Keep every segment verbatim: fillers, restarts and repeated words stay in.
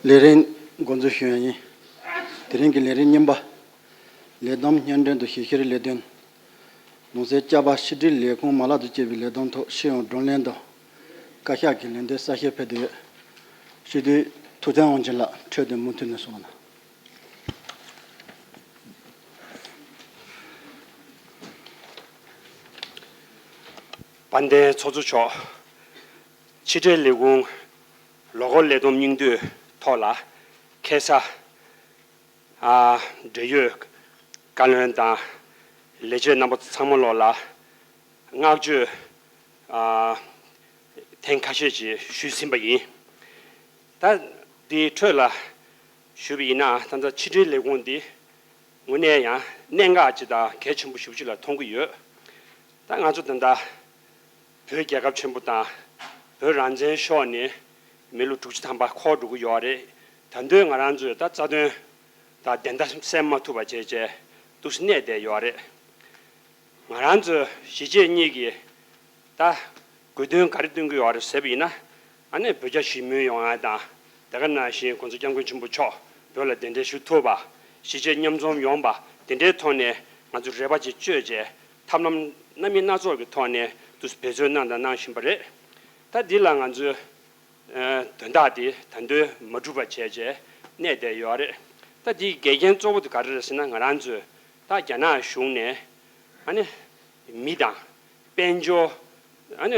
ལས་རིམ་འགོ་འཛུགས་ཞུ་ཡ་ཡིན། དེ་རིང་གི་ལས་རིམ་གཉིས་པ། ལས་བསྡོམས་བརྙན་འཕྲིན་དང་ཞིབ་བཤེར་ལས་དོན། ལུང་ཚན་བཅུ་པ། ཕྱི་དྲིལ་ལས་ཁུངས་མ་ལག་དང་བཅས་པའི་ལས་བསྡོམས་ཐོག་སྤྱི་ཡོངས་བགྲོ་གླེང་དང་། བཀའ་ཤག་གི་ལན་འདེབས་གསལ་བཤད་ཕེབས་བསྡད་ཡོད། སྤྱི་འཐུས་ཐུབ་བསྟན་དབང་ཆེན་ལགས། འཕྲོས་དེ་མུ་མཐུད་ནས་གསུང་རོགས་གནང་། དཔལ་ལྡན་ཚོགས་གཙོ་མཆོག་ཕྱི་དྲིལ་ལས་ཁུངས་ལོ་འཁོར་ལས་བསྡོམས་སྙིང་བསྡུས་ཐོག་ལ། ཁ་སང་། ཨ། འབྲེལ་ཡོད་བཀའ་བློན་དང་ལས་བྱེད་རྣམ་པ་ཚང་མ་ལོག་ལ་བསྔགས་བརྗོད། ཨ། ཐེངས་ཁ་ཤས་ཅིག་ཞུས་ཟིན་པ་ཡིན། ད་འདིའི་འཕྲོས་ལ་ཞུས་པ་ཡིན་ན། ད་ལྟ་ཕྱི་དྲིལ་ལས་ཁུངས་འདི་དངོས་གནས་ཡང་གནད་འགག་ཅིག་དང་གལ་ཆེན་པོ་ཞེ་པོ་ཅིག་ལ་མཐོང་གི་ཡོད། ད་ང་ཚོ་ད་ལྟ་བོད་རྒྱལ་ཁབ་ཆེན་པོ་དང་བོད་རང་བཙན་ཤོར་ནས་མི་ལོ་དྲུག་ཅུ་ཐམ་པ་འཁོར་འགྲོ་གི་ཡོད་རེད། ད་དུང་ང་རང་ཚོས་ད་རྩ་དོན་དང་བདེན་མཐའ་གསལ་མ་ཐུབ་པ་བྱས་བྱས་འདུག་སེ་གནས་བསྡད་ཡོད་རེད། ང་རང་ཚོ་གཞིས་བྱེས་གཉིས་ཀྱིས་ད་དགོས་འདུན་ག་རེ་བཏོན་གྱི་ཡོད་རེད་ཟེར་བ་ཡིན་ན། ཨ་ནི་བོད་རྒྱ་ཞི་མོལ་ཡོང་ཡ་དང་། དེ་ག་ནང་བཞིན་༸གོང་ས་༸སྐྱབས་མགོན་ཆེན་པོ་མཆོག་བོད་ལ་གདན་འདྲེན་ཞུ་ཐུབ་པ། གཞིས་བྱེས་མཉམ་འཛོམས་ཡོང་པ། དེ་འདྲའི་ཐོག་ནས་ང་ཚོས་རེ་བ་ཅིག་བཅོལ་བྱས་ཐབས་ལམ་སྣ་མིན་སྣ་ཚོགས་ཀྱི་ཐོག་ནས་འདུག་སེ་འབད་བརྩོན་གནང་དང་གནང་བཞིན་པ་རེད། ད་འདི་ལ་ང་ཚོས་ཨ། དོན་དག་དེ་ད་དུང་མ་གྲུབ་པ་བྱས་བྱས་གནས་བསྡད་ཡོད་རེད། ད་དེའི་འགལ་རྐྱེན་གཙོ་བོ་དེ་ག་རེ་རེད་ཟེར་ན། ང་རང་ཚོས་ད་རྒྱ་ནག་གཞུང་ནས་ཨ་ནི་མི་དང་དཔལ་འབྱོར། ཨ་ནི་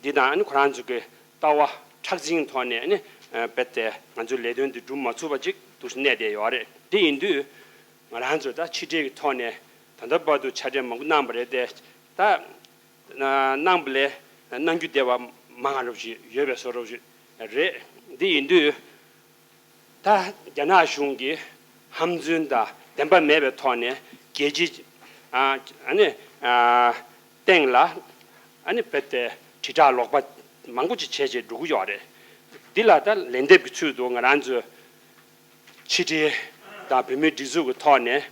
འདི་དང་ཨ་ནི་ཁོ་རང་ཚོ་གི་ལྟ་བ་མཁྲེགས་འཛིན་ཐོག་ནས་ཨ་ནི་རྦད་དེ་ང་ཚོའི་ལས་དོན་འདི་སྒྲུབ་མ་ཚུགས་པ་ཅིག་འདུག་སེ་གནས་བསྡད་ཡོད་རེད། དེ་ཡིན་དུས་ང་རང་ཚོས་ད་ཕྱི་འབྲེལ་གྱི་ཐོག་ནས་ད་ལྟ་བར་དུ་ཕྱག་སྦྲེལ་མང་པོ་གནང་བ་རེད་དེ། ད་གནང་བ་ལས་གནང་རྒྱུ་བསྡད་པ་མང་བ་རུ་ཞིག་ཡོད་པའི་བཟོ་འདྲ་ཞིག་རེད། འདི་ཡིན་དུས་ད་རྒྱ་ནག་གཞུང་གིས་ཧམ་རྫུན་དང་བདེན་པ་མེད་པའི་ཐོག་ནས་རྒྱལ་སྤྱིའི་ཨ་ཨ་ནི་ཨ་སྟེང་ལ་ཨ་ནི་རྦད་དེ་དྲིལ་བསྒྲགས་ལོག་པ་མང་པོ་ཅིག་བྱས་བྱས་འགྲོ་གི་ཡོད་རེད། འདི་ལ་ད་ལན་འདེབས་ཀྱི་ཚུལ་དུ་ང་རང་ཚོས་ཕྱི་དྲིལ་དང་བོད་མིའི་སྒྲིག་འཛུགས་ཀྱི་ཐོག་ནས་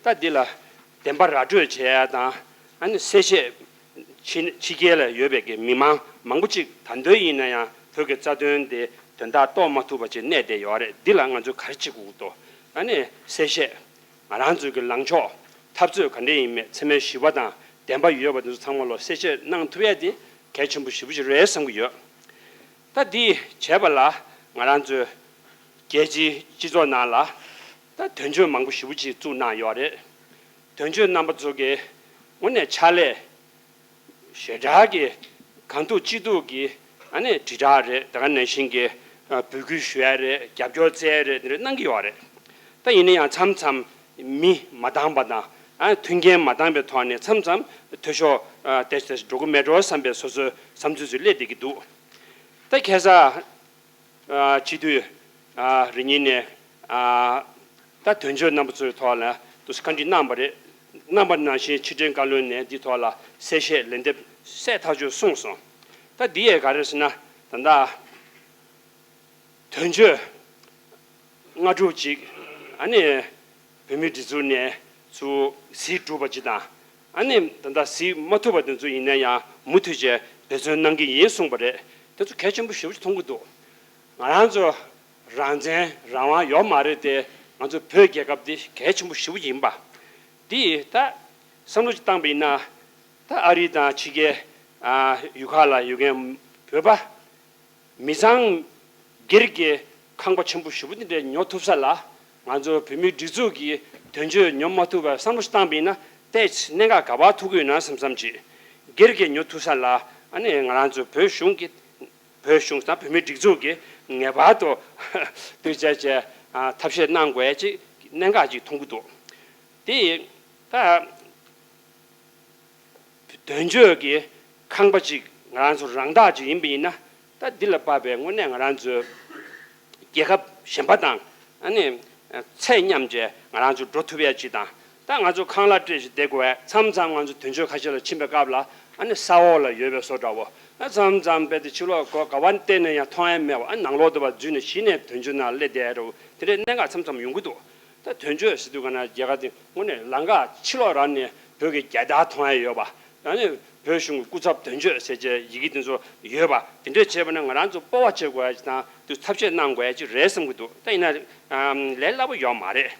ད་འདི་ལ་བདེན་པ་ར་སྤྲོད་བྱེད་ཡ་དང་། ཨ་ནི་གསལ་བཤད། ཕྱི་ཕྱི་རྒྱལ་ལ་ཡོད་པའི་གི་མི་མང་མང་པོ་ཅིག་ད་དུང་ཡིན་ན་ཡང་བོད་ཀྱི་རྩ་དོན་དེ་དོན་དག་རྟོགས་མ་ཐུབ་པ་ཅིག་གནས་བསྡད་ཡོད་རེད། འདི་ལ་ང་ཚོས་ག་རེ་བྱེད་དགོས་ཀྱི་འདུག་ཨ་ནི་གསལ་བཤད། ང་རང་ཚོའི་གི་ལངས་ཕྱོགས། འཐབ་རྩོད་ག་འདྲ་ཡིན་མིན། ཚད་མའི་ཞིབ་པ་དང་བདེན་པ་ཡོད་པ་དེ་ཚོ་ཚང་མ་ལ་གསལ་བཤད་གནང་ཐུབ་ཡ་དེ་གལ་ཆེན་པོ་ཞེ་པོ་ཅིག་རེད་བསམ་གྱི་ཡོད། ད་འདི་བྱས་པ་ལ་ང་རང་ཚོའི་རྒྱལ་སྤྱིའི་སྤྱི་ཚོགས་ནང་ལ་ད་དོན་གཅོད་མང་པོ་ཞེ་པོ་ཅིག་བཙུགས་གནང་ཡོད་རེད། དོན་གཅོད་རྣམ་པ་ཚོ་གིས་དངོས་གནས་ཕྱག་ལས་ཞེ་དྲག་གི་གང་ཐུབ་ཅི་ཐུབ་ཀྱིས་ཨ་ནི་དྲིལ་བསྒྲགས་རེད། དེ་ག་ནང་བཞིན་གྱི་ཨ་འབོད་སྐུལ་ཞུ་ཡ་རེད། རྒྱབ་སྐྱོར་བཙལ་ཡ་རེད། དེ་འདྲ་གནང་གི་ཡོད་རེད། ད་ཡིན་ན་ཡང་མཚམས་མཚམས་མི་མ་འདང་པ་དང་ཨ་མཐུན་རྐྱེན་མ་འདང་པའི་ཐོག་ནས་མཚམས་མཚམས་འཐུས་ཤོར་ཨ་ཏོག་ཙམ་འགྲོ་གི་མེད་འགྲོ་བསམ་པའི་སོ་སོའི་བསམ་ཚུལ་ཚོ་སླེབས་བསྡད་ཀྱི་འདུག་ད་ཁ་སང་ཨ་སྤྱི་འཐུས་ཨ་རེ་གཉིས་ནས་ཨ་ད་དོན་གཅོད་རྣམ་པ་ཚོའི་ཐོག་ལ་དུ་བཀའ་འདྲི་གནང་བ་རེད། གནང་བ་ནང་བཞིན་ཕྱི་དྲིལ་བཀའ་བློན་ནས་འདི་ཐོག་ལ་གསལ་བཤད་ལན་འདེབས་གསལ་ཐག་ཆོད་གསུངས་སོང་། ད་འདི་ཡས་ག་རེ་ཟེར་ན། ད་ལྟ་དོན་གཅོད་ལྔ་དྲུག་ཅིག་ཨ་ནི་བོད་མིའི་སྒྲིག་འཛུགས་ནས་ཚུར་གཟིགས་གྲུབ་པ་ཅིག་དང་། ཨ་ནི་ད་ལྟ་གཟིགས་མ་ཐུབ་པ་དེ་ཚོ་ཡིན་ན་ཡང་མུ་མཐུད་བྱས་འབད་བརྩོན་གནང་གི་ཡིན་གསུངས་པ་རེད། དེ་ཚོ་གལ་ཆེན་པོ་ཞེ་པོ་ཅིག་མཐོང་གི་འདུག་ང་རང་ཚོ་རང་བཙན་རང་དབང་ཡོད་མ་རེད་དེ། ང་ཚོ་བོད་རྒྱལ་ཁབ་འདི་གལ་ཆེན་པོ་ཞེ་པོ་ཡིན་པ་འདི་ད་བསམ་བློ་ཅིག་བཏང་པ་ཡིན་ན། ད་ཨ་རི་དང་ཕྱི་རྒྱལ་ཨ་ཡུལ་ཁག་ལ་ཡོད་མཁན་བོད་པ་མི་ཚང་སྒེར་གྱི་ཁང་པ་ཆེན་པོ་ཞེ་པོ་འདི་འདྲ་ཉོ་ཐུབ་ས་ལ། ང་ཚོ་བོད་མིའི་སྒྲིག་འཛུགས་ཀྱི་དོན་གཅོད་ཉོ་མ་ཐུབ་པ་བསམ་བློ་ཞིག་བཏང་པ་ཡིན་ན། ཏོག་ཙམ་གནད་འགག་ག་པར་ཐུག་གི་ཡོད་ན་བསམ་བསམ་ཅིག་སྒེར་གྱི་ཉོ་ཐུབ་ས་ལ་ཨ་ནི་ང་རང་ཚོ་བོད་གཞུང་གི་བོད་གཞུང་དང་བོད་མིའི་སྒྲིག་འཛུགས་ཀྱིས་ངེས་པར་དུ་དུས་བཅད་བཅད་ཨ་ཐབས་ཤེས་གནང་དགོས་ཅིག་གནད་འགག་ཅིག་མཐོང་གི་འདུག་དེ་ད་དོན་གཅོད་ཀྱི་ཁང་པ་ཅིག་ང་རང་ཚོ་རང་བདག་ཅིག་ཡིན་པ་ཡིན་ན། ད་འདི་ལ་དཔག་པའི་དངོས་གནས་ང་རང་ཚོའི་རྒྱལ་ཁབ་གཞན་པ་དང་ཨ་ནི་ཚད་མཉམ་བྱས་ང་རང་ཚོ་འགྲོ་ཐུབ་ཡ་ཅིག་དང་། ད་ང་ཚོ་ཁང་གླ་སྤྲད་ཅིག་བསྡད་དགོས་པས། མཚམས་མཚམས་ང་ཚོ་དོན་གཅོད་ཁ་ཤས་ལ་ཕྱིན་པའི་སྐབས་ལ་ཨ་ནི་ས་འོག་ལ་ཡོད་པའི་བཟོ་འདྲ་བོ། ཨ་མཚམས་མཚམས་རྦད་དེ་ཕྱི་ལོགས་སྒོ་ག་པར་བལྟས་ན་ཡང་མཐོང་ཡ་མེད་པ། ཨ་ནང་ལོགས་དུ་བ་འཛུལ་ནས་གཞི་ནས་དོན་གཅོད་ནང་སླེབས་བསྡད་ཡ་འདྲ་བོ། དེ་འདྲའི་གནད་འགག་མཚམས་མཚམས་ཡོང་གི་འདུག་ད་དོན་གཅོད་ཟེར་དུས་ག་ན་རྒྱ་གར་དེ་དངོས་གནས་ལམ་ཁ་ཕྱི་ལོགས་རང་ནས་བོད་ཀྱི་རྒྱལ་དར་མཐོང་ཡ་ཡོད་པ། ཨ་ནི་ བོད་གཞུང་གི་སྐུ་ཚབ་དོན་གཅོད་ཟེར་བྱས་ཡི་གེ་དེ་ཚོ་ཡོད་པ་དེ་འདྲས་བྱས་པ་ན། ང་རང་ཚོ་སྤོབས་པ་བྱེད་དགོས་ཡ་ཅིག་དང་དུ་ཚབ་བྱེད་གནང་དགོས་ཡ་ཅིག་རེད་བསམ་གྱི་འདུག་ད་ཡིན་ན་ཨམ་ལས་སླ་པོ་ཡོད་མ་རེད།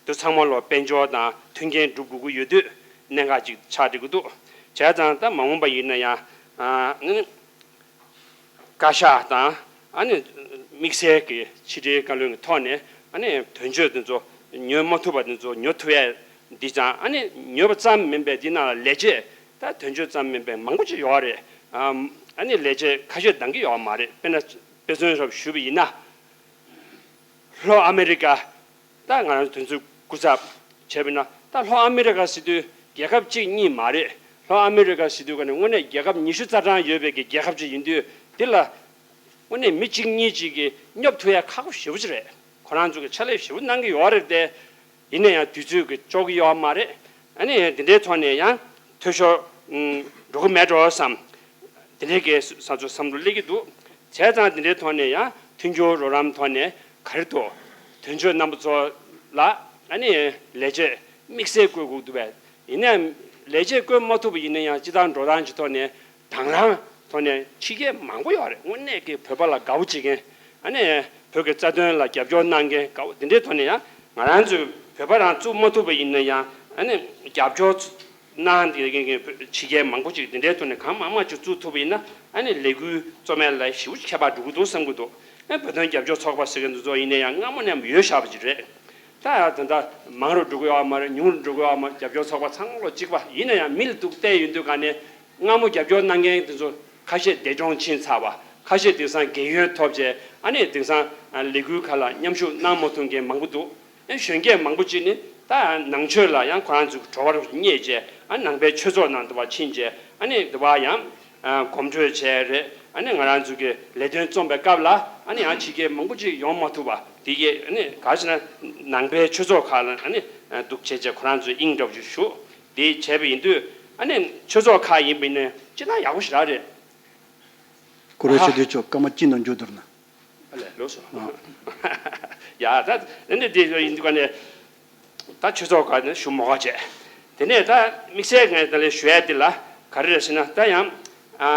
དུ་ཚང་མ་ལོ་དཔལ་འབྱོར་དང་མཐུན་རྐྱེན་སྒྲུབ་དགོས་ཀྱི་ཡོད་དུས་གནད་འགག་ཅིག་ཆགས་འགྲོ་གི་འདུག་བྱས་ཙང་ད་མ་འོངས་པ་ཡིན་ན་ཡང་ཨ་ནི། བཀའ་ཤག་དང་ཨ་ནི་དམིགས་བསལ་གྱི་ཕྱི་དྲིལ་བཀའ་བློན་གྱི་ཐོག་ནས་ཨ་ནི་དོན་གཅོད་དེ་ཚོ་ཉོ་མ་ཐུབ་པ་དེ་ཚོ་ཉོ་ཐུབ་ཡས་འདི་ཙང་། ཨ་ནི་ཉོ་བ་ཙམ་མིན་པའི་འདི་ནང་ལ་ལས་བྱེད་ད་དོན་གཅོད་ཙམ་མིན་པའི་མང་པོ་ཅིག་ཡོད་རེད། ཨ་ནི་ལས་བྱེད་ཁ་ཤས་འདང་གི་ཡོད་མ་རེད། དཔེར་ན་དཔེ་མཚོན་རབ་ཞུས་པ་ཡིན་ན། ལྷོ་ཨ་མེ་རི་ཀ་ད་ང་རང་ཚོ་དོན་གཅོད་སྐུ་ཚབ་བྱས་པ་ཡིན་ན། ད་ལྷོ་ཨ་མེ་རི་ཀ་ཟེར་དུས་རྒྱལ་ཁབ་གཅིག་གཉིས་མ་རེད། ལྷོ་ཨ་མེ་རི་ཀ་ཟེར་དུས་ཀ་ནས་དངོས་གནས་རྒྱལ་ཁབ་ཉི་ཤུ་རྩ་གྲངས་ཡོད་པའི་གི་རྒྱལ་ཁབ་ཅིག་ཡིན་དུས། འདི་ལ་དངོས་གནས་མི་གཅིག་གཉིས་གཅིག་གིས་སྙོབ་ཐུབ་ཡ་ཁག་པོ་ཞེ་པོ་ཅིག་རེད། ཁོ་རང་ཚོ་གི་ཕྱག་ལས་ཞེ་པོ་གནང་གི་ཡོད་རེད་དེ། ཡིན་ན་ཡང་དུས་ཚོད་ཀྱིས་ལྕོགས་ཀྱི་ཡོད་མ་རེད། ཨ་ནི་འདི་འདྲའི་ཐོག་ནས་ཡང་འཐུས་ཤོར་ཨུམ་འགྲོ་གི་མེད་འགྲོ་བསམ། འདི་འདྲའི་གི་ས་ཚོ་བསམ་བློ་སླེབས་ཀྱི་འདུག་བྱས་ཙང་འདི་འདྲའི་ཐོག་ནས་ཡང་མཐུན་འགྱུར་རོགས་རམ་ཐོག་ནས་ག་རེ་འདུག་དོན་གཅོད་རྣམ་པ་ཚོ་ལ་ཨ་ནི་ལས་བྱེད་དམིགས་བསལ་བསྐོ་དགོས་འདུག་པས། ཡིན་ནའང་ལས་བྱེད་བསྐོ་མ་ཐུབ་པ་ཡིན་ན་ཡང་སྤྱི་བཏང་འགྲོ་སྟངས་ཀྱི་ཐོག་ནས་དང་བླངས་ཐོག་ནས་ཕྱི་རྒྱལ་མང་པོ་ཡོད་རེད། དངོས་གནས་ཀྱི་བོད་པ་ལ་དགའ་པོ་བྱེད་མཁན། ཨ་ནི་བོད་ཀྱི་རྩ་དོན་ལ་རྒྱབ་སྐྱོར་གནང་མཁན་དགའ་པོ་འདི་འདྲའི་ཐོག་ནས་ཡང་ང་རང་ཚོས་བོད་པ་རང་བཙུགས་མ་ཐུབ་པ་ཡིན་ན་ཡང་ཨ་ནི་རྒྱབ་སྐྱོར་གནང་བསྡད་མཁན་གྱི་ཕྱི་རྒྱལ་མང་པོ་ཅིག་འདི་འདྲའི་ཐོག་ནས་གང་མང་མང་ཅིག་བཙུགས་ཐུབ་པ་ཡིན་ན། ཨ་ནི་ལས་འགུལ་རྩོམ་ཡ་ལ་ཞེ་པོ་ཅིག་ཁྱད་པར་འགྲོ་གི་འདུག་བསམ་གྱི་འདུག་ཨ་བོད་དོན་རྒྱབ་སྐྱོར་ཚོགས་པ་ཟེར་མཁན་འདི་ཚོ་ཡིན་ན་ཡང་སྔ་མོ་ནས་ཡོད་བཞག་པ་ཅིག་རེད། ད་ད་ལྟ་མང་རུ་འགྲོ་གི་ཡོད་མ་རེད། ཉུང་རུ་འགྲོ་གི་ཡོད་མ་རེད། རྒྱབ་སྐྱོར་ཚོགས་པ་ཚང་མ་ལོ་གཅིག་པ་ཡིན་ན་ཡང་མི་ལ་སྡུག་བལྟས་ཡོང་དུས་ག་ནས་སྔ་མོ་རྒྱབ་སྐྱོར་གནང་མཁན་དེ་ཚོ་ཁ་ཤས་འདས་གྲོངས་ཕྱིན་ཚར་བ། ཁ་ཤས་དེང་སང་རྒས་ཡོལ་ཐོབ་བྱས་ཨ་ནི་དེང་སང་ལས་འགུལ་ཁག་ལ་མཉམ་ཞུགས་གནང་མ་ཐུབ་མཁན་མང་པོ་འདུག་ཨ་གཞོན་སྐྱེས་མང་པོ་ཅིག་ནི་ད་ནང་ཆོས་ལ་ཡང་ཁོ་རང་ཚོའི་བྲོ་བ་རྙེད་བྱས། ཨ་ནང་པའི་ཆོས་ཚོགས་ནང་དུ་བ་ཕྱིན་བྱས། ཨ་ནི་དུ་བ་ཡང་གོམ་བགྲོད་བྱས་རེད། ཨ་ནི་ང་རང་ཚོ་གི་ལས་དོན་རྩོམ་པའི་སྐབས་ལ་ཨ་ནི་ཡང་ཕྱི་རྒྱལ་མང་པོ་ཅིག་ཡོང་མ་ཐུབ་པ་དེ་གས། ཨ་ནི་ག་རེ་ཟེར་ན་ནང་པའི་ཆོས་ཚོགས་ཁག་ལ་ཨ་ནི་འདུག་བྱས་བྱས་ཁོ་རང་ཚོས་དབྱིངས་འདྲ་པོ་ཞིག་ཞུ། དེ་བྱས་པ་ཡིན་དུས་ཨ་ནི་ཆོས་ཚོགས་ཁག་ཡིན་པ་ཡིན་ན་སྤྱིར་བཏང་ཡག་པོ་ཞེ་དྲག་རེད། ཀུ་རེ་ཨ་ཤི་དེ་ཆོ་སྐར་མ་གཅིག་ནང་འཇུག་འདུག་ན། ཨ་ལས་ལོས་སོ། ཡ་ད་ཨ་ནི་དེ་ཡིན་དུས་ག་ནས། ད་ཆོས་ཚོགས་ཁག་ནས་ཞུ་མོ་ཁ་བྱས། དེ་ནས་ད་དམིགས་བསལ་ངས་ད་ལས་ཞུ་ཡ་དེ་ལ་ག་རེ་རེད་ཟེར་ན། ད་ཡང་ཨ་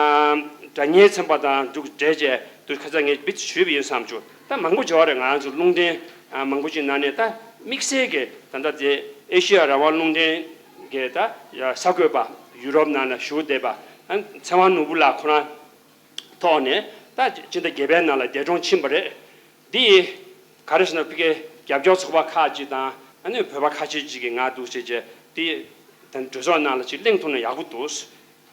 དགྲ་གཉེན་ཚན་པ་དང་འདུག་འབྲེལ་བྱས་དུ་ཁ་ཚ་ངས་བིད་ཞུས་པ་ཡིན་བསམ་བྱུང་། ད་མང་པོ་བྱས་པ་རེད། ང་རང་ཚོ་རླུང་འཕྲིན་ཨ་མང་པོ་ཅིག་ནང་ནས་ད་དམིགས་བསལ་གྱི་ད་ལྟ་དེ་ཨེ་ཤི་ཡ་རང་དབང་རླུང་འཕྲིན་གྱི་ད་ཡ་གསར་འགོད་པ་ཡུ་རོབ་ནང་ལ་བཞུགས་བསྡད་པ་ཨ་ཚེ་དབང་ནོར་བུ་ལགས་ཁོ་རང་། ཐོག་ནས་ད་སྤྱི་ཟླ་བརྒྱད་པའི་ནང་ལ་འདས་གྲོངས་ཕྱིན་པ་རེད། འདི་ག་རེ་ཟེར་ན་ཕ་གིའི་རྒྱབ་སྐྱོར་ཚོགས་པ་ཁག་ཅིག་དང་ཨ་ནི་བོད་པ་ཁ་ཤས་ཅིག་གིས་ང་འདུག་བྱས་བྱས་འདི་ད་གྲོས་ཚོགས་ནང་ལ་ཅིག་གླེང་ཐུབ་ན་ཡག་པོ་འདུག་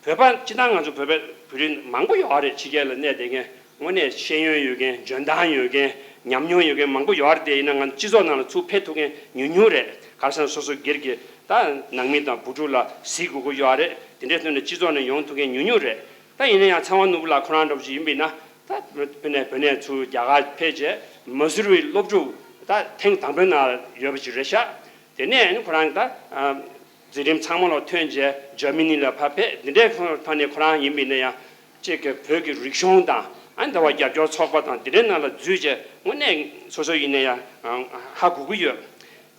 བོད་པ་སྤྱིར་བཏང་ང་ཚོ་བོད་པའི་བོད་རིགས་མང་པོ་ཡོད་རེད། ཕྱི་རྒྱལ་ལ་གནས་བསྡད་མཁན་དངོས་གནས་ཤེས་ཡོན་ཡོད་མཁན་འཇོན་ཐང་ཡོད་མཁན་ཉམས་མྱོང་ཡོད་མཁན་མང་པོ་ཡོད་རེད། དེ་ཡིན་ན་ང་ཚོ་སྤྱི་ཚོགས་ནང་ལ་ཚུར་ཕེབས་ཐུབ་མཁན་ཉུང་ཉུང་རེད། ག་རེ་ཟེར་ན་སོ་སོ་སྒེར་གྱི་ད་ནང་མི་དང་བུ་ཕྲུག་ལ་གཟིགས་དགོས་ཀྱི་ཡོད་རེད། དེ་འདྲའི་ཐོག་ནས་སྤྱི་ཚོགས་ནང་ཡོང་ཐུབ་མཁན་ཉུང་ཉུང་རེད། ད་ཡིན་ན་ཡང་ཚེ་དབང་ནོར་བུ་ལགས་ཁོ་རང་འདྲ་པོ་ཅིག་ཡིན་པ་ཡིན་ན། ད་བོད་ནས་བོད་ནས་ཚུར་རྒྱ་གར་ཕེབས་རྗེས་མ་སུ་རིའི་སློབ་ཕྲུག་ད་ཐེངས་དང་པོའི་ནང་ཡོད་པ་ཅིག་རེད་ཤག་དེ་ནས་ཁོ་རང་ད་འཛིན་རིམ་ཚང་མ་ལ་ཐོན་རྗེས་འཇར་མ་ནི་ལ་ཕར་ཕེབས། འདི་འདྲའི་ཐོག་ནས་ཁོ་རང་ཡིན་པ་ཡིན་ན་ཡང་གཅིག་གི་བོད་ཀྱི་རིག་གཞུང་དང་ཨ་ནི་ད་བར་རྒྱབ་སྐྱོར་ཚོགས་པ་དང་འདི་འདྲའི་ནང་ལ་འཛུལ་རྗེས་དངོས་གནས་སོ་སོ་ཡིན་ན་ཡང་ཧ་གོ་གི་ཡོད།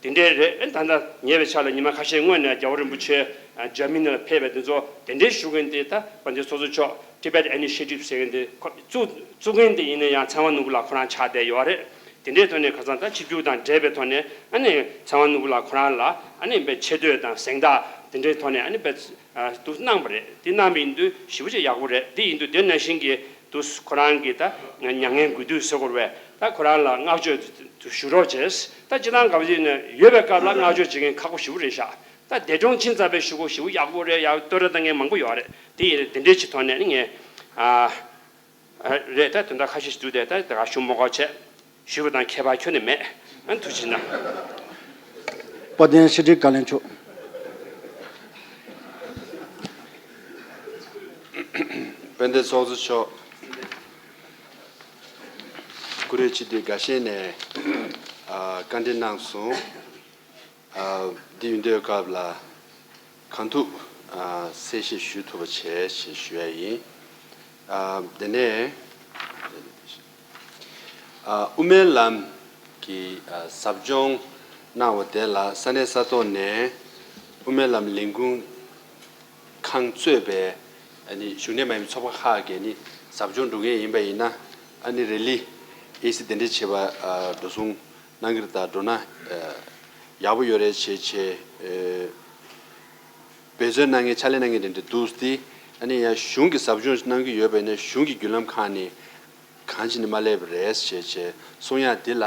དེ་འདྲའི་རེད། ཨ་ད་ལྟ་ཉེ་བའི་ཆར་ལ་ཉི་མ་ཁ་ཤས་སྔོན་ནས་རྒྱལ་བ་རིན་པོ་ཆེ་འཇར་མ་ནི་ལ་ཕེབས་པའི་དེ་ཚོ་དེ་འདྲའི་ཞུ་མཁན་དེ་ད་དཔལ་ལྡན་ཚོགས་གཙོ་མཆོག་Tibet Initiative ཟེར་མཁན་དེ་ཁོ་བཙུགས་བཙུགས་མཁན་དེ་ཡིན་ན་ཡང་ཚེ་དབང་ནོར་བུ་ལགས་ཁོ་རང་ཆགས་བསྡད་ཡོད་རེད། དེ་འདྲའི་ཐོག་ནས་ཁ་སང་ད་ཆིབས་བསྒྱུར་དང་འབྲེལ་བའི་ཐོག་ནས་ཨ་ནི་ཚེ་དབང་ནོར་བུ་ལགས་ཁོ་རང་ལ་ཨ་ནི་དཔེ་ཆེ་བསྟོད་དང་གཟེངས་རྟགས་དེ་འདྲའི་ཐོག་ནས་ཨ་ནི་དཔེ་དུ་གནང་བ་རེད། དེ་གནང་བ་ཡིན་དུས་ཞེ་པོ་ཅིག་ཡག་པོ་རེད། དེ་ཡིན་དུས་དེ་ནང་བཞིན་གྱི་དུ་ཁོ་རང་གི་ད་མྱ་ངན་གུས་འདུད་ཟེར་དགོས་རེད་པས། ད་ཁོ་རང་ལ་བསྔགས་བརྗོད་དུ་ཞུ་རོགས་བྱས། ད་སྤྱིར་བཏང་ག་བ་ཡིན་ན་ཡོད་པའི་སྐབས་ལ་བསྔགས་བརྗོད་བྱེད་མཁན་ཁག་པོ་ཞེ་པོ་རེད་ཤག་ད་འདས་གྲོངས་ཕྱིན་ཚར་བའི་གཞུག་གུ་ཞེ་པོ་ཡག་པོ་རེད། ཡག་བསྟོད་ར་བཏང་མཁན་མང་པོ་ཡོད་རེད། དེ་ཡིན་དེ་འདྲའི་ཅིག་ཐོག་ནས་ནི་ངས་ཨ་ཨ་རེད། ད་དོན་དག་ཁ་ཤས་ཤིག་འདུག་སྟེ་ད་དེ་ག་ཞུ་མ་དགོས་བྱས། ཞུས་པ་དང་ཁྱད་པར་ཁྱོན་ནས་མེད། ཨ་ཐུགས་རྗེ་གནང་། དཔལ་ལྡན་ཕྱི་དྲིལ་བཀའ་བློན་མཆོག་དཔལ་ལྡན་ཚོགས་གཙོ་མཆོག་ཀུ་རེ་སྤྱི་འཐུས་འགའ་ཤས་ནས་ཨ་བཀའ་འདྲི་གནང་སོང་། ཨ་འདི་ཡིན་དུས་སྐབས་ལ་གང་ཐུབ་ཨ་གསལ་བཤད་ཞུ་ཐུབ་པ་བྱས་ཞེས་ཞུ་ཡ་ཡིན། ཨ་དེ་ནས་ཨ་དབུ་མའི་ལམ་གྱི་ཨ་ཟབ་སྦྱོང་གནང་བ་དེ་ལ་ས་གནས་ས་ཐོག་ནས་དབུ་མའི་ལམ་ལས་འགུལ་ཁང་གཙོས་པའི་ ཨ་ནི་གཞུང་འབྲེལ་མ་ཡིན་པའི་ཚོགས་པ་ཁག་གིས་ནི་ཟབ་སྦྱོང་འགྲོ་མཁན་ཡིན་པ་ཡིན་ན། ཨ་ནི་རེ་ལི་ཨེ་སི་དེ་འདྲ་བྱེད་པ་འགྲོ་སོང་གནང་གི་རེད། ད་འགྲོ་ན་ཡག་པོ་ཡོད་རེད་བྱས་བྱས། འབད་བརྩོན་གནང་མཁན་ཕྱག་ལས་གནང་མཁན་དེ་འདྲ་འདུག་སྟེ། ཨ་ནི་ཡང་གཞུང་གིས་ཟབ་སྦྱོང་གནང་གི་ཡོད་པ་ཡིན་ན་གཞུང་གི་བརྒྱུད་ལམ་ཁག་ནས་གང་བྱས་ནས་མ་སླེབས་པ་རེད་ཞེས་བྱས་གསུང་ཡག་འདི་ལ།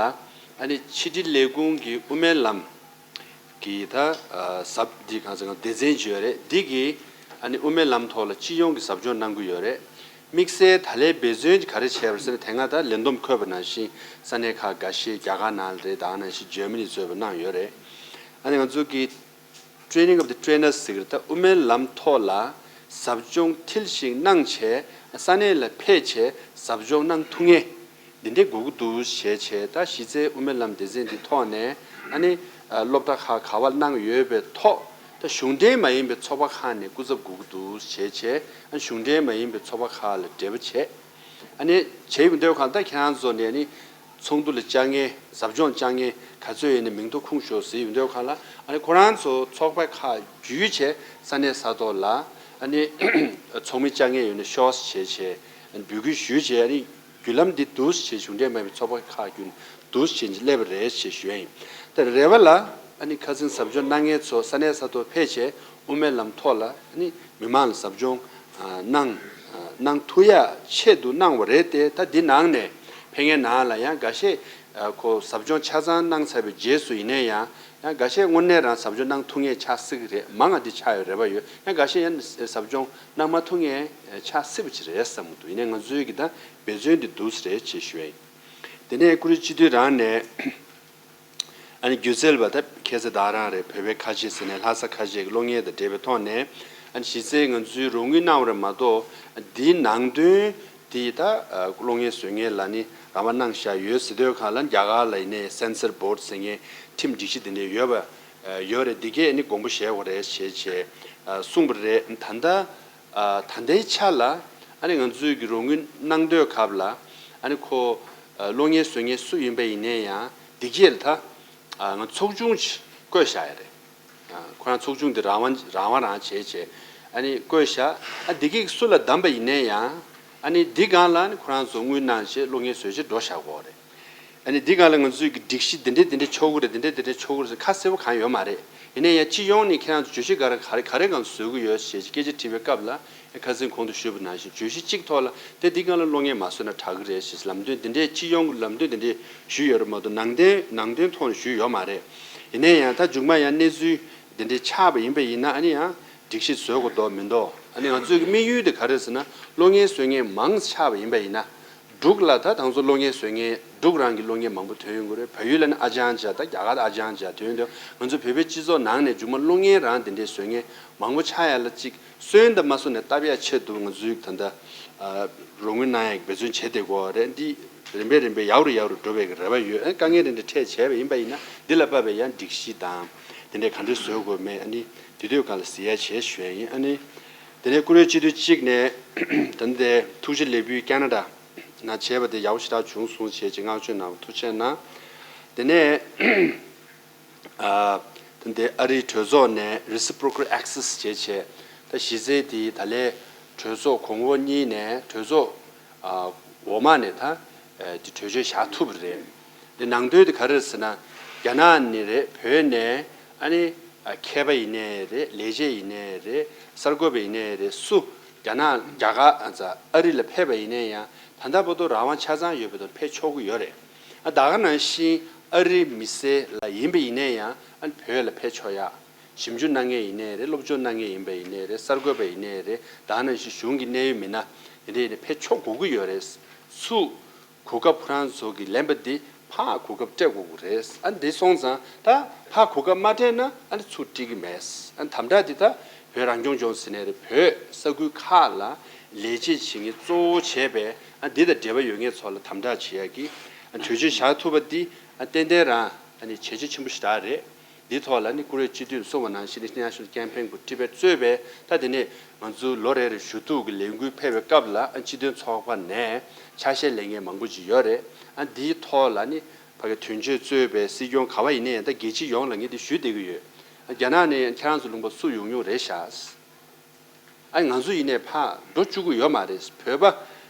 ཨ་ནི་ཕྱི་དྲིལ་ལས་ཁུངས་ཀྱི་དབུ་མའི་ལམ་གྱི་ད་ཟབ་འདི་གང་ཟེར་གང་སྡེ་ཚན་ཅིག་ཡོད་རེད། འདི་གིས་ཨ་ནི་དབུ་མའི་ལམ་ཐོག་ལ་སྤྱི་ཡོངས་ཀྱི་ཟབ་སྦྱོང་གནང་གི་ཡོད་རེད། དམིགས་བསལ་ད་ལན་འབད་བརྩོན་གྱིས་ག་རེ་བྱས་པ་རེད་ཟེར་ན། དེ་སྔ་ད་ལས་བསྡོམས་འཁོད་པ་ནང་བཞིན་ས་གནས་ཁག་འགའ་ཤས་རྒྱ་གར་ནང་ལ་རེད། ད་ནང་བཞིན་ཇར་མ་ནི་གཙོས་པ་གནང་ཡོད་རེད། ཨ་ནི་ང་ཚོ་གི Training of the Trainers ཟེར་གྱི་རེད། ད་དབུ་མའི་ལམ་ཐོག་ལ་ཟབ་སྦྱོང་མཐིལ་ཕྱིན་གནང་བྱས་ས་གནས་ལ་ཕེབས་བྱས་ཟབ་སྦྱོང་གནང་ཐུབ་མཁན་འདི་འདྲས་དགོས་ཀྱི་འདུག་ཞེས་བྱས། ད་གཞི་རྩའི་དབུ་མའི་ལམ་སྡེ་ཚན་འདི་ཐོག་ནས་ཨ་ནི་སློབ་གྲྭ་ཁག་ག་པར་གནང་ཡོད་པའི་ཐོག་ད་གཞུང་འབྲེལ་མ་ཡིན་པའི་ཚོགས་པ་ཁག་ནས་སྐུ་ཚབ་དགོས་ཀྱི་འདུག་ཞེས་བྱས། ཨ་ནི་གཞུང་འབྲེལ་མ་ཡིན་པའི་ཚོགས་པ་ཁག་ལ་འབྲེལ་བ་བྱས། ཨ་ནི་བྱས་ཡོང་དུས་གང་ལྟར་ཁྱེད་རང་ཚོ་ནས་ནི་ཚོགས་འདུ་ལ་བཅར་མཁན་ཟབ་སྦྱོང་བཅར་མཁན་ག་ཚོད་ཡིན་ནའི་མིང་ཐོ་ཁུངས་ཤོག་ཟེར་ཡོང་དུས་གང་ལ། ཨ་ནི་ཁོ་རང་ཚོ་ཚོགས་པ་ཁག་བརྒྱུད་བྱས་ས་གནས་ས་ཐོག་ལ་ཨ་ནི་ཚོགས་མི་བཅར་མཁན་ཡོད་ན་ཤོག་ཟེར་བྱས་བྱས་འབོད་སྐུལ་ཞུས་བྱས། ཨ་ནི་བརྒྱུད་ལམ་འདི་འདུག་ཟེར་བྱས་གཞུང་འབྲེལ་མ་ཡིན་པའི་ཚོགས་པ་ཁག་བརྒྱུད་འདུག་ཟེར་བྱས་སླེབས་པ་རེད་ཅེས་ཞུ་ཡ་ཡིན། ད་རེ་བ་ལ་ཨ་ནི་ཁ་སང་ཟབ་སྦྱོང་གནང་མཁན་ཚོ་ས་གནས་ས་ཐོག་ཕེབས་བྱས་དབུ་མའི་ལམ་ཐོག་ལ་ཨ་ནི་མི་མང་ལ་ཟབ་སྦྱོང་གནང་གནང་ཐུབ་ཡ་ཆེད་དུ་གནང་བ་རེད་དེ། ད་འདི་ནང་ནས་ཕེབས་མཁན་ནང་ལ་ཡང་འགའ་ཤས་ཁོ་ཟབ་སྦྱོང་ཆ་ཚང་གནང་ཚར་བའི་རྗེས་སུ་ཡིན་ནའི་ཡང་། ཡང་འགའ་ཤས་དངོས་གནས་རང་ཟབ་སྦྱོང་གནང་ཐུབ་མཁན་ཆགས་སྲིད་ཀྱི་རེད། མང་ང་འདི་ཆགས་ཡོད་རེ་བ་ཡོད། ཡང་འགའ་ཤས་ཡང་ཟབ་སྦྱོང་གནང་མ་ཐུབ་མཁན་ཆགས་སྲིད་པ་ཅིག་རེད་བསམ་གྱི་འདུག་ཡིན་ནའི་ང་ཚོའི་གི་ད་འབད་བརྩོན་འདི་འདུག་སེ་རེད་ཅེས་ཞུ་ཡ་ཡིན། དེ་ནས་ཀུ་རེ་སྤྱི་འཐུས་རང་ནས། ཨ་ནི་སྒྱུ་རྩལ་པ་ད་ཁ་སང་ད་རང་རེད། བོད་པའི་ཁ་ཆེ་ཟེར་ནས་ལྷ་ས་ཁ་ཆེ་གི་གློག་བརྙན་དང་འབྲེལ་བའི་ཐོག་ནས། ཨ་ནི་གཞི་རྩའི་ང་ཚོའི་རོགས་དངུལ་གནང་བ་རེད་མ་གཏོགས། འདིའི་ནང་དོན་དེ་ད་གློག་བརྙན་བཟོ་མཁན་ལ་ནི་རང་དབང་གནང་བཞག་ཡོད་ཟེར་དུས་གང་ལ། རྒྱ་གར་ལ་ཡིན་ནའི་སེན་སར་བོར་ཌི་ཟེར་མཁན་ཁྲིམས་སྒྲིག་གཞི་དེ་འདྲ་ཡོད་པ་ཡོད་རེད། འདི་གས་ནི་དགོངས་པ་བཞེས་དགོས་རེད་ཞེས་བྱས་གསུངས་པ་རེད། ད་ལྟ། ཨ་ད་ལྟའི་ཆ་ལ་ཨ་ནི་ང་ཚོས་ཀྱི་རོགས་དངུལ་གནང་དུས་སྐབས་ལ། ཨ་ནི་ཁོ་ཨ་གློག་བརྙན་བཟོ་མཁན་སུ་ཡིན་པ་ཡིན་ནའི་ཡང་འདི་གས་ལ་ད་ཨ་ང་ཚོགས་ཆུང་ཅིག་བསྐོས་བཞག་ཡ་རེད། ཨ་ཁོ་རང་ཚོགས་ཆུང་འདི་རང་དབང་རང་དབང་རང་བྱས་བྱས་ཨ་ནི་བསྐོས་བཞག་ཨ་འདི་གས་སུ་ལ་བདམས་པ་ཡིན་ནའི་ཡང་། ཨ་ནི་འདི་སྒང་ལ་ཨ་ནི་ཁོ་རང་ཚོ་དངུལ་གནང་བྱས་གློག་བརྙན་བཟོ་བྱས་འགྲོ་བཞག་དགོས་རེད། ཨ་ནི་འདི་སྒང་ལ་ང་ཚོས་ཀྱི་སྒྲིག་གཞི་འདི་འདྲས་འདི་འདྲས་ཆོག་གི་རེད། འདི་འདྲས་འདི་འདྲས་ཆོག་གི་རེད་ཟེར་ཁ་གསལ་པོ་གང་ཡོད་མ་རེད། ཡིན་ན་ཡང་སྤྱི་ཡོངས་ནས་ཁྱེད་རང་ཚོ་བརྗོད་གཞི་ག་རེ་ག་རེ་ག་རེ་སྒང་བཟོ་གི་ཡོད་ཞེས་སྐད་ཆ་དྲིས་པའི་སྐབས་ལ། ཁ་སང་གོང་དུ་ཞུས་པ་ནང་བཞིན་བརྗོད་གཞི་གཅིག་ཐོག་ལ་དེ་འདི་སྒང་ལ་གློག་བརྙན་མ་བཟོས་ན་དྲག་གི་རེད་ཞེས། ལམ་སྟོན་འདི་འདྲས་སྤྱི་ཡོངས་ཀྱི་ལམ་སྟོན་འདི་འདྲས་ཞུས་ཡོད་རེད་མ་གཏོགས། ནང་དོན་ནང་དོན་ཐོག་ནས་ཞུས་ཡོད་མ་རེད། ཡིན་ན་ཡང་ད་མཇུག་མ་ཡང་གནས་ཚུལ་འདི་འདྲས་ཆགས་པ་ཡིན་པ་ཡིན་ན། ཨ་ནི་ཡང་སྒྲིག་གཞི་བཟོ་དགོས་འདུག་མི་འདུག་ཨ་ནི་ང་ཚོའི་གི་དམིགས་ཡུལ་དེ་ག་རེ་ཟེར་ན། གློག་བརྙན་བཟོ་མཁན་མང་ཆགས་པ་ཡིན་པ་ཡིན་ན། འབྲུག་ལ་ད་དང་ཚོ་གློག་བརྙན་བཟོ་མཁན་འབྲུག་རང་གི་གློག་བརྙན་མང་པོ་ཐོན་ཡོང་གི་རེད། བལ་ཡུལ་ལ་ནི་ཨ་ཅང་ཅག་ད་རྒྱ་གར་ད་ཨ་ཅང་ཅག་ཐོན་ཡོང་དུས། ང་ཚོ་བོད་པའི་སྤྱི་ཚོགས་ནང་ནས་མཇུག་མ་གློག་བརྙན་རང་དེ་འདྲའི་བཟོ་མཁན་མང་པོ་ཆགས་ཡ་ལ་ཅིག་སོན་དང་མ་སོན་ནས་བཏབ་ཡ་ཆེད་དུ་ང་ཚོས་ད་ལྟ་རོགས་དངུལ་གནང་ཡ་གི་འབད་བརྩོན་བྱེད་བསྡད་དགོས་རེད། འདི་རིམ་པས་རིམ་པས་ཡག་རུ་ཡག་རུ་འགྲོ་བའི་གི་རེ་བ་ཡོད། ཨ་དཀའ་ངལ་རེ་འདྲ་འཕྲད་བྱས་པ་ཡིན་པ་ཡིན་ན་འདི་ལ་དཔག་པའི་ཡང་སྒྲིག་གཞི་དང་དེ་འདྲའི་ག་འདྲ་བཟོ་དགོས་མེད། ཨ་ནི་དེ་དུས་སྒང་ལ་གཟིགས་ཡ་བྱས་ཞུ་ཡ་ཡིན། ཨ་ནི་དེ་ནས་ཀུ་རེ་སྤྱི་འཐུས་གཅིག་ནས་ད་ལྟའི་ཐུགས་རྗེ་ལེགས་འབུལ་ཁེ་ན་ཌ་ན་བྱས་པ་དེ་ཡག་པོ་ཞེ་དྲག་བྱུང་སོང་བྱས་ཅིག་བསྔགས་བརྗོད་གནང་བ་ཐུགས་རྗེ་གནང་། དེ་ནས། ཨ་ད་ལྟའི་ཨ་རིའི་གྲོས་ཚོགས་ནས་reciprocal access བྱས་བྱས། ད་གཞི་རྩའི་དེ་ད་ལས་གྲོས་ཚོགས་གོང་འོག་གཉིས་ནས་གྲོས་ཚོགས་ཨ་འོག་མ་ནས་ད་ཨ་དེ་གྲོས་ཆོད་བཞག་ཐུབ་པ་རེད། དེ་ནང་དོན་དེ་ག་རེ་རེད་ཟེར་ན། རྒྱ་ནག་ནས་རེད། བོད་ནས་ཨ་ནི་ཨ་མཁས་པ་ཡིན་ནའི་རེད། ལས་བྱེད་ཡིན་ནའི་རེད། གསར་འགོད་པ་ཡིན་ནའི་རེད། སུ་རྒྱ་ནག་རྒྱ་གར་ཨ་ཙ་ཨ་རི་ལ་ཕེབས་པ་ཡིན་ནའི་ཡང་ད་ལྟ་བར་དུ་རང་དབང་ཆ་ཚང་ཡོད་པའི་ཐོག་ཕེབས་ཆོག་གི་ཡོད་རེད། ཨ་ད་ག་ནང་བཞིན་ཨ་རིའི་མི་སེར་ལ་ཡིན་པ་ཡིན་ནའི་ཡང་ཨ་བོད་ལ་ཕེབས་ཆོག་ཡ། ཞིབ་འཇུག་གནང་མཁན་ཡིན་ནའི་རེད། སློབ་སྦྱོང་གནང་མཁན་ཡིན་པ་ཡིན་ནའི་རེད། གསར་འགོད་པ་ཡིན་ནའི་རེད། ད་ག་ནང་བཞིན་གཞུང་གི་གནད་ཡོད་མི་སྣ་དེ་འདྲ་ཡིན་ནའི་ཕེབས་ཆོག་དགོས་ཀྱི་ཡོད་རེད། སུ་གོ་སྐབས་ཁོ་རང་ཚོ་གིས་ལེན་པ་འདི་ཕར་གོ་སྐབས་སྤྲད་དགོས་ཀྱི་རེད། ཨ་འདི་སོང་ཙང་ད་ཕར་གོ་སྐབས་མ་སྤྲད་ན་ཨ་ནི་ཚུར་སྤྲད་ཀྱི་མེད། ཨ་དམ་དྲག་འདི་ད་བོད་རང་སྐྱོང་ལྗོངས་ཟེར་ནའི་རེད། བོད་ས་ཁུལ་ཁག་ལ་ལས་བྱེད་བྱེད་མཁན་གཙོ་བོ་བྱས་པའི་ཨ་འདི་དང་འབྲེལ་བ་ཡོད་མཁན་ཚོ་ལ་དམ་དྲག་བྱེད་ཡ་གི་ཨ་གྲོས་ཆོད་བཞག་ཐུབ་པ་འདི་ཨ་ཏན་ཏན་རང་ཨ་ནི་བྱས་རྗེས་ཆེན་པོ་ཞེ་དྲག་རེད། འདི་ཐོག་ལ་ནི་ཀུ་རེ་སྤྱི་འཐུས་གསུངས་པ་ནང་བཞིན་International Campaign for Tibet གཙོས་པའི་ད་དེ་ནས་ང་ཚོ་ལོ་རེ་རེ་ཞུ་གཏུག་གི་ལས་འགུལ་ཕེབས་པའི་སྐབས་ལ་ཨ་སྤྱི་མཐུན་ཚོགས་པ་ནས་ཆ་ཤས་ལེན་མཁན་མང་པོ་ཅིག་ཡོད་རེད། ཨ་འདིའི་ཐོག་ལ་ནི་ཕ་གི་དོན་གཅོད་གཙོས་པའི་སྲིད་སྐྱོང་ག་པར་ཡིན་ནའི་ད་རྒྱལ་སྤྱི་ཡོངས་ལ་ངས་འདི་ཞུ་བསྡད་ཀྱི་ཡོད། ཨ་རྒྱ་ནག་ནས་ཁྱེད་རང་ཚོ་ལུང་པ་སུ་ཡོང་མྱོང་རེད་ཤག་ཨ་ང་ཚོ་ཡིན་ནའི་ཕར་འགྲོ་བཅུག་གི་ཡོད་མ་རེད། བོད་པ་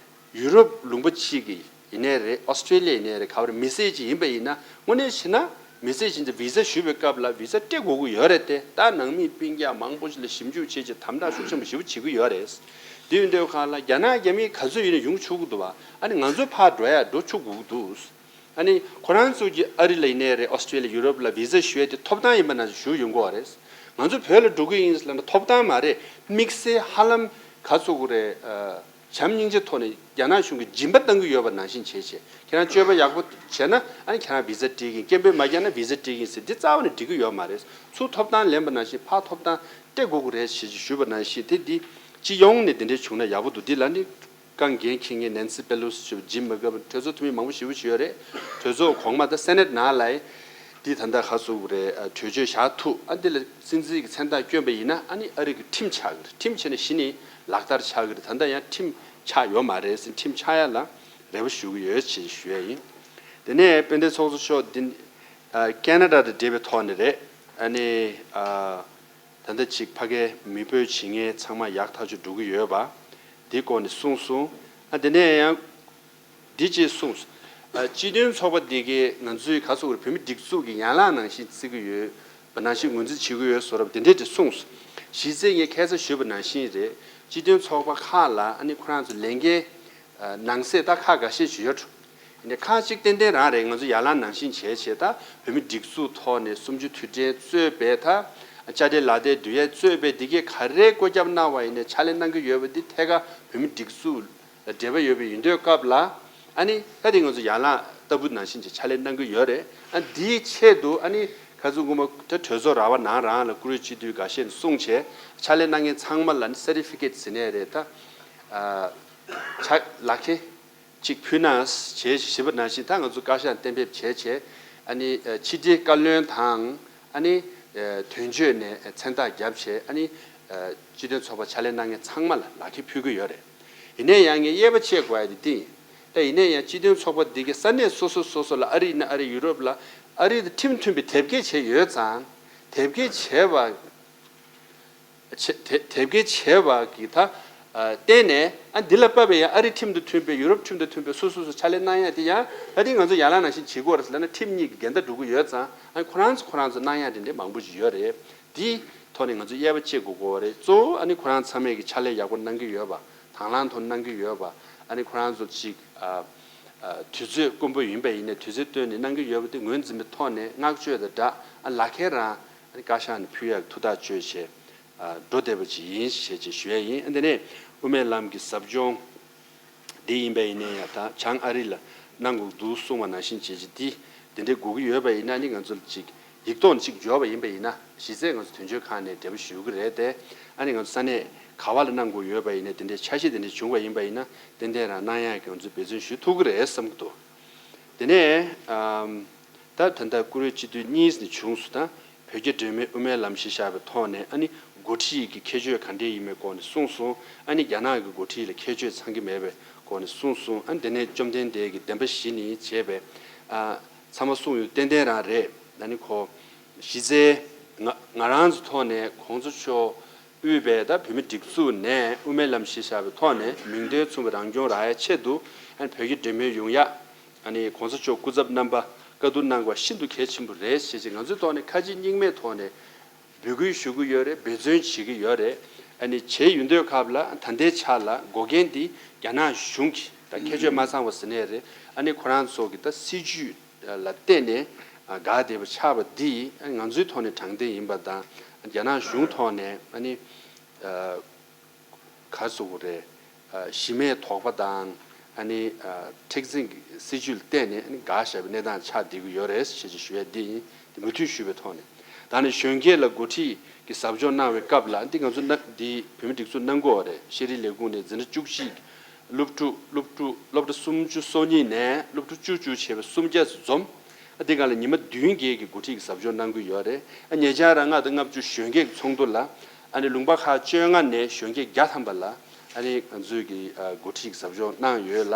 ཡུ་རོབ་ལུང་པ་ཕྱི་གི་ཡིན་ནའི་རེད། ཨོ་སི་ཀྲེ་ལི་ཡ་ཡིན་ནའི་རེད། ག་བར་མི་སེར་ཅིག་ཡིན་པ་ཡིན་ན་དངོས་གནས་བྱས་ན་མི་སེར་ཅིག་ཡིན་ཙང་བི་ཟ་ཞུ་བའི་སྐབས་ལ་བི་ཟ་སྤྲད་དགོས་ཀྱི་ཡོད་རེད་དེ། ད་ནང་མི་སྤུན་ཀྱག་མང་པོ་ཞིག་ལ་ཞིབ་འཇུག་བྱེད་ཅིག་དམ་དྲག་ཤུགས་ཆེན་པོ་ཞེ་པོ་བྱེད་ཀྱི་ཡོད་རེད། དེ་ཡིན་དུས་ཁ་ལ་རྒྱ་ནག་རྒྱ་མི་ག་ཚོད་ཡིན་ན་ཡོང་ཆོག་གི་འདུག་བ། ཨ་ནི་ང་ཚོ་ཕར་འགྲོ་ཡ་འགྲོ་ཆོག་གི་འདུག་ཨ་ནི་ཁོ་རང་ཚོ་གི་ཨ་རི་ལ་ཡིན་ནའི་རེད། ཨོ་སི་ཀྲེ་ལི་ཡ། ཡུ་རོབ་ལ་བི་ཟ་ཞུ་ཡ་དེ་ཐོབ་ཐང་ཡིན་པ་ནང་བཞིན་ཞུ་ཡོང་གི་ཡོད་རེད། ང་ཚོ་བོད་ལ་འགྲོ་གི་ཡིན་ལབ་ན་ཐོབ་ཐང་མ་རེད། དམིགས་བསལ་ཧ་ལམ་ག་ཚོད་གི་རེད། ཨ། བྱམས་སྙིང་རྗེ་ཐོག་ནས་རྒྱ་ནག་གཞུང་གིས་སྦྱིན་པ་གཏང་གི་ཡོད་པ་ནང་བཞིན་བྱས་བྱས། ཁྱེད་རང་སྤྱོད་པ་ཡག་པོ་བྱས་ན་ཨ་ནི་ཁྱེད་རང་བི་ཟ་སྤྲད་ཀྱི་ཡིན། སྐད་འབོད་མ་རྒྱག་ན་བི་ཟ་སྤྲད་ཀྱི་ཡིན་ཟེར་འདི་རྩ་བ་ནས་འགྲིག་གི་ཡོད་མ་རེད། ཚུར་ཐོབ་ཐང་ལེན་པ་ནང་བཞིན་ཕར་ཐོབ་ཐང་སྤྲད་དགོས་ཀྱི་རེད་ཞེས་ཞུས་པ་ནང་བཞིན་དེ་འདི་སྤྱི་ཡོངས་ནས་འདི་འདྲའི་བྱུང་ན་ཡག་པོ་འདུག་འདི་ལ་ནི་རྐང་འགན་འཁྱེར་མཁན་ནན་སི་པེ་ལོ་སི་ཞེས་པ་ཇིམ་མེ་ཀར་གྲོས་ཚོགས་འཐུས་མི་མང་པོ་ཞེ་པོ་ཅིག་ཡོད་རེད། གྲོས་ཚོགས་གོང་མ་དང་སེ་ནེ་ཊི་ནང་ལ་འདི་ད་ལྟ་ཁ་གསོ་རེད། གྲོས་ཆོད་བཞག་ཐུབ། ཨ་འདི་ལ་སྲིད་འཛིན་གྱི་མཚན་རྟགས་བསྐྱོན་པ་ཡིན་ན་ཨ་ནི་ཨ་རི་གི་ཁྲིམས་ཆགས་ཀྱི་རེད། ཁྲིམས་བྱས་ནས་གཞི་ནས་ལག་བསྟར་ཆགས་ཀྱི་རེད། ད་ལྟ་ཡང་ཁྲིམས་ཆགས་ཡོད་མ་རེད་ཟེར། ཁྲིམས་ཆགས་ཡ་ལ་རེ་བ་ཞུ་གི་ཡོད་ཅེས་ཞུ་ཡ་ཡིན། དེ་ནས་དཔལ་ལྡན་ཚོགས་གཙོ་མཆོག་འདི་ཨ་ཁེ་ན་ཌ་དང་འབྲེལ་བའི་ཐོག་ནས་རེད། ཨ་ནི་ཨ་ད་ལྟ་ཅིག་ཕ་གིར་མི་འབོད་བྱེད་མཁན་ཚང་མ་ཡག་ཐག་ཆོད་འགྲོ་གི་ཡོད་པ་འདི་སྐོར་ནས་གསུངས་སོང་། ཨ་དེ་ནས་ཡང་འདི་ཅེས་གསུངས། ཨ་སྤྱི་མཐུན་ཚོགས་པ་འདི་གའི་ང་ཚོའི་ག་ཚོད་བོད་མི་སྒྲིག་འཛུགས་ཀྱི་ཡན་ལག་ནང་བཞིན་བརྩི་གི་ཡོད་པ་ནང་བཞིན་ངོས་འཛིན་བྱེད་ཀྱི་ཡོད་བཟོ་འདྲ་འདི་འདྲས་ཅིག་གསུངས། གཞི་རྩའི་ངས་ཁ་སང་ཞུས་པ་ནང་བཞིན་རེད། སྤྱི་མཐུན་ཚོགས་པ་ཁག་ལ་ཨ་ནི་ཁོ་རང་ཚོ་ལས་འགན་ཨ་ནང་གསེས་ད་ཁག་འགའ་ཤས་ཅིག་ཡོད་འགྲོ། ཡིན་ནའི་ཁག་ཅིག་ཏན་ཏན་རང་རེད། ང་ཚོ་ཡན་ལག་ནང་བཞིན་བྱས་བྱས་ད་བོད་མི་སྒྲིག་འཛུགས་ཐོག་ནས་གསུམ་བཅུ་དུས་དྲན་གཙོས་པའི་ད་དཔྱ་ཁྲལ་ལག་དེབ་བསྡུ་ཡས་གཙོས་པའི་འདི་གས་ག་རེ་བཀོད་ཁྱབ་གནང་བ་ཡིན་ནའི་ཕྱག་ལས་གནང་གི་ཡོད་པ་འདི་ཐད་ཀར་བོད་མི་སྒྲིག་འཛུགས་ལ་འབྲེལ་བ་ཡོད་པ་ཡིན་དུས་སྐབས་ལ་ཨ་ནི་ད་དེ་ང་ཚོ་ཡན་ལག་ལྟ་བུ་ནང་བཞིན་གྱི་ཕྱག་ལས་གནང་གི་ཡོད་རེད། ཨ་འདིའི་ཆེད་དུ་ཨ་ནི་ཁ་ཚུགས་སྔོན་མ་ད་གྲོས་ཚོགས་ར་བ་ནང་རང་ལ་བཀུར་འོས་སྤྱི་འཐུས་འགའ་ཤས་ནས་གསུངས་བྱས་ཕྱག་ལས་གནང་མཁན་ཚང་མ་ལ་ནི་སར་ཊི་ཕི་ཀེ་ཊི་ཟེར་ནའི་རེད། ད་ཨ་ཕྱག་ལག་ཁྱེར་གཅིག་ཕུལ་ན་བྱས་ཞེས་པ་ནང་བཞིན་ད་ང་ཚོ་བཀའ་ཤག་གཏན་འབེབས་བྱས་བྱས་ཨ་ནི་ཕྱི་དྲིལ་བཀའ་བློན་དང་ཨ་ནི་དོན་གཅོད་ནས་མཚན་རྟགས་བརྒྱབ་བྱས་ཨ་ནི་སྤྱི་མཐུན་ཚོགས་པ་ཕྱག་ལས་གནང་མཁན་ཚང་མ་ལ་ལག་ཁྱེར་ཕུལ་གྱི་ཡོད་རེད། ཡིན་ནའི་ཡང་ངས་དབྱེ་བ་ཕྱེ་དགོས་ཡ་དེ་འདི་ཡིན། ད་ཡིན་ནའི་ཡང་སྤྱི་མཐུན་ཚོགས་པ་འདི་གའི་ས་གནས་སོ་སོ་སོ་སོ་ལ་ཨ་རི་ཡིན་ན་ཨ་རི་ཡུ་རོབ་ལ་ཨ་རི་དང་ཁྲིམས་མཐུན་པའི་དེབ་སྐྱེལ་བྱས་ཡོད་ཙང་དེབ་སྐྱེལ་བྱས་པ། བྱེད་དེ་དེབ་སྐྱེལ་བྱས་པ་གི་ད་ཨ་བརྟེན་ནས་ཨ་འདི་ལ་དཔག་པའི་ཡང་ཨ་རི་ཁྲིམས་དང་མཐུན་པའི་ཡུ་རོབ་ཁྲིམས་དང་མཐུན་པའི་སོ་སོ་སོ་ཕྱག་ལས་གནང་ཡ་དེ་ཡང་ད་དེ་ང་ཚོ་ཡན་ལག་ནང་བཞིན་བྱེད་དགོས་རེད་ཟེར་ལབ་ན་ཁྲིམས་གཉིས་ཀྱི་འགལ་ཟླ་འགྲོ་གི་ཡོད་ཙང་ཨ་ཁོ་རང་ཚོ་ཁོ་རང་ཚོ་གནང་ཡ་དེ་འདྲ་མང་པོ་ཞིག་ཡོད་རེད། དེའི་ཐོག་ནས་ང་ཚོ་དབྱེ་བ་ཕྱེ་དགོས་ཀྱི་རེད། གཙོ་བོ་ཨ་ནི་ཁོ་རང་ཚང་མས་ཀྱི་ཕྱག་ལས་ཡག་པོ་གནང་གི་ཡོད་པ་དང་བླངས་ཐོག་གནང་གི་ཡོད་པ་ཨ་ནི་ཁོ་རང་ཚོ་ཅིག་ཨ་ཨ་དུས་ཚོད་དཀོན་པོ་ཡིན་པ་ཡིན་ནའི་དུས་ཚོད་བཏོན་ནས་གནང་གི་ཡོད་པ་དེ་ངོས་འཛིན་པའི་ཐོག་ནས་བསྔགས་བརྗོད་དང་སྦྲགས་ཨ་ལག་ཁྱེར་རང་ཨ་ནི་བཀའ་ཤག་ནས་ཕུལ་ཡག་ཐུགས་ཐག་གཅོད་བྱས་ཨ་འགྲོ་བསྡད་པ་ཅིག་ཡིན་ཞེས་ཅིག་ཞུ་ཡ་ཡིན། ཨ་དེ་ནས་དབུ་མའི་ལམ་གྱི་ཟབ་སྦྱོང་འདི་ཡིན་པ་ཡིན་ནའི་ཡང་ད་བྱང་ཨ་རི་ལ་གནང་དགོས་འདུག་གསུངས་པ་ནང་བཞིན་བྱས་ཅིག་འདི་དེ་འདྲའི་དགོས་ཀྱི་ཡོད་པ་ཡིན་ན་ནི་ང་ཚོ་ལ་ཅིག་ཡིག་ཐོག་ནས་ཅིག་འབྱོར་བ་ཡིན་པ་ཡིན་ན་གཞི་རྩའི་ང་ཚོ་དོན་གཅོད་ཁང་ནས་འབྲེལ་བ་ཞུ་གི་རེད་དེ། ཨ་ནི་ང་ཚོ་ས་གནས་ག་བ་ལ་གནང་དགོས་ཡོད་པ་ཡིན་ན་དེ་འདྲའི་འཆར་གཞི་དེ་འདྲ་བྱུང་བ་ཡིན་པ་ཡིན་ན་ཏན་ཏན་རང་གནང་ཡག་གི་ང་ཚོས་འབད་བརྩོན་ཞུ་ཐུབ་ཀྱི་རེད་བསམ་གྱི་འདུག་དེ་ནས་ཨམ་ད་ད་ལྟ་བཀུར་འོས་སྤྱི་འཐུས་གཉིས་ནས་བྱུང་སོང་། ད་བོད་རྒྱ་འབྲེལ་མོལ་དབུ་མའི་ལམ་གཞི་བཞག་པའི་ཐོག་ནས་ཨ་ནི་འགོ་ཁྲིད་ཀྱི་ཁྱད་ཆོས་ག་འདྲས་ཡིན་མིན་སྐོར་ནས་གསུངས་སོང་། ཨ་ནི་རྒྱ་ནག་གི་འགོ་ཁྲིད་ལ་ཁྱད་ཆོས་ཚང་གི་མེད་པའི་སྐོར་ནས་གསུངས་སོང་། ཨ་ནི་དེ་ནས་བཅོམ་ལྡན་འདས་ཀྱིས་བདེན་པ་བཞི་ནི་བྱས་པས་ཨ་ཚང་མ་གསུངས་ཡོད། ཏན་ཏན་རང་རེད། ཨ་ནི་ཁོ་གཞི་རྩའི་ང་ང་རང་ཚོ་ཐོག་ནས་གོང་ས་མཆོག་དབུས་པའི་ད་བོད་མི་སྒྲིག་འཛུགས་ནས་དབུ་མའི་ལམ་གཞི་བཞག་པའི་ཐོག་ནས་མིང་དོན་མཚུངས་པའི་རང་སྐྱོང་རག་ཡ་ཆེད་དུ་ཨ་ནི་བོད་རྒྱ་འབྲེལ་མོལ་ཡོང་ཡ་ཨ་ནི་གོང་ས་མཆོག་སྐུ་ཚབ་རྣམ་པ་བཀའ་བསྡུར་གནང་དགོས་པ་ཤིན་ཏུ་གལ་ཆེན་པོ་རེད་ཞེས་ང་ཚོའི་ཐོག་ནས་ཁ་ལྕེ་གཉིས་མེད་ཐོག་ནས་འབོད་སྐུལ་ཞུ་གི་ཡོད་རེད། འབད་བརྩོན་བྱེད་ཀྱི་ཡོད་རེད། ཨ་ནི་བྱས་ཡོང་དུས་སྐབས་ལ་ད་ལྟའི་ཆ་ལ་འགོག་རྐྱེན་འདི་རྒྱ་ནག་གཞུང་གི་ད་ཁྱད་ཆོས་མ་ཚང་བ་ཟེར་ནའི་རེད། ཨ་ནི་ཁོ་རང་ཚོ་གི་ད་སྲིད་ཇུས་ལ་བརྟེན་ནས་འགག་བསྡད་པ་ཆགས་པ་འདི་ང་ཚོའི་ཐོག་ནས་དྲང་བདེན་ཡིན་པ་དང་རྒྱ་ནག་གཞུང་ཐོག་ནས་ཨ་ནི་ག་རེ་ཟེར་དགོས་རེད། གཞི་མེད་དོགས་པ་དང་ཨ་ནི་མཁྲེགས་འཛིན་གྱི་སྲིད་ཇུས་ལ་བརྟེན་ནས་ཨ་ནི་འགག་བཞག་པའི་གནས་སྟངས་ཆགས་བསྡད་ཀྱི་ཡོད་རེད་ཞེས་ཞུ་ཡས་འདི་ཡིན། འདི་མུ་མཐུད་ཞུས་པའི་ཐོག་ནས་ད་ནི་གཞོན་སྐྱེས་ལ་འགོ་ཁྲིད་ཀྱི་ཟབ་སྦྱོང་གནང་བའི་སྐབས་ལ་འདི་ང་ཚོ་ན་འདི་བོད་མི་སྒྲིག་འཛུགས་གནང་དགོས་པ་རེད། ཤེས་རིག་ལས་ཁུངས་ནས་འཛིན་གྲྭ་བཅུ་གཅིག་སློབ་ཕྲུག་སློབ་ཕྲུག་སློབ་གྲྭ་སུམ་ཅུ་སོ་གཉིས་ནས་སློབ་ཕྲུག་བཅུ་བཅུ་བྱས་པའི་སུམ་བརྒྱ་ཙམ་འཛོམས། ཨ་འདི་ག་ལ་ཉི་མ་བདུན་བརྒྱད་ཀྱི་འགོ་ཁྲིད་ཀྱི་ཟབ་སྦྱོང་གནང་གི་ཡོད་རེད། ཨ་ཉེ་ཆར་རང་ལྔ་དང་ལྔ་བཅུ་གཞོན་སྐྱེས་ཀྱི་ཚོགས་འདུ་ལ་ཨ་ནི་ལུང་པ་ཁག་བཅོ་ལྔ་ནས་གཞོན་སྐྱེས་བརྒྱ་ཐམ་པ་ལ་ཨ་ནི་ང་ཚོས་ཀྱི་འགོ་ཁྲིད་ཀྱི་ཟབ་སྦྱོང་གནང་ཡོད་ལ།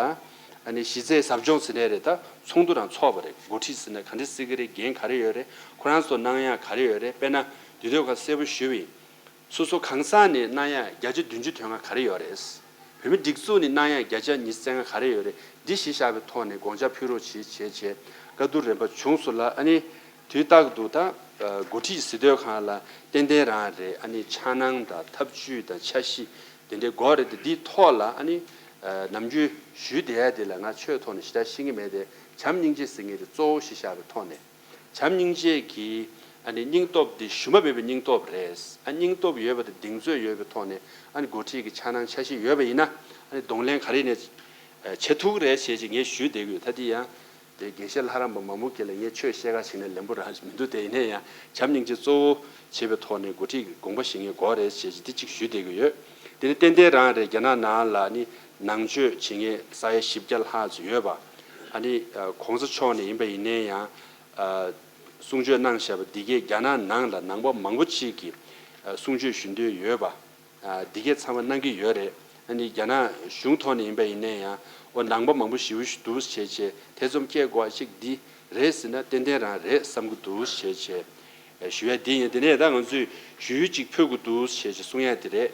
ཨ་ནི་གཞི་རྩའི་ཟབ་སྦྱོང་ཟེར་ནའི་རེད། ད་ཚོགས་འདུ་རང་ཚོགས་པ་རེད། འགོ་ཁྲིད་ཟེར་ན་ག་འདྲ་སེ་གི་རེད། འགན་ག་རེ་ཡོད་རེད། ཁོ་རང་ཚོ་གནང་ཡག་ག་རེ་ཡོད་རེད། དཔེར་ན་དུས་དེབ་ཁག་གསལ་པོ་ཞུས་པ་ཡིན། སོ་སོ་གང་ཟག་ནས་གནང་ཡག་བརྒྱ་ཆ་བདུན་ཅུ་དོན་ལྔ་ག་རེ་ཡོད་རེད། བོད་མི་སྒྲིག་འཛུགས་ནས་གནང་ཡག་བརྒྱ་ཆ་ཉི་ཤུ་རྩ་ལྔ་ག་རེ་ཡོད་རེད། འདི་གཞི་བཞག་པའི་ཐོག་ནས་དགོངས་འཆར་ཕུལ་རོགས་བྱེད་བྱས་བྱས་བཀའ་བསྡུར་རིམ་པ་བྱུང་སོང་ལ། ཨ་ནི་དུས་རྟག་ཏུ་ད་འགོ་ཁྲིད་ཟིན་ཐོའི་ཁང་ལ་ཏན་ཏན་རང་རེད། ཨ་ནི་འཆར་སྣང་དང་ཐབས་ཇུས་དང་འཆར་གཞི་དེ་འདྲའི་དགོས་རེད་དེ། འདིའི་ཐོག་ལ་ཨ་ནི་ནམ་རྒྱུན་ཞུས་བསྡད་ཡ་དེ་ལ་ང་ཆོས་ཐོག་ནས་ཞེ་དྲག་ཤེས་ཀྱི་མེད་དེ། བྱམས་སྙིང་རྗེ་ཟེར་མཁན་དེ་གཙོ་བོ་གཞི་བཞག་པའི་ཐོག་ནས། བྱམས་སྙིང་རྗེ་གི་ཨ་ནི་སྙིང་སྟོབས་འདི་ཞུམ་པ་མེད་པའི་སྙིང་སྟོབས་རེད། ཨ་སྙིང་སྟོབས་ཡོད་པ་དང་གདེང་ཚོད་ཡོད་པའི་ཐོག་ནས་ཨ་ནི་འགོ་ཁྲིད་ཀྱི་འཆར་སྣང་འཆར་གཞི་ཡོད་པ་ཡིན་ན། ཨ་ནི་གདོང་ལེན་ག་རེ་ནས་བྱེད་ཐུབ་ཀྱི་རེད་ཞེས་ཀྱི་ངས་ཞུས་བསྡད་ཀྱི་ཡོད། ད་འདི་ཡང་དེ་དགེ་བཤེས་ལྷ་རམས་པ་མང་པོ་གིས་ལ་ངས་ཆོས་བཤད་ག་བྱེད་ན་ལན་པོ་རང་མི་འདུག་དེ་ཡིན་ན་ཡང་བྱམས་སྙིང་རྗེ་གཙོ་བོ་བྱེད་པའི་ཐོག་ནས་འགོ་ཁྲིད་ཀྱི་དགོངས་པ་བཞེས་མཁན་དགོས་རེད་ཞེས་ཀྱི་འདི་གཅིག་ཞུས་བསྡད་ཀྱི་ཡོད། དེ་ནི་ཏན་ཏན་རང་རེད། རྒྱ་ནག་ནང་ལ་ནི་ནང་ཆོས་བྱེད་མཁན་ས་ཡ་བཞི་བརྒྱ་ལྷག་ཙམ་ཡོད་པ། ཨ་ནི་ཨ་གོང་ས་མཆོག་ནས་ཡིན་པ་ཡིན་ནའི་ཡང་ཨ་གསུང་ཆོས་གནང་བཞག་པ་འདི་གས་རྒྱ་ནག་ནང་ལ་ནང་པ་མང་པོ་ཅིག་གིས་ཨ་གསུང་ཆོས་ཞུ་འདོད་ཡོད་པ། ཨ་འདི་གས་ཚང་མ་གནང་གི་ཡོད་རེད། ཨ་ནི་རྒྱ་ནག་གཞུང་ཐོག་ནས་ཡིན་པ་ཡིན་ནའི་ཡང་ཨོ་ནང་པ་མང་པོ་ཞེ་པོ་ཞིག་འདུག་བྱས་བྱས་ཐེ་ཚོམ་སྐྱེ་དགོས་ཅིག་འདི་རེད་ཟེར་ན་ཏན་ཏན་རང་རེད་བསམ་གྱི་འདུག་བྱས་བྱས། ཞུ་ཡ་འདི་ཡིན། དེ་ནས་ད་ང་ཚོས་ཞུ་ཡིག་ཅིག་ཕུལ་དགོས་འདུག་ཞེས་ཅིག་གསུང་ཡ་དེ་རེད།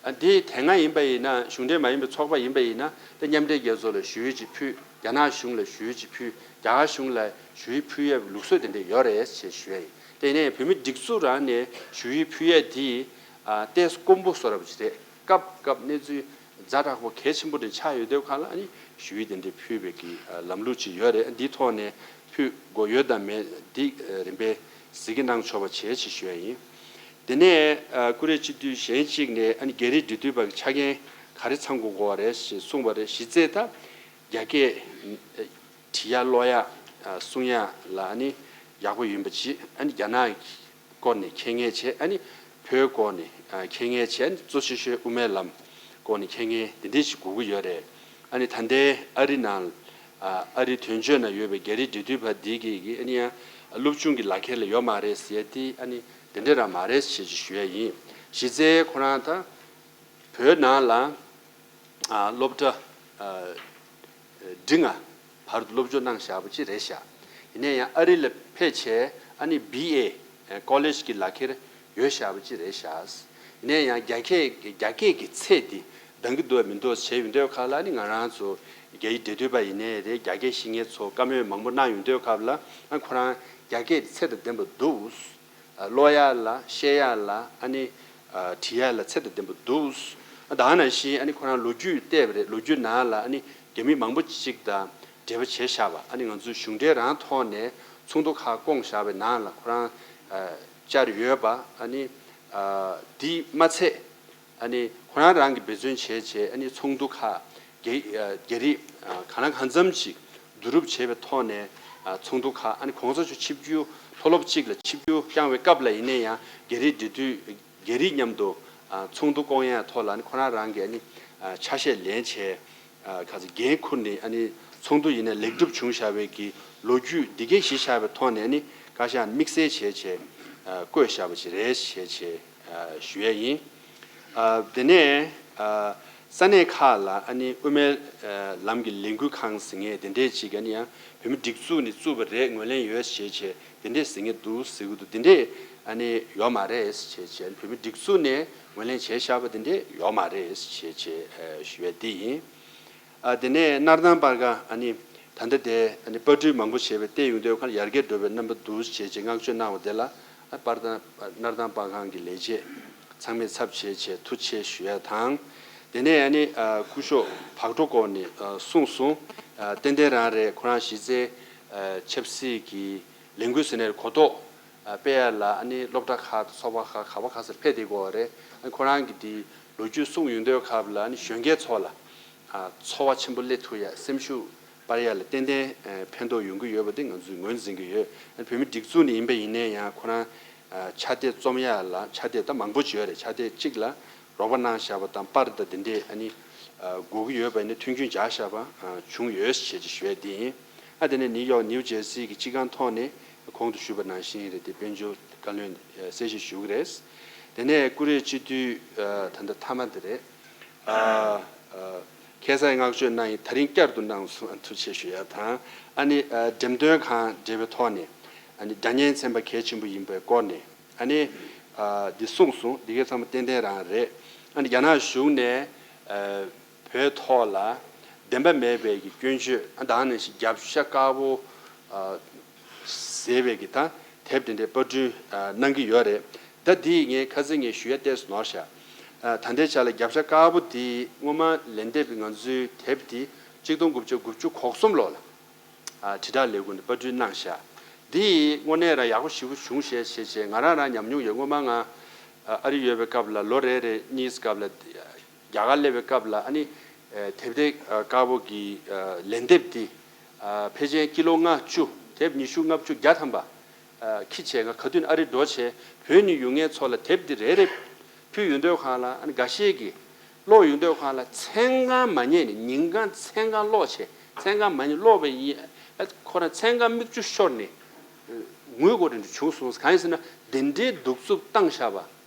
ཨ་འདི་དེ་སྔ་ཡིན་པ་ཡིན་ན་གཞུང་འབྲེལ་མ་ཡིན་པའི་ཚོགས་པ་ཡིན་པ་ཡིན་ན་ད་མཉམ་འབྲེལ་རྒྱལ་ཚོགས་ལ་ཞུ་ཡིག་ཅིག་ཕུལ། རྒྱ་ནག་གཞུང་ལ་ཞུ་ཡིག་ཅིག་ཕུལ། རྒྱ་གར་གཞུང་ལ་ཞུ་ཡིག་ཕུལ་ཡའི་ལུགས་སྲོལ་དེ་འདྲ་ཡོད་རེད་ཅེས་ཞུ་ཡ་ཡིན། དེ་ནས་བོད་མི་སྒྲིག་འཛུགས་རང་ནས་ཞུ་ཡིག་ཕུལ་ཡ་དེ་ཨ་ཏོག་ཙམ་དཀོན་པོ་བཟོ་འདྲ་པོ་ཅིག་རེད། སྐབས་སྐབས་གནས་ཚུལ་ཛ་དྲག་པོ་གལ་ཆེན་པོ་དེ་ཆགས་ཡོད་དུས་སྒང་ལ་ཨ་ནི་ཞུ་ཡིག་དེ་འདྲ་ཕུལ་བའི་གི་ལམ་ལུགས་ཅིག་ཡོད་རེད། འདིའི་ཐོག་ནས་ཕུལ་དགོས་ཡོད་དམ་མེད་འདི་རིམ་པས་གཟིགས་གནང་ཆོག་པ་བྱེད་ཅེས་ཞུ་ཡ་ཡིན། དེ་ནས་ཀུ་རེ་སྤྱི་འཐུས་གཞན་གཅིག་ནས་ཨ་ནི་རྒྱ་རིགས་འབྲེལ་མཐུད་པ་གི་ཆ་རྐྱེན་ག་རེ་ཚང་དགོས་དགོས་པ་རེད་ཞེས་གསུངས་པ་རེད། གཞི་རྩའི་ད་རྒྱ་སྐད་བྲིས་ཡ་ཀློག་ཡ་གསུང་ཡ་ལ་ཨ་ནི་ཡག་པོ་ཡིན་པ་ཅིག་ཨ་ནི་རྒྱ་ནག་གི་སྐོར་ནས་མཁྱེན་མཁན་བྱས། ཨ་ནི་བོད་སྐོར་ནས་མཁྱེན་མཁན་བྱས། ཨ་ནི་གཙོ་ཆེ་ཤོས་དབུ་མའི་ལམ་སྐོར་ནས་མཁྱེན་མཁན་དེ་འདྲས་ཞིག་དགོས་ཀྱི་ཡོད་རེད། ཨ་ནི་ད་ལྟའི་ཨ་རི་ནང་ཨ་རི་དོན་གཅོད་ནང་ཡོད་པའི་རྒྱ་རིགས་འབྲེལ་མཐུད་པ་འདི་གིས་ཀྱི་ཨ་ནི་ཡང་སློབ་སྦྱོང་གི་ལག་ཁྱེར་ལ་ཡོད་མ་རེད་ཟེར་ཏེ། ཨ་ནི་དེ་འདྲས་རང་མ་རེད་ཞེས་ཞུ་ཡ་ཡིན། གཞི་རྩའི་ཁོ་རང་ད་བོད་ནང་ལ་ཨ་སློབ་གྲྭ་ཨ་འབྲིང་ང་བར་དུ་སློབ་སྦྱོང་གནང་བཞག་པ་ཅིག་རེད་ཤག་ཡིན་ན་ཡང་ཨ་རི་ལ་ཕེབས་བྱས་ཨ་ནི་བི་ཨེ་ཀོ་ལེཇ་གི་ལག་ཁྱེར་ཡོད་བཞག་པ་ཅིག་རེད་ཤག་ཡིན་ན་ཡང་རྒྱ་སྐད་རྒྱ་སྐད་ཀྱི་ཚད་འདི་འདང་གི་འདུག་མི་འདུག་བྱས་ཡོང་དུས་སྐབས་ལ་ཨ་ནི་ང་རང་ཚོ་རྒྱ་ཡིག་འབྲེལ་མཐུད་པ་ཡིན་ནའི་རེད། རྒྱ་སྐད་ཤེས་མཁན་ཚོ་བཀའ་མོལ་མང་པོ་གནང་ཡོང་དུས་སྐབས་ལ་ཨ་ཁོ་རང་རྒྱ་སྐད་ཚད་དང་ལྡན་པ་འདུག་ཀློག་ཡ་ལ་བཤད་ཡ་ལ་ཨ་ནི་ཨ་བྲིས་ཡ་ལ་ཚད་དང་ལྡན་པ་འདུག་ད་ག་ནང་བཞིན་ཨ་ནི་ཁོ་རང་ལོ་རྒྱུས་བལྟས་པ་རེད། ལོ་རྒྱུས་ནང་ལ་ཨ་ནི་རྒྱ་མི་མང་པོ་ཅིག་དང་འབྲེལ་བ་བྱས་བཞག་པ། ཨ་ནི་ང་ཚོའི་གཞུང་འབྲེལ་རང་ཐོག་ནས་ཚོགས་འདུ་ཁག་བསྐོངས་བཞག་པའི་ནང་ལ་ཁོ་རང་ཨ་བཅར་ཡོད་པ། ཨ་ནི་ཨ་འདི་མ་ཚད། ཨ་ནི་ཁོ་རང་རང་གིས་འབད་བརྩོན་བྱས་བྱས་ཨ་ནི་ཚོགས་འདུ་ཁག་རྒྱ་རྒྱ་རིགས་གང་ལ་གང་འཚམ་ཅིག་བསྡུ་རུབ་བྱས་པའི་ཐོག་ནས་ཚོགས་འདུ་ཁག་ཨ་ནི་གོང་ས་མཆོག་ཆིབས་བསྒྱུར་མཐོ་སློབ་གཅིག་ལ་ཆིབས་བསྒྱུར་བསྐྱངས་པའི་སྐབས་ལ་ཡིན་ན་ཡང་རྒྱ་རིགས་འབྲེལ་མཐུད་རྒྱ་རིགས་མཉམ་དུ་ཚོགས་འདུ་བསྐོང་ཡ་ཐོག་ལ་ཨ་ནི་ཁོ་རང་རང་གིས་ཨ་ནི་ཆ་ཤས་ལེན་བྱས། ཨ་ག་ཚོད་འགན་འཁུར་ནས་ཨ་ནི་ཚོགས་འདུ་ཡིན་ན་ལེགས་གྲུབ་བྱུང་བཞག་པའི་གི་ལོ་རྒྱུས་འདི་གའི་གཞི་བཞག་པའི་ཐོག་ནས་ཨ་ནི་བཀའ་ཤག་དམིགས་བསལ་བྱས་བྱས་ཨ་བསྐོས་བཞག་པ་ཞིག་རེད་ཞེས་བྱས་ཨ་ཞུ་ཡས་ཡིན། ཨ་དེ་ནས་ཨ་ས་གནས་ཁག་ལ་ཨ་ནི་དབུ་མའི་ཨ་ལམ་གྱི་ལས་འགུལ་ཁང་ཟེར་མཁན་དེ་འདྲས་ཅིག་ཨ་ནི་ཡང་བོད་མི་སྒྲིག་འཛུགས་ནས་བཙུགས་པ་རེད། ངོས་ལེན་ཡོད་ཞེས་བྱས་དེ་འདྲས་ཟེར་མཁན་འདུག་ཟེར་གི་འདུག་དེ་འདྲས་ཨ་ནི་ཡོད་མ་རེད་ཞེས་བྱས། བོད་མི་སྒྲིག་འཛུགས་ནས་ངོས་ལེན་བྱས་བཞག་པ་དེ་འདྲས་ཡོད་མ་རེད་ཞེས་བྱས་ཨ་ཞུ་ཡས་དེ་ཡིན། ཨ་དེ་ནས་སྣར་ཐང་པར་ཁང་ཨ་ནི་ད་ལྟ་དེ་ཨ་ནི་པར་སྐྲུན་མང་པོ་བྱས་པའི་བལྟས་ཡོང་དུས་ཁ་ཡར་རྒྱས་འགྲོ་བའི་རྣམ་པ་འདུག་ཅེས་བྱས་བསྔགས་བརྗོད་གནང་བ་དེ་ལ་ཨ་པར་ཐང་སྣར་ཐང་པར་ཁང་གི་ལས་བྱེད་ཚང་མས་ཚབ་བྱས་བྱས་ཐུགས་རྗེ་ཆེ་ཞུ་ཡ་དང་། དེ་ནས་ཨ་ནི་ཨ་སྐུ་ཞབས་བག་གྲོ་སྐོར་ནས་ཨ་གསུངས་སོང་། ཨ་ཏན་ཏན་རང་རེད། ཁོ་རང་གཞི་རྩའི་ཨ་ཆབ་སྲིད་ཀྱི་ལས་འགུལ་ཟེར་ནས་གོ་རྟོགས་ཨ་སྤེལ་ཡ་ལ་ཨ་ནི་སློབ་གྲྭ་ཁག་དང་ཚོགས་པ་ཁག་ག་པ་ག་ས་ཕེབས་བསྡད་ཀྱི་ཡོད་རེད། ཨ་ཁོ་རང་གིས་དེ་ལོ་རྒྱུས་གསུངས་ཡོང་དུས་སྐབས་ལ་ཨ་ནི་གཞོན་སྐྱེས་ཚོ་ལ་ཨ་ཚོར་བ་ཆེན་པོ་སླེབས་ཐུབ་ཡ། སེམས་ཤུགས་སྤར་ཡ་ལ་ཏན་ཏན་ཨ་ཕན་ཐོགས་ཡོང་གི་ཡོད་པ་དེ་ང་ཚོས་ངོས་འཛིན་གྱི་ཡོད། ཨ་ནི་བོད་མི་སྒྲིག་འཛུགས་ནས་ཡིན་པ་ཡིན་ནའི་ཡང་ཁོ་རང་ཨ་ཕྱག་དེབ་རྩོམ་ཡ་ལ་ཕྱག་དེབ་ད་མང་པོ་ཅིག་ཡོད་རེད། ཕྱག་དེབ་གཅིག་ལ་རོགས་པ་གནང་བཞག་པ་དང་པར་དང་དེ་འདྲས་ཨ་ནི་ཨ་དགོས་ཀྱི་ཡོད་པ་ཡིན་ན་མཐུན་རྐྱེན་སྦྱར་བཞག་པ་ཨ་བྱུང་ཡོད་ཞེས་ཀྱི་ཞུ་ཡས་དེ་ཡིན། ཨ་དེ་ནས་ནིའུ་ཡོག་ནིའུ་ཇེར་སི་གི་སྤྱི་ཁང་ཐོག་ནས་གོང་དུ་ཞུས་པ་ནང་བཞིན་རེད། དེ་དཔལ་འབྱོར་བཀའ་བློན་གསལ་བཤད་ཞུ་གི་རེད། དེ་ནས་ཀུ་རེ་སྤྱི་འཐུས་ཨ་ད་ལྟ་མཐའ་མ་དེ་རེད། ཨ་ཨ་ཁ་སང་བསྔགས་བརྗོད་གནང་ཡིན། ད་རིང་བསྐྱར་དུ་གནང་སོང་། ཨ་ཐུགས་རྗེ་ཆེ་ཞུ་ཡ་དང་། ཨ་ནི་ཨ་འགྲེམས་སྟོན་ཁང་བགྲེས་པའི་ཐོག་ནས་ཨ་ནི་སྒྲ་སྙན་ཚན་པ་གལ་ཆེན་པོ་ཡིན་པའི་སྐོར་ནས། ཨ་ནི་ འདི་གསུངས་སོང་། འདི་གའི་ཚང་མ་ཏན་ཏན་རང་རེད། ཨ་ནི་རྒྱ་ནག་གཞུང་ནས་བོད་ཐོག་ལ་བདེན་པ་མེད་པའི་གི་སྐྱོན་བརྗོད། ཨ་ད་ནང་བཞིན་རྒྱབ་ཤ་དཀར་པོ་ཟེར་བའི་གི་ད་དེབ་དེ་འདྲའི་པར་སྐྲུན་གནང་གི་ཡོད་རེད། ད་འདི་ངས་ཁ་སང་ངས་ཞུ་ཡ་ཏོག་ཙམ་ནོར་ཤག་ད་ལྟའི་ཆ་ལ་རྒྱབ་ཤ་དཀར་པོ་འདི་སྔོན་མ་ལན་འདེབས་ང་ཚོའི་དེབ་འདི་གཅིག་སྟོང་དགུ་བརྒྱ་དགུ་བཅུ་གོ་གསུམ་ལོ་ལ། ཨ་དྲིལ་བསྒྲགས་ལས་ཁུངས་ནས་པར་སྐྲུན་གནང་ཤག་འདི་དངོས་གནས་རང་ཡག་པོ་ཞེ་པོ་བྱུང་ཤག་ཞེས་བྱས་ང་རང་རང་ཉམས་མྱོང་ཡོད། སྔོན་མ་ང་ཨ་རི་ཡོད་པའི་སྐབས་ལ་ལོ་རེ་རེ་གཉིས་སྐབས་ལ་རྒྱ་གར་སླེབས་པའི་སྐབས་ལ་ཨ་ནི་དེབ་ཐེར་དཀར་པོ་གི་ལན་འདེབས་འདི་ཕལ་ཆེར་ཀི་ལོ་ལྔ་བཅུ། དེབ་ཉི་ཤུ་ལྔ་བཅུ་བརྒྱ་ཐམ་པ་ཁྱི་བྱས། ང་ག་དུས་ཨ་རི་འགྲོ་བྱས་བོད་ནས་ཡོང་མཁན་ཚོ་ལ་དེབ་འདི་རེ་རེ་ཕུལ་ཡོང་དུས་སྒང་ལ་ཨ་ནི་འགའ་ཤས་ཀྱིས་ཀློག་ཡོང་དུས་སྒང་ལ་མཚན་གང་མ་རྙེད་ནས་ཉིན་གང་མཚན་གང་ཀློག་བྱས། མཚན་གང་མ་རྙེད་ཀློག་པ་ཡིན། ཨ་ཁོ་རང་མཚན་གང་མིག་ཆུ་ཤོར་ནས་ངུ་དགོས་དོན་དུ་བྱུང་སོང་། གང་ཡིན་ཟེར་ན་འདི་འདྲའི་གདུག་རྩུབ་བཏང་བཞག་པ།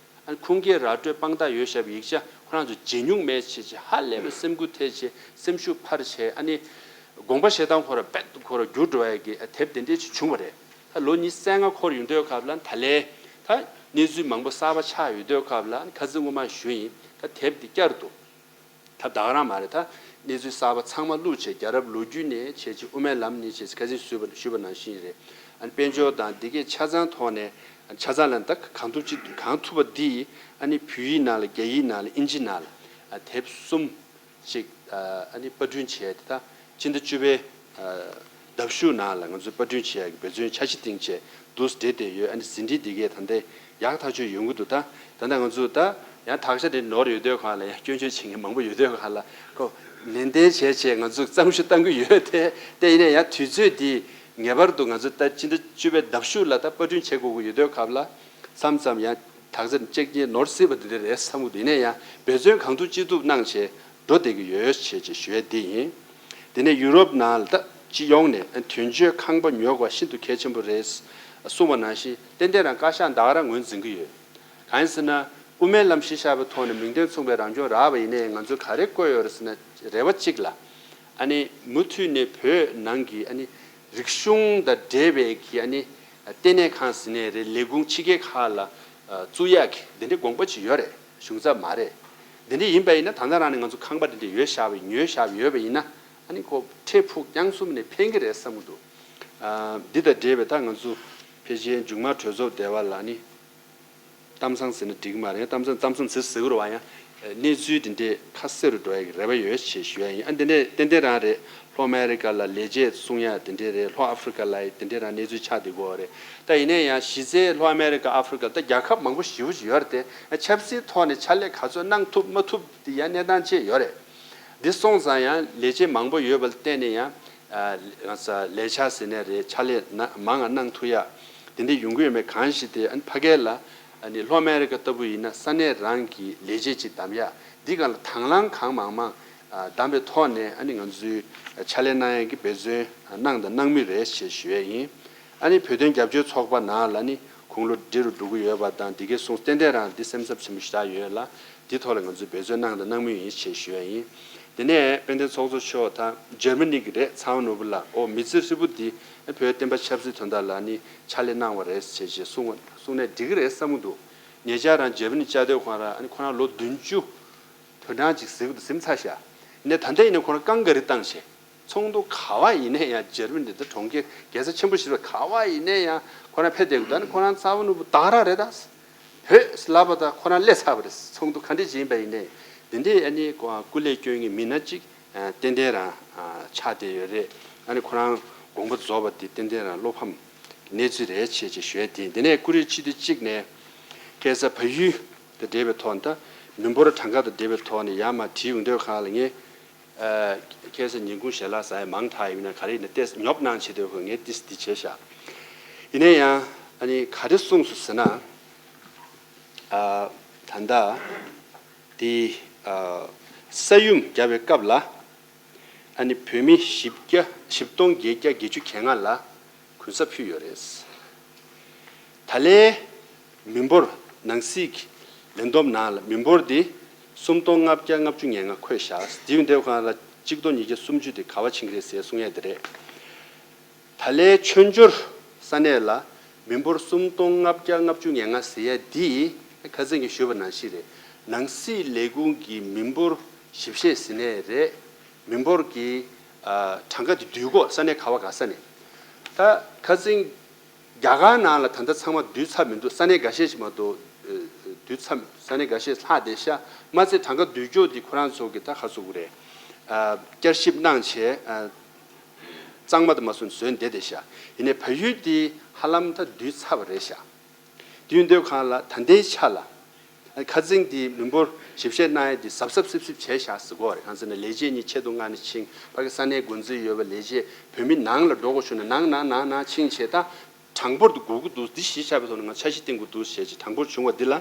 ཨ་ཁུངས་སྐྱེལ་ར་སྤྲོད་དཔང་རྟགས་ཡོད་བཞག་པའི་ཡིག་ཆ་ཁོ་རང་ཚོ་བརྗེད་མྱོང་མེད་བྱས་བྱས་ཧ་ལས་པའི་སེམས་འགུལ་ཐེབས་བྱས་སེམས་ཤུགས་འཕར་བྱས། ཨ་ནི་དགོངས་པ་བཞེས་སྟངས་ཁོ་རང་རྦད་དེ་ཁོ་རང་འགྱུར་འགྲོ་ཡ་གི་དེབ་དེ་འདྲས་ཅིག་བྱུང་བ་རེད། ད་ལོ་ཉི་ཤུ་རྩ་ལྔ་འཁོར་ཡོང་དུས་སྐབས་ལ་ད་ལས་ད་གནས་ཚུལ་མང་པོ་གསར་པ་ཆགས་ཡོང་དུས་སྐབས་ལ་ཁ་སང་སྔོན་མ་ཞུས་ཡིན། ད་དེབ་འདི་བསྐྱར་དུ་ད་ད་ག་རང་མ་རེད། ད་གནས་ཚུལ་གསར་པ་ཚང་མ་བླུགས་བྱས་རྒྱལ་རབས་ལོ་རྒྱུས་ནས་བྱས་བྱས་དབུ་མའི་ལམ་ནས་བྱས་བྱས་ཁ་སང་ཞུས་པ་ཞུས་པ་ནང་བཞིན་རེད། ཨ་ནི་དཔལ་འབྱོར་དང་འདི་གའི་ཆ་ཚང་ཐོག་ནས་ཆ་ཚང་ལ་ད་གང་ཐུབ་ཅི་གང་ཐུབ་པ་འདི་ཨ་ནི་བོད་ཡིག་ནང་ལ་རྒྱ་ཡིག་ནང་ལ་ཨིན་ཇི་ནང་ལ་དེབ་གསུམ་ཅིག་ཨ་ནི་པར་སྐྲུན་བྱས་ཏེ་ད་སྤྱི་ཟླ་བཅུ་པའི་ཟླ་གཞུག་ནང་ལ་ང་ཚོས་པར་སྐྲུན་བྱེད་ཡག་གི་འབད་བརྩོན་འཆར་གཞི་བཏིང་བྱས་འདུག་སེ་བསྡད་བསྡད་ཡོད། ཨ་ནི་ཟིན་བྲིས་འདི་གས་ད་ལྟ་ཡག་ཐག་ཆོད་ཡོང་གི་འདུག་ད་ད་ལྟ་ང་ཚོ་ད་ཡང་དག་ཆ་དེ་ནོར་ཡོད་དུས་སྒང་ལ་ཡང་སྐྱོན་བརྗོད་བྱེད་མཁན་མང་པོ་ཡོད་དུས་སྒང་ལ་ཁོ་ནན་ཏན་བྱས་བྱས་ང་ཚོ་གཙང་ཤུ་བཏང་གི་ཡོད་དེ། དེ་ཡིན་ན་ཡང་དུས་ཚོད་འདི་ངེས་པར་དུ་ང་ཚོ་ད་སྤྱི་ཟླ་བཅུ་པའི་ཟླ་གཞུག་ལ་ད་པར་སྐྲུན་བྱེད་དགོས་ཀྱི་ཡོད་དུས་སྐབས་ལ་མཚམས་མཚམས་ཡང་དག་ཆ་གཅིག་གཉིས་ནོར་སྲིད་པ་འདི་འདྲ་རེད་བསམ་གྱི་འདུག་ཡིན་ན་ཡང་འབད་བརྩོན་གང་ཐུབ་ཅི་ཐུབ་གནང་བྱས་འགྲོ་བསྡད་ཀྱི་ཡོད་ཅེས་ཅེས་ཞུ་ཡས་འདི་ཡིན། དེ་ནས་ཡུ་རོབ་ནང་ལ་ད་སྤྱི་ཡོངས་ནས་དོན་གཅོད་ཁང་པ་ཉོ་དགོས་ཤིན་ཏུ་གལ་ཆེན་པོ་རེད་གསུངས་པ་ནང་བཞིན་ཏན་ཏན་རང་བཀའ་ཤག་ད་ག་རང་ངོས་འཛིན་གྱི་ཡོད། གང་ཡིན་ཟེར་ན་དབུ་མའི་ལམ་གཞི་བཞག་པའི་ཐོག་ནས་མིང་དོན་མཚུངས་པའི་རང་སྐྱོང་རག་པ་ཡིན་ནའི་ང་ཚོས་ག་རེ་བཀོད་ཡོད་རེད་ཟེར་ན་རེ་བ་གཅིག་ལ། ཨ་ནི་མུ་མཐུད་ནས་བོད་ནང་གི་ཨ་ནི་རིག་གཞུང་དང་འབྲེལ་བའི་གི་ཨ་ནི་ལྟེ་གནས་ཁང་ཟེར་ནའི་རེད། ལས་ཁུངས་ཕྱི་རྒྱལ་ཁག་ལ་བཙུགས་ཡག་གི་འདི་འདྲའི་དགོངས་པ་ཅིག་ཡོད་རེད། གཞུང་ཚབ་མ་རེད། འདི་འདྲ་ཡིན་པ་ཡིན་ན་ད་ལྟ་རང་ནས་ང་ཚོ་ཁང་པ་འདི་འདྲ་ཡོད་བཞག་པ་ཉོས་བཞག་པ་ཡོད་པ་ཡིན་ན་ཨ་ནི་ཁོ་འཕྲལ་ཕུགས་རྐྱང་གསུམ་ནས་ཕན་གི་རེད་བསམ་གི་འདུག་ཨ་འདི་དང་འབྲེལ་བའི་ད་ང་ཚོ་ཕལ་ཆེར་མཇུག་མ་གྲོས་ཚོགས་སྡེ་བ་ལ་ཨ་ནི་གཏམ་བཟང་ཟེར་ན་འགྲིག་གི་མ་རེད། གཏམ་བཟང་གཏམ་བཟང་ཟེར་ཟེར་གི་རེད་བ། ཡང་གནས་ཚུལ་འདི་འདྲས་ཁ་གསལ་རུ་འགྲོ་ཡ་གི་རེ་བ་ཡོད་ཞེས་ཞུ་ཡ་ཡིན། ཨ་འདི་འདྲས་ཏན་ཏན་རང་རེད། ལྷོ་ཨ་མེ་རི་ཀ་ལ་ལས་བྱེད་གསུང་ཡ་དེ་འདྲས་རེད། ལྷོ་ཨ་ཧྥི་རི་ཀ་ལ་ཡི་དེ་འདྲས་རང་གནས་ཚུལ་ཆགས་བསྡད་ཀྱི་ཡོད་རེད། ད་ཡིན་ན་ཡང་གཞི་རྩའི་ལྷོ་ཨ་མེ་རི་ཀ་ཨ་ཧྥི་རི་ཀ་ད་རྒྱལ་ཁབ་མང་པོ་ཞེ་པོ་ཅིག་ཡོད་རེད་དེ། ཆབ་སྲིད་ཐོག་ནས་ཕྱག་ལས་ག་ཚོད་གནང་ཐུབ་མ་ཐུབ་དེ་ཡང་གནས་སྟངས་བཅས་ཡོད་རེད། འདི་སོང་ཙང་ཡང་ལས་བྱེད་མང་པོ་ཡོད་པ་ལ་བརྟེན་ནས་ཡང་ཨ་ང་ཚོ་ལས་འཆར་ཟེར་ནའི་རེད། ཕྱག་ལས་ན་མང་ང་གནང་ཐུབ་ཡ་དེ་འདྲ་ཡོང་གི་ཡོད་མེད་གང་ཞིག་དེ་ཨ་ནི་ཕ་གི་ལ་ཨ་ནི་ལྷོ་ཨ་མེ་རི་ཀ་ལྟ་བུ་ཡིན་ན་ས་གནས་རང་གི་ལས་བྱེད་ཅིག་བདམས་ཡ་འདི་སྒང་ལ་དང་བླངས་གང་མང་མང་ཨ་བདམས་པའི་ཐོག་ནས་ཨ་ནི་ང་ཚོའི་ཕྱག་ལས་གནང་ཡ་གི་འབད་བརྩོན་གནང་དང་གནང་མུས་རེད་ཞེས་ཞུ་ཡ་ཡིན། ཨ་ནི་བོད་དོན་རྒྱབ་སྐྱོར་ཚོགས་པ་ནང་ལ་ནི་དགུང་ལོ་བགྲེས་རུ་འགྲོ་གི་ཡོད་པ་དང་འདི་གའི་གསུང་ཏན་ཏན་རང་འདི་སེམས་འཚབ་ཆེན་པོ་ཞེ་དྲག་ཡོད་ལ། འདི་ཐོག་ལ་ང་ཚོས་འབད་བརྩོན་གནང་དང་གནང་མུས་ཡིན་ཞེས་ཞུ་ཡ་ཡིན། དེ་ནས་དཔལ་ལྡན་ཚོགས་གཙོ་མཆོག་དང་འཇར་མ་ནི་གི་རེད། ཚང་བ་ནོར་བུ་ལགས། ཨོ་མི་ཚེ་ཧྲིལ་པོ་འདི་བོད་བསྟན་པ་ཆབ་སྲིད་དོན་དག་ལ་ནི་ཕྱག་ལས་གནང་བ་རེད་ཞེས་ཞེས་གསུང་བ་གསུང་ནས་འགྲིག་གི་རེད་བསམ་གི་འདུག་ཉེ་ཆར་རང་འཇར་མ་ནི་བཅར་དུས་ཁོང་རང་ཨ་ནི་ཁོ་རང་ལོ་བདུན་ཅུ་དོན་གྲངས་ཅིག་ཟིན་གི་འདུག་ཟིན་ཚར་ཤག་ཡིན་ནའི་ད་ལྟ་ཡིན་ནའི་ཁོ་རང་རྐང་ག་རེ་བཏང་བྱས། ཚོགས་འདུ་ག་བ་ཡིན་ནའི་ཡང་འཇར་མ་ནི་དེ་གྲོང་ཁྱེར་རྒྱལ་ས་ཆེན་པོ་ཞིག་རེད། ག་བ་ཡིན་ནའི་ཡང་ཁོ་རང་ཕེབས་བསྡད་དགོས། ད་ནི་ཁོ་རང་ཚ་བོ་ནོར་བུ་ད་ག་རང་རེད། ད་བོད་ཟེར་ལབ་པ་ད་ཁོ་རང་སླེབས་ཚར་བ་རེད། ཚོགས་འདུ་ག་འདྲ་ཅིག་ཡིན་པ་ཡིན་ནའི་དེ་འདྲའི་ཨ་ནི་སྐུ་ལས་སྐྱོན་གྱི་མི་སྣ་གཅིག་ཏན་ཏན་རང་ཆགས་བསྡད་ཡོད་རེད། ཨ་ནི་ཁོ་རང་དགོངས་པ་རྫོགས་པ་དེ་ཏན་ཏན་རང་བློ་ཕམ་གནས་ཚུལ་རེད་ཅེས་ཅེས་ཞུ་ཡ་དེ་ཡིན། དེ་ནས་ཀུ་རེ་སྤྱི་འཐུས་གཅིག་ནས་ཁ་སང་བལ་ཡུལ་དང་འབྲེལ་བའི་ཐོག་ནས་ད་མི་འབོར་གྲངས་ཀ་དང་འབྲེལ་བའི་ཐོག་ནས་ཡར་མར་དྲིས་ཡོང་དུས་སྒང་ལ་ངས། ཨ་ཁ་སང་ཉིན་གུང་ཞལ་ལག་ཟ་ཡ་མང་དྲགས་ཡིན་ན་ག་རེ་ཡིན་ན་ཏོག་ཙམ་ཉོབ་གནང་བྱེད་དུས་ཁོ་ངས་ཏོག་ཙམ་འདི་བྱས་ཤག་ཡིན་ན་ཡང་ཨ་ནི་ག་རེ་གསུངས་སོང་ཟེར་ན། ཨ་ད་ལྟ་འདི་ཨ་ས་ཡོམ་བརྒྱབ་པའི་སྐབས་ལ་ཨ་ནི་བོད་མི་བཞི་བརྒྱ་བཞི་སྟོང་བརྒྱད་བརྒྱ་བརྒྱད་ཅུ་གྱ་ལྔ་ལ་གུན་གསབ་ཕུལ་ཡོད་རེད། ད་ལན་མི་འབོར་ནང་སྲིད་ཀྱི་ལས་བསྡོམས་ནང་ལ་མི་འབོར་འདི་སུམ་སྟོང་ལྔ་བརྒྱ་ལྔ་བཅུ་ང་ལྔ་འཁོད་བཞག་དེ་ཡིན་དུས་སྒང་ལ་གཅིག་སྟོང་ཉིས་བརྒྱ་སུམ་ཅུ་དེ་ག་བ་ཕྱིན་གྱི་རེད་ཟེར་གསུང་ཡས་དེ་རེད། ད་ལན་མཆོད་འཇོར་ས་གནས་ལ་ མི་འབོར་སུམ་སྟོང་ལྔ་བརྒྱ་ལྔ་བཅུ་ང་ལྔ་ཟེར་ཡ་འདི་ཁ་སང་གི་ཞུས་པ་ནང་བཞིན་རེད། ནང་སྲིད་ལས་ཁུངས་ཀྱི་མི་འབོར་ཞིབ་བཤེར་ཟེར་ནའི་རེད། མི་འབོར་གྱི་ཨ་གྲངས་ཀ་དེ་བསྡུས་གོ། ས་གནས་ག་བ་ག་ས་ནས། ད་ཁ་སང་རྒྱ་གར་ནང་ལ་ད་ལྟ་ཚང་མ་བསྡུས་ཚར་མི་འདུག། ས་གནས་འགའ་ཤས་ཤིག་མ་གཏོགས་ཨ་བསྡུས་ཚར། ས་གནས་འགའ་ཤས་ལྷག་བསྡད་ཤག། མ་ཚད་གྲངས་ཀ་བསྡུས་ཀྱོག་འདི་ཁོ་རང་ཚོ་གི་ད་ག་ཟེར་དགོས་རེད། ཨ་བསྐྱར་ཞིབ་གནང་བྱས། ཨ་གཙང་མ་དུ་མ་སོང་བཟོས་བསྡད་བསྡད་ཤག། ཡིན་ནའི་བལ་ཡུལ་འདི་ཧ་ལམ་ད་བསྡུས་ཚར་བ་རེད་ཤག། དེ་ཡིན་དུས་གང་ལ་ད་ལྟའི་ཆ་ལ་ཨ་ཁ་སང་འདི་མི་འབོར་ཞིབ་བཤེར་གནང་ཡས་འདི་གཟབ་གཟབ་སིབ་སིབ་བྱས་ཤག་ཟེར་གོ་རེད། གང་ཟེར་ན་ལས་བྱེད་གཉིས་ཆེད་དུ་མངགས་ནས་ཕྱིན། ཕ་གི་ས་གནས་འགོ་འཛིན་ཡོད་པ་ལས་བྱེད་བོད་མི་ནང་ལ་འགྲོ་དགོས་བྱུང་ན་ནང་ནང་ནང་ནང་ཕྱིན་བྱས། ད་གྲངས་འབོར་དུ་དགོས་ཀྱི་འདུག། འདི་གཞི་བཞག་པའི་ཐོག་ནས་ང་འཆར་གཞི་བཏིང་དགོས་འདུག་ཞེས་ཀྱི་གྲངས་འབོར་བྱུང་བ་འདི་ལ།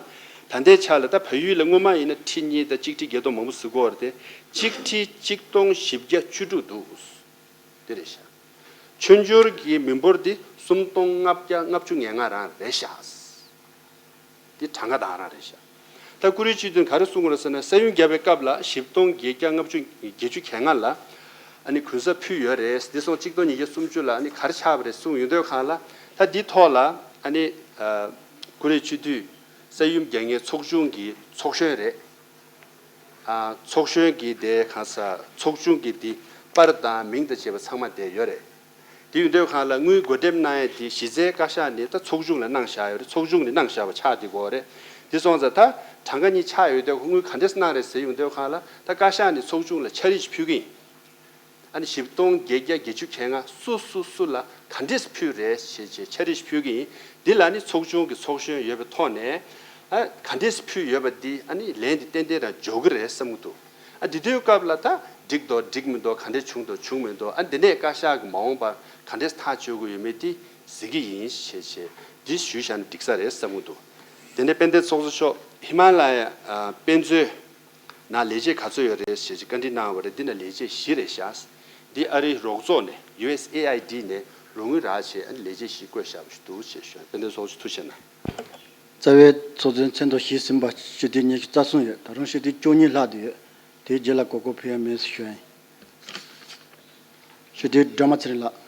ད་ལྟའི་ཆ་ལ་ད་བལ་ཡུལ་ལ་སྔོན་མ་ཡིན་ན་ཁྲི་གཉིས་དང་གཅིག་ཁྲི་བརྒྱད་སྟོང་མང་པོ་ཟེར་གོ་བ་རེད་དེ། གཅིག་ཁྲི་གཅིག་སྟོང་བཞི་བརྒྱ་བཅུ་དྲུག་འདུག། དེ་རེད་ཤག། ཆོས་འབྱོར་གྱི་མི་འབོར་འདི་སུམ་སྟོང་ལྔ་བརྒྱ་ལྔ་བཅུ་ང་ལྔ་རང་རེད་ཤག། འདི་གྲངས་ཀ་དེ་རང་རེད་ཤག། ད་ཀུ་རེ་སྤྱི་འཐུས་ག་རེ་གསུངས་པ་རེད་ཟེར་ན། ས་ཡོམ་བརྒྱབ་པའི་སྐབས་ལ་བཞི་སྟོང་བརྒྱད་བརྒྱ་ལྔ་བཅུ་བརྒྱད་ཅུ་གྱ་ལྔ་ལ་ཨ་ནི་གུན་གསབ་ཕུལ་ཡོད་རེད། འདི་སོང་གཅིག་སྟོང་ཉིས་བརྒྱ་སུམ་ཅུ་ལ་ཨ་ནི་ག་རེ་ཆགས་པ་རེད་གསུངས་ཡོང་དུས་གང་ལ། ད་འདི་ཐོག་ལ་ཨ་ནི་ཨ་ཀུ་རེ་སྤྱི་འཐུས་ས་ཡོམ་རྒྱག་མཁན་ཚོགས་ཆུང་གི་ཚོགས་གཞོན་རེད། ཨ་ཚོགས་གཞོན་གྱི་དེ་གང་ཟེར། ཚོགས་ཆུང་གི་དེ་པར་དང་མིང་དང་བཅས་པ་ཚང་མ་དེ་ཡོད་རེད། དེ་ཡིན་དུས་གང་ལ་དངུལ་བགོ་འགྲེམས་གནང་ཡས་དེ་གཞི་རྩའི་བཀའ་ཤག་ནས་ད་ཚོགས་ཆུང་ལ་གནང་བཞག་ཡོད་རེད། ཚོགས་ཆུང་ནས་གནང་བཞག་པ་ཆགས་བསྡད་ཀྱི་ཡོད་རེད། དེ་སོང་ཙང་ད་གྲངས་ཀ་གཉིས་ཆགས་ཡོད་དུས་དངུལ་ག་འདྲས་གནང་རེད་ཟེར་ཡོང་དུས་གང་ལ། ད་བཀའ་ཤག་ནས་ཚོགས་ཆུང་ལ་འཆར་གཞི་ཞིག་ཕུལ་གྱི་ཡིན། ཨ་ནི་བཞི་སྟོང་བརྒྱད་བརྒྱ་བརྒྱད་ཅུ་གྱ་ལྔ་སུ་སུ་སུ་ལ་ག་འདྲས་ཕུལ་རེད་ཞེས་བྱས་འཆར་གཞི་ཞིག་ཕུལ་གྱི་ཡིན། འདི་ལ་ནི་ཚོགས་ཆུང་གི་ཚོགས་གཞོན་ཡོད་པའི་ཐོག་ནས་ཨ་ག་འདྲས་ཕུལ་ཡོད་པ་འདི་ཨ་ནི་ལན་འདི་ཏན་ཏན་རང་འབྱོར་གྱི་རེད་བསམ་གྱི་འདུག། ཨ་འདི་དུས་སྐབས་ལ་ད་འགྲིག་འདུག་འགྲིག་མི་འདུག། ག་འདྲས་བྱུང་འདུག་བྱུང་མི་འདུག། ཨ་འདི་ནས་བཀའ་ཤག་གི་མ་འོངས་པར་ག་འདྲས་ཐག་གཅོད་དགོས་ཡོད་མེད་འདི་གཟིགས་ཀྱི་ཡིན་ཞེས་བྱས་འདི་ཞུས་བཞག་ན་འགྲིག་ས་རེད་བསམ་གྱི་འདུག། དེ་ནས་དཔལ་ལྡན་ཚོགས་གཙོ་མཆོག་ཧི་མ་ལ་ཡ་ཨ་དཔེ་མཛོད་ནང་ལས་བྱེད་ག་ཚོད་ཡོད་རེད་ཞེས་བཀའ་འདྲི་གནང་བ་རེད། འདི་ན་ལས་བྱེད་བཞི་རེད་ཤག། འདི་ཨ་རིའི་རོགས་ཚོགས་ནས་ཡུ་ཨེས་ཨེ་ཨའི་ཌི་ནས་རོགས་དངུལ་རག་བྱས་ཨ་ནི་ལས་བྱེད་བཞི་བསྐོས་བཞག་པ་ཞིག་འདུག་ཅེས་ཞུ། དཔལ་ལྡན་ཚོགས་གཙོ་ཐུགས་རྗེ་གནང་། རྩ་བའི་ཚོགས་གཙོའི་མཚན་ཐོ་བཞི་ཟིན་པ་སྤྱི་འཐུས་ཉི་ཤུ་རྩ་གསུམ་ཡོད། ད་རུང་སྤྱི་འཐུས་བཅུ་གཉིས་ལྷག་བསྡད་ཡོད། དེའི་རྗེས་ལ་གོ་སྐབས་ཕུལ་ཡ་མེད་ཟེར་ཞུ་ཡ་ཡིན། སྤྱི་འཐུས་སྒྲོལ་མ་ཚེ་རིང་ལགས།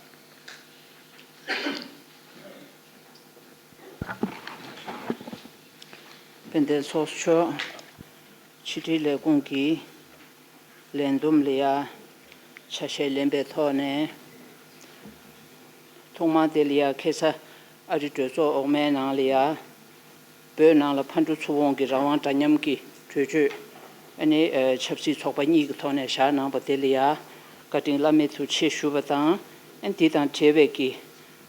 དཔལ་ལྡན་ཚོགས་གཙོ་མཆོག། ཕྱི་དྲིལ་ལས་ཁུངས་ཀྱི་ལས་བསྡོམས་ལ་ཡ་ཆ་ཤས་ལེན་པའི་ཐོག་ནས། ཐོག་མར་དེ་ལ་ཡ་ཁ་སང་ཨ་རི་གྲོས་ཚོགས་འོག་མའི་ནང་ལ་ཡ། བོད་ནང་ལ་ཕར་འགྲོ་ཚུར་འོང་གི་རང་དབང་འདྲ་མཉམ་གྱི་གྲོས་ཆོད་ཨ་ནི་ཨ་ཆབ་སྲིད་ཚོགས་པ་གཉིས་ཀྱི་ཐོག་ནས་བཞག་གནང་པ་དེ་ལ་ཡ་བཀའ་དྲིན་བླ་མེད་དུ་ཆེ་ཞུ་བ་དང་། ཨ་འདི་དང་འབྲེལ་བའི་གི་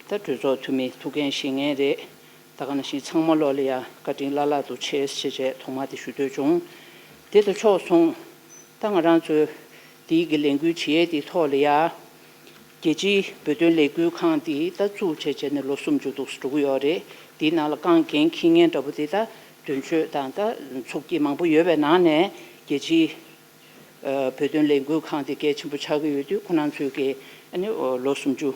ད་གྲོས་ཚོགས་འཐུས་མི་ཐུགས་འགན་བཞེས་མཁན་རེད། ད་ག་ནང་བཞིན་ཚང་མ་ལོག་ལ་ཡ་བཀའ་དྲིན་བླ་ལྷག་ཏུ་ཆེ་ཞེས་བྱས་ཐོག་མ་དེ་ཞུ་འདོད་བྱུང་། དེ་དང་ཕྱོགས་མཚུངས། ད་ང་རང་ཚོས་དེའི་གི་ལས་འགུལ་བྱེད་ཡས་དེའི་ཐོག་ལ་ཡ། རྒྱལ་སྤྱིའི་བོད་དོན་ལས་འགུལ་ཁང་དེ་ད་བཙུགས་བྱས་བྱས་ནས་ལོ་སུམ་ཅུ་འདུག་འགྲོ་གི་ཡོད་རེད། དེའི་ནང་ལ་རྐང་འགན་འཁྱེར་མཁན་འདྲ་པོ་དེ་ད་དོན་གཅོད་དང་ད་ཚོགས་སྐྱིད་མང་པོ་ཡོད་པའི་ནང་ནས་རྒྱལ་སྤྱིའི་ཨ་བོད་དོན་ལས་འགུལ་ཁང་དེ་གལ་ཆེན་པོ་ཆགས་ཀྱི་ཡོད་དུས། ཁོ་རང་ཚོས་ཀྱི་ཨ་ནི་ལོ་སུམ་ཅུ་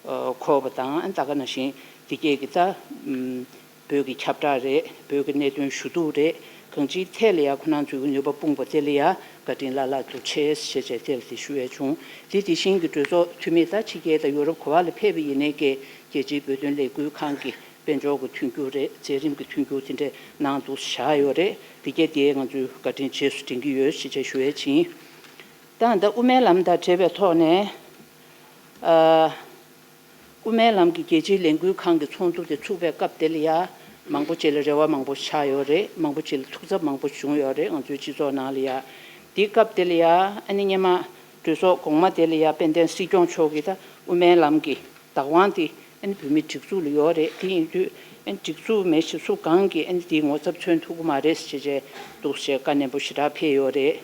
ཨ་འཁོར་བ་དང་། ཨ་ད་ག་ནང་བཞིན་དེ་གས་ཀྱི་ད་ཨམ་བོད་ཀྱི་ཁྱབ་བསྒྲགས་རེད། བོད་ཀྱི་གནད་དོན་ཞུ་གཏུག་རེད། གང་ཅིའི་ཐད་ལ་ཡ་ཁོ་རང་ཚོའི་ནུས་པ་སྤུངས་པ་དེ་ལ་ཡ་བཀའ་དྲིན་བླ་ལྷག་ཏུ་ཆེ་ཞེས་བྱས་དེ་ལ་དེ་ཞུ་ཡས་བྱུང་། དེ་དེ་བཞིན་གྱི་གྲོས་ཚོགས་འཐུས་མི་ད་ཕྱི་རྒྱལ་དང་ཡུ་རོབ་ག་བ་ལ་ཕེབས་པ་ཡིན་ནའི་ཀྱི་རྒྱལ་སྤྱིའི་བོད་དོན་ལས་འགུལ་ཁང་གི་དཔལ་འབྱོར་གྱི་མཐུན་འགྱུར་རེད། མཛད་རིམ་གྱི་མཐུན་འགྱུར་དེ་འདྲས་གནང་འདུག་བཞག་ཡོད་རེད། དེ་གས་དེ་ང་ཚོས་བཀའ་དྲིན་རྗེས་སུ་དྲན་གྱི་ཡོད་ཞེས་བྱས་ཞུ་ཡས་བྱིན། ད་ད་དབུ་མའི་ལམ་དང་འབྲེལ་བའི་ཐོག་ནས་ཨ། དབུ་མའི་ལམ་གྱི་རྒྱལ་སྤྱིའི་ལས་འགུལ་ཁང་གི་ཚོགས་འདུ་དེ་ཚུགས་པའི་སྐབས་དེ་ལ་ཡ། མང་པོ་ཅིག་ལ་རེ་བ་མང་པོ་ཆགས་ཡོད་རེད། མང་པོ་ཅིག་ལ་ཐུགས་འཚབ་མང་པོ་བྱུང་ཡོད་རེད། ང་ཚོའི་སྤྱི་ཚོགས་ནང་ལ་ཡ། དེའི་སྐབས་དེ་ལ་ཡ་ཨ་ནི་སྔོན་མ་གྲོས་ཚོགས་གོང་མ་དེ་ལ་ཡ་དཔལ་ལྡན་སྲིད་སྐྱོང་མཆོག་གིས་ད་དབུ་མའི་ལམ་གྱི་བདག་དབང་དེ་ཨ་ནི་བོད་མིའི་སྒྲིག་འཛུགས་ལ་ཡོད་རེད། དེ་ཡིན་དུས་ཨ་ནི་སྒྲིག་འཛུགས་མེད་ཞེས་སུ་གང་གིས་ཨ་ནི་དེའི་ངོ་ཚབ་མཚོན་ཐུབ་ཀྱི་མ་རེད་ཞེས་བྱས་འདུག་ཞེས་བཀའ་ནན་པོ་ཞེ་དྲག་ཕེབས་ཡོད་རེད།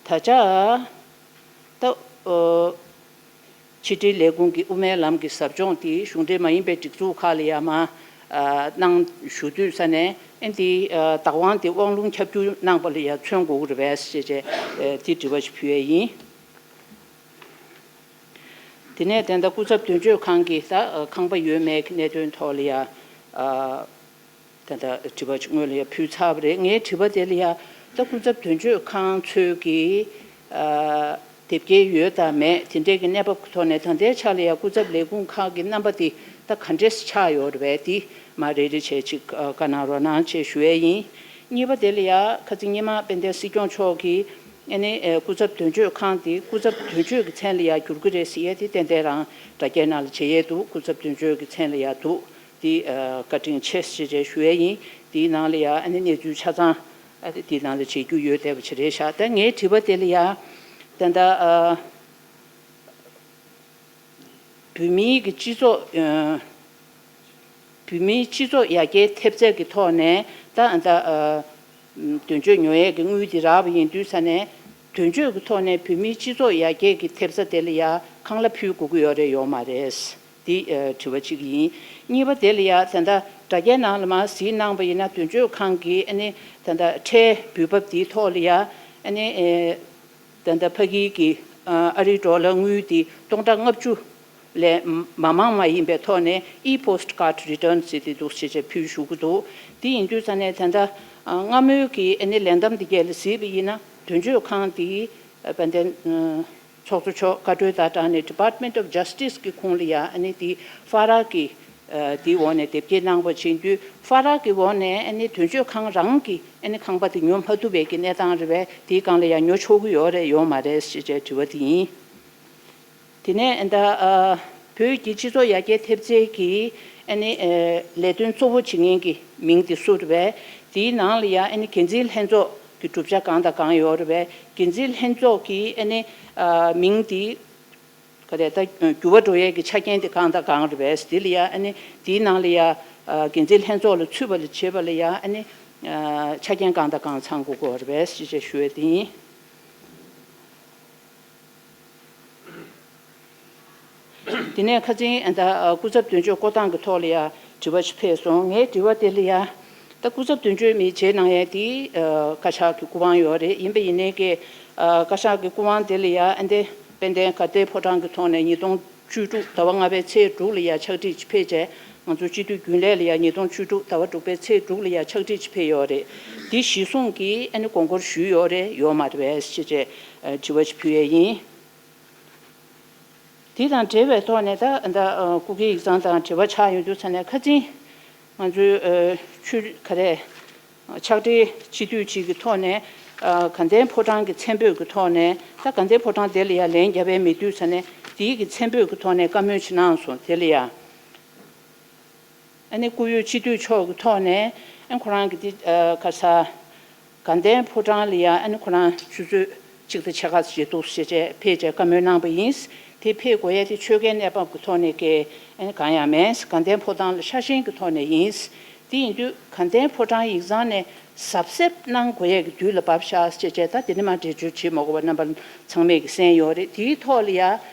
ད་ཆ་ད་ཨོ། ཕྱི་དྲིལ་ལས་ཁུངས་ཀྱི་དབུ་མའི་ལམ་གྱི་ཟབ་སྦྱོང་དེ་གཞུང་འབྲེལ་མ་ཡིན་པའི་སྒྲིག་འཛུགས་ཁག་ལ་ཡང་མ་ཨ་གནང་ཞུ་དུས་ས་ནས་ཨེ་འདི་ཨ་བདག་དབང་དེ་དབང་ལུང་ཁྱབ་བསྒྱུར་གནང་པ་ལ་ཡང་མཚོན་དགོས་ཀྱི་རེད་པས་ཞེས་བྱས་ཨེ་དེ་དྲི་བ་ཞིག་ཕུལ་ཡས་ཡིན། དེ་ནས་དེ་འདྲ་སྐུ་ཚབ་དོན་གཅོད་ཁང་གི་ད་ཨ་ཁང་པ་ཡོད་མེད་ཀྱི་གནད་དོན་ཐོག་ལ་ཡང་ཨ། ད་ལྟ་དྲི་བ་ཅིག་སྔོན་ལ་ཡང་ཕུལ་ཚར་བ་རེད། ངའི་དྲི་བ་དེ་ལ་ཡང་ད་སྐུ་ཚབ་དོན་གཅོད་ཁང་ཚོས་ཀྱིས་ཨ་ དེབ་སྐྱེལ་ཡོད་དང་མེད་དེ་འདྲའི་གི་གནས་བབ་ཀྱི་ཐོག་ནས་ད་ལྟའི་ཆ་ལ་ཡང་སྐུ་ཚབ་ལས་ཁུངས་ཁག་གི་རྣམ་པ་དེ་ད་ག་འདྲས་ཆགས་ཡོད་རེད་པས། དེ་མ་རེ་རེ་བྱས་ཅིག་བཀའ་གནང་རོགས་གནང་ཅེས་ཞུ་ཡས་ཡིན། གཉིས་པ་དེ་ལ་ཡང་ཁ་ཚིག་སྔོན་མ་དཔལ་ལྡན་སྲིད་སྐྱོང་མཆོག་གིས་ཨ་ནི་སྐུ་ཚབ་དོན་གཅོད་ཁང་དེ་སྐུ་ཚབ་དོན་གཅོད་ཀྱི་མཚན་ལ་ཡང་བསྒྱུར་གྱི་རེད་ཟེར་ཡས་དེ་ཏན་ཏན་རང་དྲ་རྒྱའི་ནང་ལ་བྱེད་ཡས་འདུག་སྐུ་ཚབ་དོན་གཅོད་ཀྱི་མཚན་ལ་ཡང་འདུག་དེ་བཀའ་དྲིན་ཆེ་ཞེས་བྱས་ཞུ་ཡས་ཡིན། དེའི་ནང་ལ་ཡང་ཨ་ནི་གནས་ཚུལ་ཆ་ཚང་ཨ་ནི་དེའི་ནང་ལ་བྱེད་རྒྱུ་ཡོད་བསྡད་པ་ཅིག་རེད་ཤག་ད་ངའི་དྲི་བ་དེ་ལ་ཡང་ད་ལྟ་ཨ་བོད་མིའི་གི་སྤྱི་ཚོགས་ཨ་བོད་མིའི་སྤྱི་ཚོགས་ཡར་རྒྱས་ཐེབས་རྩ་གི་ཐོག་ནས་ད་ཨ་ད་ཨ་དོན་གཅོད་ཉོ་ཡས་ཀྱི་དངུལ་དེ་རག་པ་ཡིན་དུས་ས་ནས་དོན་གཅོད་ཀྱི་ཐོག་ནས་བོད་མིའི་སྤྱི་ཚོགས་ཡར་རྒྱས་ཀྱི་ཐེབས་རྩ་དེ་ལ་ཡང་ཁང་གླ་ཕུལ་དགོས་ཀྱི་ཡོད་རེད་ཡོད་མ་རེད། འདི་ཨ་དྲི་བ་གཅིག་ཡིན། གཉིས་པ་དེ་ལ་ཡང་ད་ལྟ་དྲ་རྒྱའི་ནང་ལ་མར་གཟིགས་གནང་པ་ཡིན་ན་དོན་གཅོད་ཁང་གིས་ཨ་ནི་ད་ལྟ་ཁྲལ་འབུལ་འབབ་འདིའི་ཐོག་ལ་ཡང་ཨ་ནི་ཨེ་ད་ལྟ་ཕ་གིའི་གི་ཨ་ཨ་རིའི་ཌོ་ལར་དངུལ་འདི་སྟོང་ཕྲག་ལྔ་བཅུ་ལས་མ་མང་བ་ཡིན་པའི་ཐོག་ནས་e-postcard return ཟེར་ཏེ་འདུག་ཅེས་བྱས་ཕུལ་ཞུ་གི་འདུག་དེ་ཡིན་དུས་ཙང་ནས་ད་ལྟ་ཨ་སྔ་མོའི་གི་ཨ་ནི་ལན་གཏམ་འདི་གས་ལ་གཟིགས་པ་ཡིན་ན་དོན་གཅོད་ཁང་འདིའི་ཨ་དཔལ་ལྡན་ཨ་ཚོགས་གཙོ་མཆོག་བཀའ་འཁྲོལ་དང་སྦྲགས་ནས་Department of Justice གི་ཁོངས་ལ་ཡང་ཨ་ནི་དེ་ཧྥ་རག་གི་ཨ་དེའི་འོག་ནས་དེབ་སྐྱེལ་གནང་བ་བྱེད་དུས་ཧྥ་རག་གི་འོག་ནས་ཨ་ནི་དོན་གཅོད་ཁང་རང་གི་ཨ་ནི་ཁང་པ་དེ་ཉོ་མ་ཐུབ་པའི་གི་གནས་སྟངས་རེད་པས། དེའི་སྒང་ལ་ཡང་ཉོ་ཆོག་གི་ཡོད་རེད་ཡོད་མ་རེད་ཞེས་བྱས་དྲི་བ་དེ་ཡིན། དེ་ནས་ཨ་ད་ཨ་བོད་ཀྱི་སྤྱི་ཚོགས་ཡར་རྒྱས་ཐེབས་རྩའི་གི་ཨ་ནི་ཨ་ལས་དོན་གཙོ་བོ་བྱེད་མཁན་གྱི་མིང་དེ་སུ་རེད་པས། དེའི་ནང་ལ་ཡང་ཨ་ནི་འགན་འཛིན་ལྷན་ཚོགས་ཀྱི་གྲུབ་ཆ་གང་དང་གང་ཡོད་རེད་པས། འགན་འཛིན་ལྷན་ཚོགས་ཀྱི་ཨ་ནི་ཨ་མིང་དེ་ག་རེ་ད་འགྱུར་བ་འགྲོ་ཡས་ཀྱི་ཆ་རྐྱེན་དེ་གང་དང་གང་རེད་པས། དེ་ལ་ཡང་ཨ་ནི་དེའི་ནང་ལ་ཡང་ཨ་འགན་འཛིན་ལྷན་ཚོགས་ལ་ཚུད་པ་ལ་བྱེད་པ་ལ་ཡང་ཨ་ནི་ཨ་ཆ་རྐྱེན་གང་དང་གང་ཚང་དགོས་ཀྱི་ཡོད་རེད་པས་ཞེས་བྱས་ཞུ་ཡས་དེ་ཡིན། དེ་ནས་ཁ་སང་ད་སྐུ་ཚབ་དོན་གཅོད་བསྐོ་སྟངས་ཀྱི་ཐོག་ལ་ཡང་དྲི་བ་ཞིག་ཕེབས་སོང་། ངའི་དྲི་བ་དེ་ལ་ཡང་ད་སྐུ་ཚབ་དོན་གཅོད་མི་བྱེད་གནང་ཡས་དེ་བཀའ་ཤག་གི་སྐུ་དབང་ཡོད་རེད། ཡིན་པ་ཡིན་ནའི་ཀྱི་བཀའ་ཤག་གི་སྐུ་དབང་དེ་ལ་ཡང་ཨ་འདི་དཔལ་ལྡན་དགའ་ལྡན་ཕོ་བྲང་གི་ཐོག་ནས་ཉིས་སྟོང་བཅུ་དྲུག་ཟླ་བ་ལྔ་པའི་ཚེས་དྲུག་ལ་ཡང་ཕྱག་བྲིས་ཅིག་ཕེབས་བྱས། ང་ཚོ་སྤྱི་འཐུས་རྒྱུན་ལས་ལ་ཡང་ཉིས་སྟོང་བཅུ་དྲུག་ཟླ་བ་དྲུག་པའི་ཚེས་དྲུག་ལ་ཡང་ཕྱག་བྲིས་ཅིག་ཕེབས་ཡོད་རེད། འདི་གཞི་བཟུང་གིས་ཨ་ནི་དགོངས་སྐོར་ཞུས་ཡོད་རེད་ཡོད་མ་རེད་པས་ཞེས་བྱས་དྲི་བ་ཅིག་ཕུལ་ཡས་ཡིན། དེ་དང་འབྲེལ་བའི་ཐོག་ནས་ད་ད་སྐུ་སྒེར་ཡིག་ཚང་དང་འབྲེལ་བ་ཆགས་ཡོང་དུས་ཙ་ནས་ཁ་སང་ང་ཚོའི་ཆུ་ག་རེ། ཕྱག་སྦྲེལ་སྤྱི་འཐུས་གཅིག་གི་ཐོག་ནས་ཨ་དགའ་ལྡན་ཕོ་བྲང་གི་མཚན་འབོད་ཀྱི་ཐོག་ནས་ད་དགའ་ལྡན་ཕོ་བྲང་དེ་ལ་ཡང་ལན་བརྒྱབ་པའི་མེད་དུས་ཙ་ནས་དེའི་གི་མཚན་འབོད་ཀྱི་ཐོག་ནས་བཀའ་མོལ་ཅིག་གནང་སོང་། དེ་ལ་ཡང་ཨ་ནི་སྐུ་ཡོད་སྤྱི་འཐུས་མཆོག་གི་ཐོག་ནས་ཨ་ཁོ་རང་གི་དེ་ཨ་ག་ས་དགའ་ལྡན་ཕོ་བྲང་ལ་ཡང་ཨ་ནི་ཁོ་རང་ཆུ་ཚོད་གཅིག་དང་ཕྱེད་ཀ་ཙམ་ཅིག་འདུག་ཞེས་བྱས་ཕེབས་བྱས་བཀའ་མོལ་གནང་པ་ཡིན། དེ་ཕེབས་དགོས་ཡས་དེ་ཆོལ་ཁའི་གནས་བབ་ཀྱི་ཐོག་ནས་ཀྱི་ཨ་ནི་གང་ཡང་མེད། དགའ་ལྡན་ཕོ་བྲང་ལ་ཤ་ཞེན་གྱི་ཐོག་ནས་ཡིན། དེ་ཡིན་དུས་དགའ་ལྡན་ཕོ་བྲང་ཡིག་ཚང་ནས་གཟབ་གཟབ་གནང་དགོས་ཡས་ཀྱི་དུས་ལ་བབས་ཤག་ཅེས་བྱས། ད་དེ་ནས་མར་འགྲེལ་བརྗོད་བྱེད་མ་དགོས་པ་རྣམ་པ་ཚང་མས་ཀྱི་གསན་ཡོད་རེད། དེའི་ཐོག་ལ་ཡ་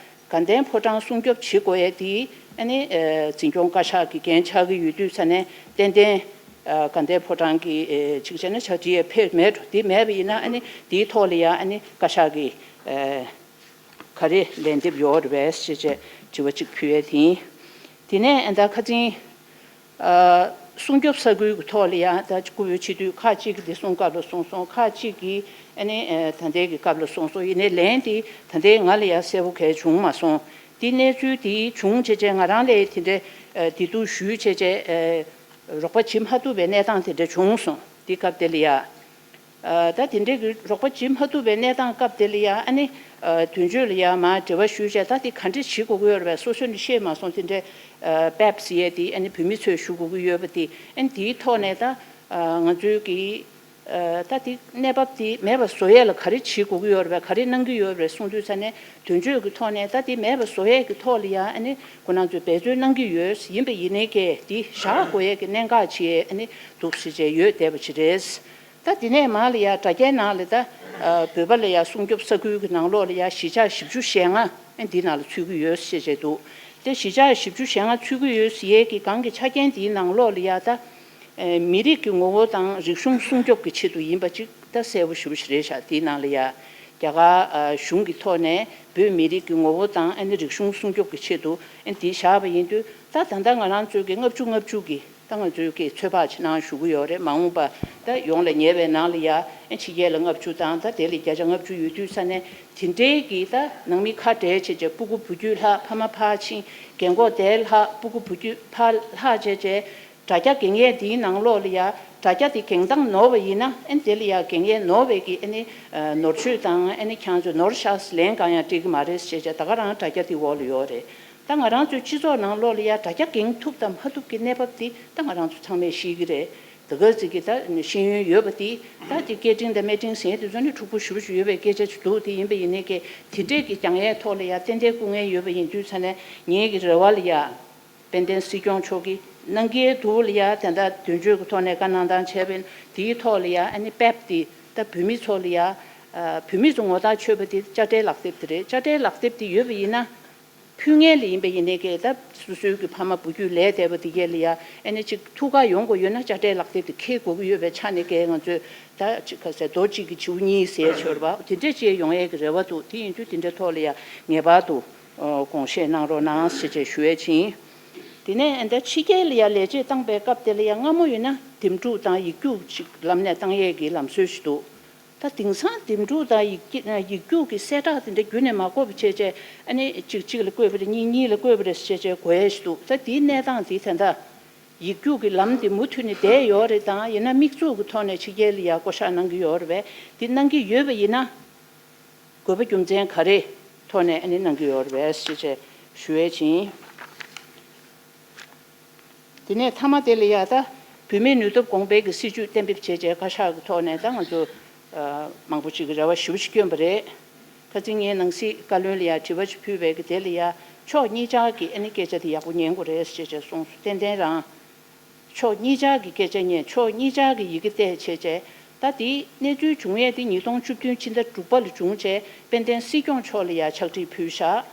དགའ་ལྡན་ཕོ་བྲང་སྲུང་སྐྱོབ་བྱེད་དགོས་ཡས་དེ་ཨ་ནི་ཨ་འཛིན་སྐྱོང་བཀའ་ཤག་གི་འགན་ཆགས་ཀྱི་ཡོད་དུས་ཙ་ནས་ཏན་ཏན་ཨ་དགའ་ལྡན་ཕོ་བྲང་གི་ཨ་ཅིག་བྱས་ན་ཕྱག་བྲིས་ཡས་ཕེབས་མེད་འགྲོ། དེ་མེད་པ་ཡིན་ན་ཨ་ནི་དེའི་ཐོག་ལ་ཡ་ཨ་ནི་བཀའ་ཤག་གི་ཨ་ག་རེ་ལན་འདེབས་ཡོད་རེད་པས་ཞེས་བྱས་དྲི་བ་གཅིག་ཕུལ་ཡས་དེ་ཡིན། དེ་ནས་ཨ་ད་ཁ་སང་ཨ་སྲུང་སྐྱོབ་ས་ཁུལ་གྱི་ཐོག་ལ་ཡང་ད་སྐུ་བོད་སྤྱི་འཐུས་ཁག་ཅིག་གིས་འདི་གསུང་སྐབས་ལ་གསུངས་སོང་། ཁག་ཅིག་གིས་ཨ་ནི་ཨ་ད་ལྟའི་གི་སྐབས་ལ་གསུངས་སོང་། ཡིན་ནའི་ལན་དེ་ད་ལྟའི་ང་ལ་ཡང་གསལ་པོ་གང་ཡང་བྱུང་མ་སོང་། དེ་གནས་ཚུལ་དེ་བྱུང་བྱས་བྱས་ང་རང་ལ་དེ་འདྲའི་ཨ་དེ་འདུག་ཞུས་བྱས་བྱས་ཨ་རོགས་པ་བྱེད་མ་ཐུབ་པའི་གནས་སྟངས་དེ་འདྲ་བྱུང་སོང་། དེ་སྐབས་དེ་ལ་ཡ། ཨ་ད་དེ་འདྲའི་གི་རོགས་པ་བྱེད་མ་ཐུབ་པའི་གནས་སྟངས་སྐབས་དེ་ལ་ཡ་ཨ་ནི་ཨ་དོན་གཅོད་ལ་ཡ་མར་འབྲེལ་བ་ཞུས་བྱས། ད་དེ་ག་འདྲ་བྱེད་དགོས་ཀྱི་ཡོད་རེད་པས་སོ་སོ་ནས་ཤེས་མ་སོང་། དེ་འདྲའི་ཨ་པེབ་ཟེར་ཡས་དེ་ཨ་ནི་བོད་མི་ཚོས་ཞུ་དགོས་ཀྱི་ཡོད་པ་དེ་ཨ་ནི་དེའི་ཐོག་ནས་ད་ཨ་ང་ཚོའི་གི་ཨ་ད་དེ་གནས་བབ་དེ་མེད་པ་བཟོ་ཡས་ལ་ག་རེ་བྱེད་དགོས་ཀྱི་ཡོད་རེད་པས། ག་རེ་གནང་གི་ཡོད་རེད་གསུངས་དུས་ཙ་ནས་དོན་གཅོད་ཀྱི་ཐོག་ནས་ད་དེ་མེད་པ་བཟོ་ཡས་ཀྱི་ཐོག་ལ་ཡ་ཨ་ནི་ཁོ་རང་ཚོས་འབད་བརྩོན་གནང་གི་ཡོད། ཡིན་པ་ཡིན་ནའི་ཀྱི་དེ་བཞག་དགོས་ཡས་ཀྱི་གནད་འགག་ཅིག་ཨ་ནི་འདུག་ཟེར་བྱས་ཡོད་བསྡད་པ་ཅིག་རེད། ད་དེ་ནས་མར་ལ་ཡ་དྲ་རྒྱའི་ནང་ལ་ད་ཨ་བོད་པ་ལ་ཡ་སྲུང་སྐྱོབ་ས་ཁུལ་གྱི་ནང་ལོགས་ལ་ཡ་གཞིས་ཆགས་བཞི་བཅུ་ཞེ་ལྔ་ཨ་འདི་ནང་ལ་ཚུད་ཀྱི་ཡོད་ཟེར་བྱས་འདུག་དེ་གཞིས་ཆགས་བཞི་བཅུ་ཞེ་ལྔ་ཚུད་ཀྱི་ཡོད་ཟེར་ཡས་ཀྱི་སྒང་གི་ཆ་རྐྱེན་དེའི་ནང་ལོགས་ལ་ཡ་ད་ཨ་མི་རིགས་ཀྱི་ངོ་བོ་དང་རིག་གཞུང་སྲུང་སྐྱོབ་ཀྱི་ཆེད་དུ་ཡིན་པ་ཅིག་ད་གསལ་པོ་ཞེ་པོ་ཞིག་རེད་ཤག་དེའི་ནང་ལ་ཡ་རྒྱ་གར་ཨ་གཞུང་གི་ཐོག་ནས་བོད་མི་རིགས་ཀྱི་ངོ་བོ་དང་ཨ་ནི་རིག་གཞུང་སྲུང་སྐྱོབ་ཀྱི་ཆེད་དུ་ཨ་འདི་བཞག་པ་ཡིན་དུས། ད་ད་ལྟ་ང་རང་ཚོའི་གི་ལྔ་བཅུ་ལྔ་བཅུ་གི་ ད་ང་ཚོའི་གི་ཚོད་དཔག་ཅིག་གནང་ཞུ་གི་ཡོད་རེད། མ་འོངས་པ་ད་ཡོང་ལ་ཉེ་བའི་ནང་ལ་ཡ་ཨེ་ཕྱི་རྒྱལ་ལ་ལྔ་བཅུ་དང་ད་དེ་ལ་བརྒྱ་ཆ་ལྔ་བཅུ་ཡོད་དུས་ས་ནས་དེ་འདྲའི་གི་ད་ནང་མི་ཁ་བྲལ་བྱས་བྱས་སྤུ་གུ་བུ་རྒྱུད་ལྷག་ཕ་མ་ཕར་ཕྱིན་རྒན་གོག་དེ་ལྷག་སྤུ་གུ་བུ་རྒྱུད་ཕར་ལྷག་བྱས་བྱས་དྲ་རྒྱ་འགེངས་ཡས་འདིའི་ནང་ལོགས་ལ་ཡ་དྲ་རྒྱ་དེ་འགེངས་སྟངས་ནོར་བ་ཡིན་ན་ཨེ་དེ་ལ་ཡ་འགེངས་ཡས་ནོར་བའི་གི་ཨེ་ནི་ནོར་བཅོས་དང་ཨེ་ནི་ཁྱང་ཚོས་ནོར་ཤག་ལན་གང་ཡང་སྤྲད་གི་མ་རེད་ཟེར་བྱས་ད་ག་རང་དྲ་རྒྱ་དེ་འོག་ལ་ཡོད་རེད། ད་ང་རང་ཚོའི་སྤྱི་ཚོགས་ནང་ལོགས་ལ་ཡ་དྲ་རྒྱ་འགེངས་ཐུབ་དང་མ་ཐུབ་ཀྱི་གནས་བབ་དེ་ད་ང་རང་ཚོ་ཚང་མས་ཤེས་ཀྱི་རེད། དེ་ག་ཚོད་ཀྱི་ད་ཤེས་ཡོན་ཡོད་པ་དེ་ད་དེ་སྐད་འཕྲིན་དང་མི་འཕྲིན་ཟེར་དེ་ཚོ་ནི་འཁྲུག་པོ་ཞེ་པོ་ཅིག་ཡོད་པའི་སྐད་ཆ་ཅིག་འདུག་དེ་ཡིན་པ་ཡིན་ནའི་ཀྱི་དེ་འདྲས་ཀྱི་རྒྱང་ཡས་ཐོག་ལ་ཡ་ཏན་ཏན་སྐུ་ངལ་ཡོད་པ་ཡིན་དུས་ཙ་ནས་ངེད་ཀྱི་རེ་བ་ལ་ཡ་དཔལ་ལྡན་སྲིད་སྐྱོང་མཆོག་གིས་གནང་གི་འདུག་ལ་ཡ་དེ་འདྲ་དོན་གཅོད་ཀྱི་ཐོག་ནས་བཀའ་གནང་སྟངས་བྱས་པ་ཡིན་དེའི་ཐོག་ལ་ཡ་ཨ་ནི་དཔེ་དེ་ད་བོད་མི་ཚོ་ལ་ཡ་བོད་མི་ཚོ་ངོ་ཐག་ཆོད་པ་དེ་དཔྱ་ཁྲལ་ལག་དེབ་དེ་རེད། དཔྱ་ཁྲལ་ལག་དེབ་དེ་ཡོད་པ་ཡིན་ན། ཕུལ་མཁན་ལ་ཡིན་པ་ཡིན་ནའི་ཀྱི་ད་སོ་སོའི་གི་ཕ་མ་བུ་རྒྱུད་ལས་འདས་པ་དེ་གས་ལ་ཡ་ཨེ་ནི་ཅིག་ཐུགས་ཁུར་ཡོང་དགོས་ཡོད་ན་དཔྱ་ཁྲལ་ལག་དེབ་དེ་འཁྱེར་དགོས་ཀྱི་ཡོད་པའི་ཆ་ནས་ཀྱི་ང་ཚོས་ད་ཅིག་ག་ཟེར་རྡོ་གཅིག་གི་བྱེའུ་གཉིས་ཟེར་ཆོག་རེད་པ། དེ་འདྲ་ཅིག་ཡོང་ཡས་ཀྱི་རེ་བ་འདུག་དེ་ཡིན་དུས་དེ་འདྲའི་ཐོག་ལ་ཡ་ངེས་པར་དུ་དགོངས་བཞེས་གནང་རོགས་གནང་ཞེས་བཅས་ཞུ་ཡས་ཕྱིན། དེ་ནས་ཨ་ནི་ཕྱི་རྒྱལ་ལ་ཡ་ལས་བྱེད་བཏང་པའི་སྐབས་དེ་ལ་ཡ་སྔ་མོ་ཡིན་ན་འདེམས་སྒྲུག་དང་ཡིག་རྒྱུགས་ཅིག་ལམ་ནས་བཏང་ཡས་ཀྱི་ལམ་སྲོལ་ཞིག་འདུག་ད་དེང་སང་འདེམས་སྒྲུག་དང་ཡིག་ཡིག་རྒྱུགས་ཀྱི་གསལ་བསྒྲགས་དེ་འདྲ་རྒྱུན་ནས་མ་དགོས་པ་བྱས་བྱས་ཨ་ནི་གཅིག་གཅིག་ལ་བཀོད་པ་རེད། གཉིས་གཉིས་ལ་བཀོད་པ་རེད་ཟེར་བྱས་བྱས་དགོས་ཡས་ཞིག་འདུག་ད་དེའི་གནས་སྟངས་དེ་ད་ལྟ་ཡིག་རྒྱུགས་ཀྱི་ལམ་དེ་མུ་མཐུད་ནས་བསྡད་ཡོད་རེད་དང་ཡིན་ན་དམིགས་འཛུགས་ཀྱི་ཐོག་ནས་ཕྱི་རྒྱལ་ལ་ཡ་བསྐོ་བཞག་གནང་གི་ཡོད་རེད་པས། དེ་གནང་གི་ཡོད་པ་ཡིན་ན་དགོས་པ་རྒྱུ་མཚན་ག་རེ་ཐོག་ནས་ཨ་ནི་གནང་གི་ཡོད་རེད་པས་ཟེར་བྱས་ཞུ་ཡས་ཕྱིན། དེ་ནས་མཐའ་མ་དེ་ལ་ཡ་ད་བུད་མེད་ནུས་སྟོབས་གོང་འཕེལ་གྱི་སྲིད་ཇུས་གཏན་འབེབས་བྱས་རྗེས་བཀའ་ཤག་གི་ཐོག་ནས་ད་ང་ཚོ་མང་པོ་ཅིག་གི་རེ་བ་ཞེ་པོ་ཅིག་བསྐྱོན་པ་རེད། ཁ་སང་ངས་ནང་སྲིད་བཀའ་བློན་ལ་ཡ་དྲི་བ་ཅིག་ཕུལ་བའི་གི་དེ་ལ་ཡ་ཕྱོགས་གཉིས་ཆ་གི་ཨ་ནི་སྐད་ཆ་དེ་ཡག་པོ་ཉན་དགོས་རེད་ཅེས་བྱས་གསུངས་སོང་། ཏན་ཏན་རང་ཕྱོགས་གཉིས་ཆ་གི་སྐད་ཆ་ཉན་ཕྱོགས་གཉིས་ཆ་གི་ཡི་གེ་བལྟས་བྱས་བྱས་ད་དེ་གནས་ཚུལ་བྱུང་ཡས་དེ་ཉིས་སྟོང་བཅུ་བདུན་ཕྱི་ཟླ་དྲུག་པ་ལ་བྱུང་བྱས་དཔལ་ལྡན་སྲིད་སྐྱོང་མཆོག་ལ་ཡ་ཕྱག་བྲིས་ཕུལ་བཞག་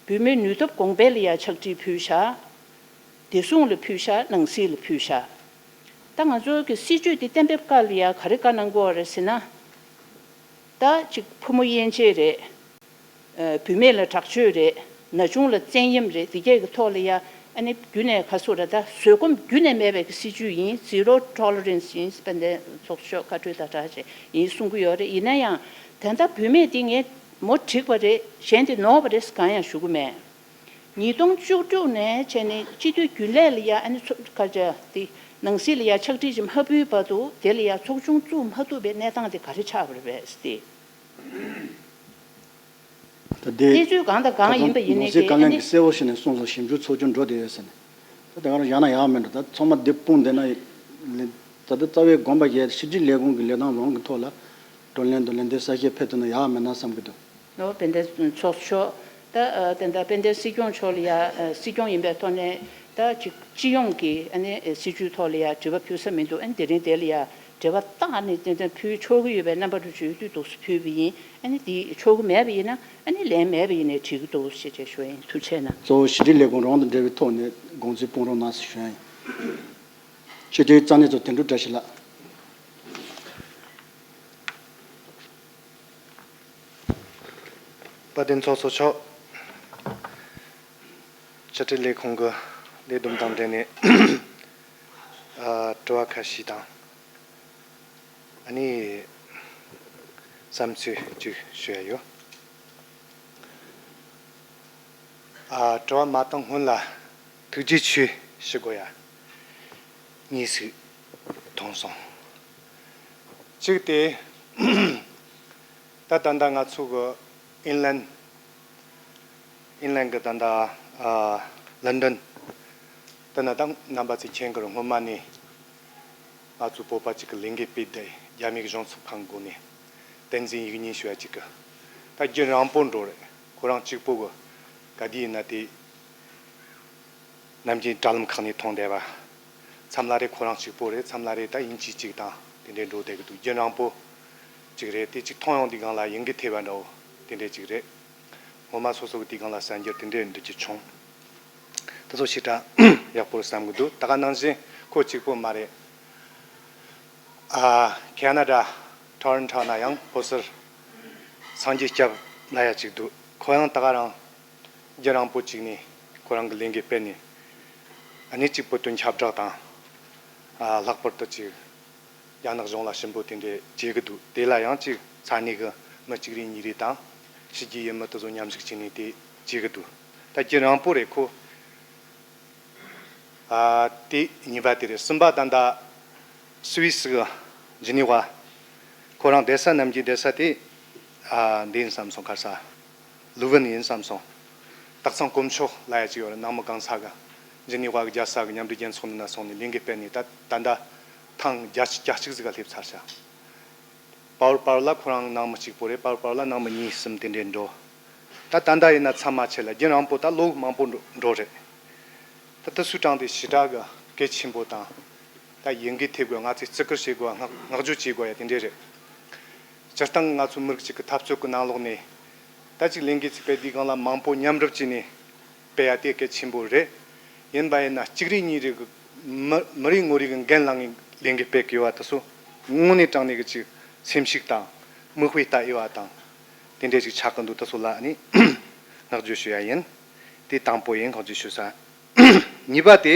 བུད་མེད་ནུས་སྟོབས་གོང་འཕེལ་ལ་ཡ་ཕྱག་བྲིས་ཕུལ་བཞག་བདེ་སྲུང་ལ་ཕུལ་བཞག་ནང་སྲིད་ལ་ཕུལ་བཞག་ད་ང་ཚོའི་གི་སྲིད་ཇུས་དེ་གཏན་འབེབས་སྐབས་ལ་ཡ་ག་རེ་བཀའ་གནང་དགོས་རེད་ཟེར་ན། ད་ཅིག་ཕོ་མོ་དབྱེ་འབྱེད་རེད། ཨ་བུད་མེད་ལ་དྲག་སྤྱོད་རེད། ན་ཆུང་ལ་བཙན་གཡེམ་རེད། འདི་གས་ཀྱི་ཐོག་ལ་ཡ་ཨ་ནི་རྒྱུན་ནས་ག་སུ་ར་ད་བཟོད་སྒོམ་རྒྱུན་ནས་མེད་པའི་གི་སྲིད་ཇུས་ཡིན། Zero Tolerance ཡིན། དཔལ་ལྡན་ཚོགས་གཙོ་མཆོག་བཀའ་འཁྲོལ་དང་སྦྲགས་བྱས་ཡིན་གསུང་གི་ཡོད་རེད། ཡིན་ན་ཡང་ད་ལྟ་བུད་མེད་འདི་ངས་མོ་འགྲིག་པ་རེད་གཞན་དེ་ནོར་བ་རེད་གང་ཡང་ཞུ་གི་མེད། ཉིས་སྟོང་བཅུ་དྲུག་ནས་བྱས་ནས་སྤྱི་འཐུས་རྒྱུན་ལས་ལ་ཡ་ཨ་ནི་ཚོགས་ཁ་ཆ་དེ་ནང་སྲིད་ལ་ཡ་ཕྱག་བྲིས་ཅིག་མ་ཕུལ་བར་དུ་དེ་ལ་ཡ་ཚོགས་ཆུང་བཙུགས་མ་ཐུབ་པའི་གནས་སྟངས་དེ་ག་རེ་ཆགས་པ་རེད་པས་ཏེ། ད་དེ་གནས་ཚུལ་གང་དང་གང་ཡིན་པ་ཡིན་ནའི་ནང་སྲིད་བཀའ་བློན་གྱིས་གསལ་བོ་བྱས་ནས་གསུངས་སོང་། ཞིབ་འཇུག་ཚོགས་ཆུང་འགྲོ་བསྡད་ཡོད་ཟེར་ནས། ད་དེ་ག་རང་བཞག་ན་ཡག་མེད་འགྲོ། ད་ཚང་མ་འདི་སྤུངས་བསྡད་ན་ད་ལྟ་རྩ་བའི་དགོངས་པ་བཞེས་ཕྱི་དྲིལ་ལས་ཁུངས་ཀྱི་ལས་སྟངས་ལམ་གྱི་ཐོག་ལ་བགྲོ་གླེང་དང་ལན་འདེབས་གསལ་བཤད་ཕེབས་ཐུབ་ན་ཡག་མེད་ན་བསམ་གྱི་འདུག་ནོ་དཔལ་ལྡན་ཚོགས་གཙོ་མཆོག་ད་ཨ་ད་ད་དཔལ་ལྡན་སྲིད་སྐྱོང་མཆོག་ལ་ཡ་ཨ་སྲིད་སྐྱོང་ཡིན་པའི་ཐོག་ནས་ད་ཅིག་སྤྱི་ཡོངས་ཀྱི་ཨ་ནི་སྲིད་ཇུས་ཐོག་ལ་ཡ་དྲི་བ་ཕུལ་ས་མི་འདུག་ཨ་ནི་དེ་རིང་དེ་ལ་ཡ་དྲི་བ་བཏང་ནས་ཏན་ཏན་ཕུལ་ཆོག་གི་ཡོད་པའི་རྣམ་པ་རུ་བྱུང་དུས་འདུག་སེ་ཕུལ་བ་ཡིན། ཨ་ནི་དེ་ཆོག་གི་མེད་པ་ཡིན་ན་ཨ་ནི་ལན་མེད་པ་ཡིན་ནའི་འགྲིག་གི་འདུག་ཞེས་བྱས་ཞུ་ཡ་ཡིན། ཐུགས་རྗེ་གནང་། གཙོ་བོ་ཕྱི་དྲིལ་ལས་ཁུངས་རང་དང་འབྲེལ་བའི་ཐོག་ནས་དགོངས་ཚུལ་སྤུངས་རོགས་གནང་ཞེས་ཞུ་ཡ་ཡིན། ཕྱི་དྲིལ་རྩ་གནད་གཙོ་དོན་གྲུབ་བཀྲ་ཤིས་ལགས། དཔལ་ལྡན་ཚོགས་གཙོ་མཆོག་ཕྱི་དྲིལ་ལས་ཁུངས་ཀྱི་ལས་བསྡོམས་དང་འབྲེལ་ནས་ཨ་དྲི་བ་ཁ་ཤས་དང་ཨ་ནི་བསམ་ཚུལ་གཅིག་ཞུ་ཡ་ཡོད། ཨ་དྲི་བ་མ་བཏང་སྔོན་ལ་ཐུགས་རྗེ་ཆེ་ཞུ་དགོས་ཡ་གཉིས་ཤིག་མཐོང་སོང་། གཅིག་དེ། ད་ད་ལྟ་ང་ཚོ་གི་ཨིན་ལན། ཨིན་ལན་གི་ད་ལྟ་ཨ་ལན་ཌན། ད་ན་ད་རྣམ་པ་ཚོས་མཁྱེན་གི་རེད། སྔོན་མ་ནས་ང་ཚོ་བོད་པ་གཅིག་གི་ལས་འགུལ་སྤེལ་ཏེ་རྒྱ་མི་གི་གཞུང་ཚབ་ཁང་སྒོ་ནས་བསྟན་འཛིན་ཡིག་རྙིང་ཞུ་བ་གཅིག་གི་ད་རྒྱུན་རིང་པོ་འགྲོ་རེད། ཁོ་རང་གཅིག་པོ་གི་ག་དུས་ཡིན་ན་དེ། ནམ་རྒྱུན་དྲ་ལམ་ཁག་ནས་མཐོང་བསྡད་པ། མཚམས་ལ་རེ་ཁོ་རང་གཅིག་པོ་རེད། མཚམས་ལ་རེ་ད་དབྱིན་ཇི་གཅིག་དང་དེ་འདྲའི་འགྲོ་བསྡད་ཀྱི་འདུག་རྒྱུན་རིང་པོ་གཅིག་རེད། དེ་གཅིག་མཐོང་ཡོང་དུས་སྒང་ལ་ཡིད་འགུལ་ཐེབས་པ་འདྲ་བོ་དེ་འདྲའི་གཅིག་རེད། ངོ་མ་སོ་སོ་གི་དུས་སྒང་ལ་གསར་འགྱུར་དེ་འདྲའི་འདྲི་རྒྱུ་བྱུང་། དེ་ཚོ་ཞེ་དྲག་ཡག་པོ་རེད་བསམ་གྱི་འདུག་ད་ག་ནང་བཞིན་ཁོ་གཅིག་པོ་མ་རེད། ཨ་ཁེ་ན་ཌ་ཊོ་རོན་ཊོ་ན་ཡང་ཕོ་སར་སངས་རྒྱས་སྐྱབས་ལབ་ཡ་གཅིག་འདུག་ཁོ་ཡང་ད་ག་རང་རྒྱུན་རིང་པོ་གཅིག་ནས་ཁོ་རང་གི་ལས་འགུལ་སྤེལ་ནས་ཨ་ནི་གཅིག་བོད་དོན་ཁྱབ་བསྒྲགས་དང་ ཨ་ལྷག་པར་དུ་ཅིག་རྒྱ་ནག་གཞུང་ལ་ཞུ་འབོད་དེ་འདྲ་བྱེད་གི་འདུག་དེ་ལ་ཡང་ཅིག་ས་གནས་གི་མི་གཅིག་རེ་གཉིས་རེ་དང་ཕྱི་རྒྱལ་ཡུལ་མི་དེ་ཚོ་མཉམ་ཞུགས་བྱས་ནས་དེ་བྱེད་གི་འདུག་ད་རྒྱུན་རིང་པོ་རེད་ཁོ། ཨ་དེ་གཉིས་པ་དེ་རེད། གསུམ་པ་ད་ལྟ་སུད་སི་གི་ཇི་ནི་ཝ། ཁོ་རང་བསྡད་ས་ནམ་རྒྱུན་བསྡད་ས་དེ་ཨ་འདི་ཡིན་བསམ་སོང་། ག་རེ་ཟ། ལུ་ཝུན་ཡིན་བསམ་སོང་། སྟག་ཚང་དཀོན་མཆོག་ལབ་ཡ་ཅིག་ཡོད་རེད། ནང་མི་གང་ས་གི་ཇི་ནི་ཝ་གི་རྒྱལ་ས་གི་མཉམ་འབྲེལ་རྒྱལ་ཚོགས་འདི་ན་སོང་ནས་ལས་འགུལ་སྤེལ་ནས་ད་ད་ལྟ་ཐེངས་བརྒྱད་ཅུ་གྱ་གཅིག་ཟིག་ག་སླེབས་ཚར་ཤག་པར་པར་ལ་ཁོ་རང་ནང་མི་གཅིག་པོ་རེད། པར་པར་ལ་ནང་མི་གཉིས་གསུམ་དེ་འདྲས་འགྲོ། ད་ད་ལྟ་ཡིན་ན་ཚང་མ་ཆེ་ལ་རྒྱུན་རིང་པོ་ད་ལོ་མང་པོ་འགྲོ་འགྲོ་རེད། ད་དེ་སུའི་གྲངས་དེ་ཞེ་དྲག་གི་གལ་ཆེན་པོ་དང་། ད་ཡིན་གི་ཐེབས་དགོས། ང་ཚོས་བརྩི་བཀུར་བྱེད་དགོས། བསྔགས་བསྔགས་བརྗོད་བྱེད་དགོས་ཡ་དེ་འདྲས་རེད། སྤྱིར་བཏང་ང་ཚོ་མི་རིགས་གཅིག་གི་འཐབ་རྩོད་ཀྱི་ནང་ལོགས་ནས་ད་ཅིག་ལས་འགུལ་ཅིག་སྤེལ་དུས་སྒང་ལ་མང་པོ་མཉམ་རུབ་བྱས་ནས་སྤེལ་ཡ་དེ་གལ་ཆེན་པོ་རེད། ཡིན་པ་ཡིན་ན་གཅིག་རེ་གཉིས་རེ་གི་མི་མི་རེ་ངོ་རེ་གི་འགན་བླངས་ནས་ལས་འགུལ་སྤེལ་གི་ཡོད་པ་དེ་ཚོ་དངོས་གནས་དྲང་གནས་གི་ཅིག་སེམས་ཤུགས་དང་མིག་དཔེ་ལྟ་འོས་པ་དང་དེ་འདྲས་ཅིག་ཆགས་གི་འདུག་དེ་ཚོ་ལ་ནི་བསྔགས་བརྗོད་ཞུ་ཡ་ཡིན། དེ་དང་པོ་ཡིན། བསྔགས་བརྗོད་ཞུ་ས། གཉིས་པ་དེ་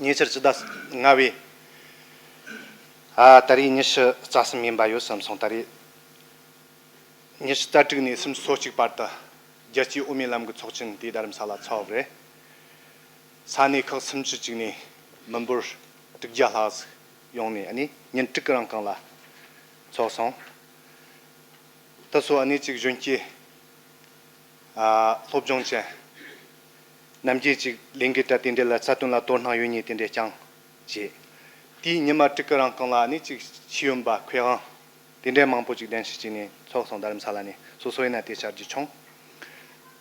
ཉེ་ཆར་ཕྱི་ཟླ་ལྔ་པའི་ཨ་ད་རེས་ཉི་ཤུ་རྩ་གསུམ་ཡིན་པ་ཡོད་བསམ་སོང་། ད་རེས་ཉི་ཤུ་རྩ་དྲུག་ནས་སུམ་ཅུ་སོ་གཅིག་བར་དུ་རྒྱལ་སྤྱིའི་དབུ་མའི་ལམ་གྱི་ཚོགས་ཆེན་དེ་རྡ་རམ་ས་ལ་ཚོགས་རེད། ས་གནས་ཁག་སུམ་ཅུ་གཅིག་ནས་མི་འབོར་དྲུག་བརྒྱ་ལྷག་ཟིག་ཡོང་ནས་ཨ་ནི་ཉིན་དྲུག་གི་རིང་གང་ལ་ཚོགས་སོང་། ད་སོ་ཨ་ནི་གཅིག་གཞོན་སྐྱེས་ཨ་སློབ་སྦྱོང་ཅན། ནམ་རྒྱུན་ཅིག་ལས་འགུལ་དང་དེ་འདྲ་ལ་རྩ་དོན་ལ་དོ་སྣང་ཡོད་མཁན་དེ་འདྲ་རྐྱང་བྱས། དེའི་ཉི་མ་དྲུག་གི་རིང་གང་ལ་ནི་ཅིག་ཤེས་ཡོན་པ་མཁས་དབང་དེ་འདྲ་མང་པོ་ཅིག་གདན་ཞུ་བྱས་ནས་ཚོགས་སོང་། རྡ་རམ་ས་ལ་ནས་སོ་སོ་ཡིན་ན་དེ་བཅར་རྒྱུ་བྱུང་།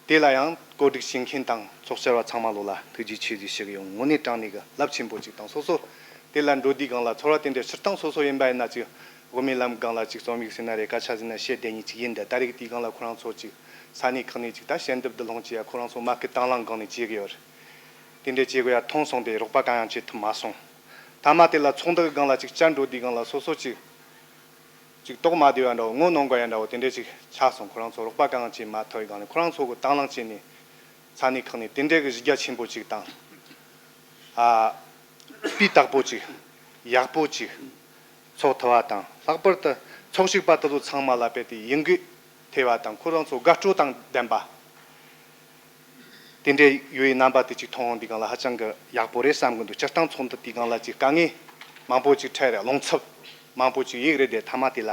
དེ་ལ་ཡང་གོ་སྒྲིག་བྱེད་མཁན་དང་ཚོགས་བཅར་བ་ཚང་མ་ལོ་ལ་ཐུགས་རྗེ་ཆེ་ཟིག་ཞུ་གི་ཡོད། དངོས་གནས་དྲང་གནས་ཀྱི་རླབས་ཆེན་པོ་ཅིག་དང་སོ་སོ་དེ་ལ་འགྲོ་དུས་སྒང་ལ་ཚོར་བ་དེ་འདྲ་སྤྱིར་བཏང་སོ་སོ་ཡིན་པ་ཡིན་ན་ཅིག་དབུ་མའི་ལམ་སྒང་ལ་ཅིག་རྩོམ་ཡིག་ཟེར་ན་རེད། སྐད་ཆ་ཟེར་ན་བཤད་བསྡད་མཁན་ཅིག་ཡིན། འདི་ད་རེས་དུས་སྒང་ལ་ཁོ་རང་ཚོ་ཅིག་ས་གནས་ཁག་ནས་ཅིག་ད་ཞལ་འདེབས་བསྡུ་སློང་བྱེད་ཡ། ཁོ་རང་ཚོ་མ་སྐུལ་དང་བླངས་སྒང་ནས་བྱེད་ཀྱི་ཡོད་རེད། དེ་འདྲ་བྱེད་དགོས་ཡ་མཐོང་སོང་། དེ་རོགས་པ་གང་ཡང་བྱེད་ཐུབ་མ་སོང་། མཐའ་མ་དེ་ལ་ཚོགས་འདུ་གི་སྒང་ལ་ཅིག་བཅར་འགྲོ་དུས་སྒང་ལ་སོ་སོ་ཅིག་ཅིག་དོགས་མ་བདེ་བ་འདྲ་བོ་ངོ་གནོང་དགོས་ཡ་འདྲ་བོ་དེ་འདྲ་ཅིག་ཆགས་སོང་། ཁོ་རང་ཚོ་རོགས་པ་གང་ཡང་བྱེད་མ་ཐུབ་པའི་སྒང་ནས་ཁོ་རང་ཚོ་གི་དང་བླངས་བྱས་ནས་ས་གནས་ཁག་ནས་དེ་འདྲ་གི་གཞི་རྒྱ་ཆེན་པོ་ཅིག་དང་། ཨ་སྤུས་དག་པོ་ཅིག་ཡག་པོ་ཅིག་ཚོགས་ཐུབ་པ་དང་། ལྷག་པར་དུ་ཚོགས་ཞུགས་པ་དེ་ཚོ་ཚང་མ་ལ་དཔེ་དེ་ཡིད་འགུལ་ཐེབས་པ་དང་། ཁོ་རང་ཚོ་དགའ་སྤྲོ་དང་ལྡན་པ་དེ་འདྲའི་ཡོད་པའི་རྣམ་པ་དེ་ཅིག་མཐོང་ཡོང་དུས་སྒང་ལ་ཧ་ཅང་གི་ཡག་པོ་རེད་བསམ་གི་འདུག་སྤྱིར་བཏང་ཚོགས་འདུ་དེའི་སྒང་ལ་ཅིག་དཀའ་ངལ་མང་པོ་ཅིག་འཕྲད་རེད། རླུང་འཚུབ་མང་པོ་ཅིག་ཡོད་རེད་དེ། མཐའ་མ་དེ་ལ་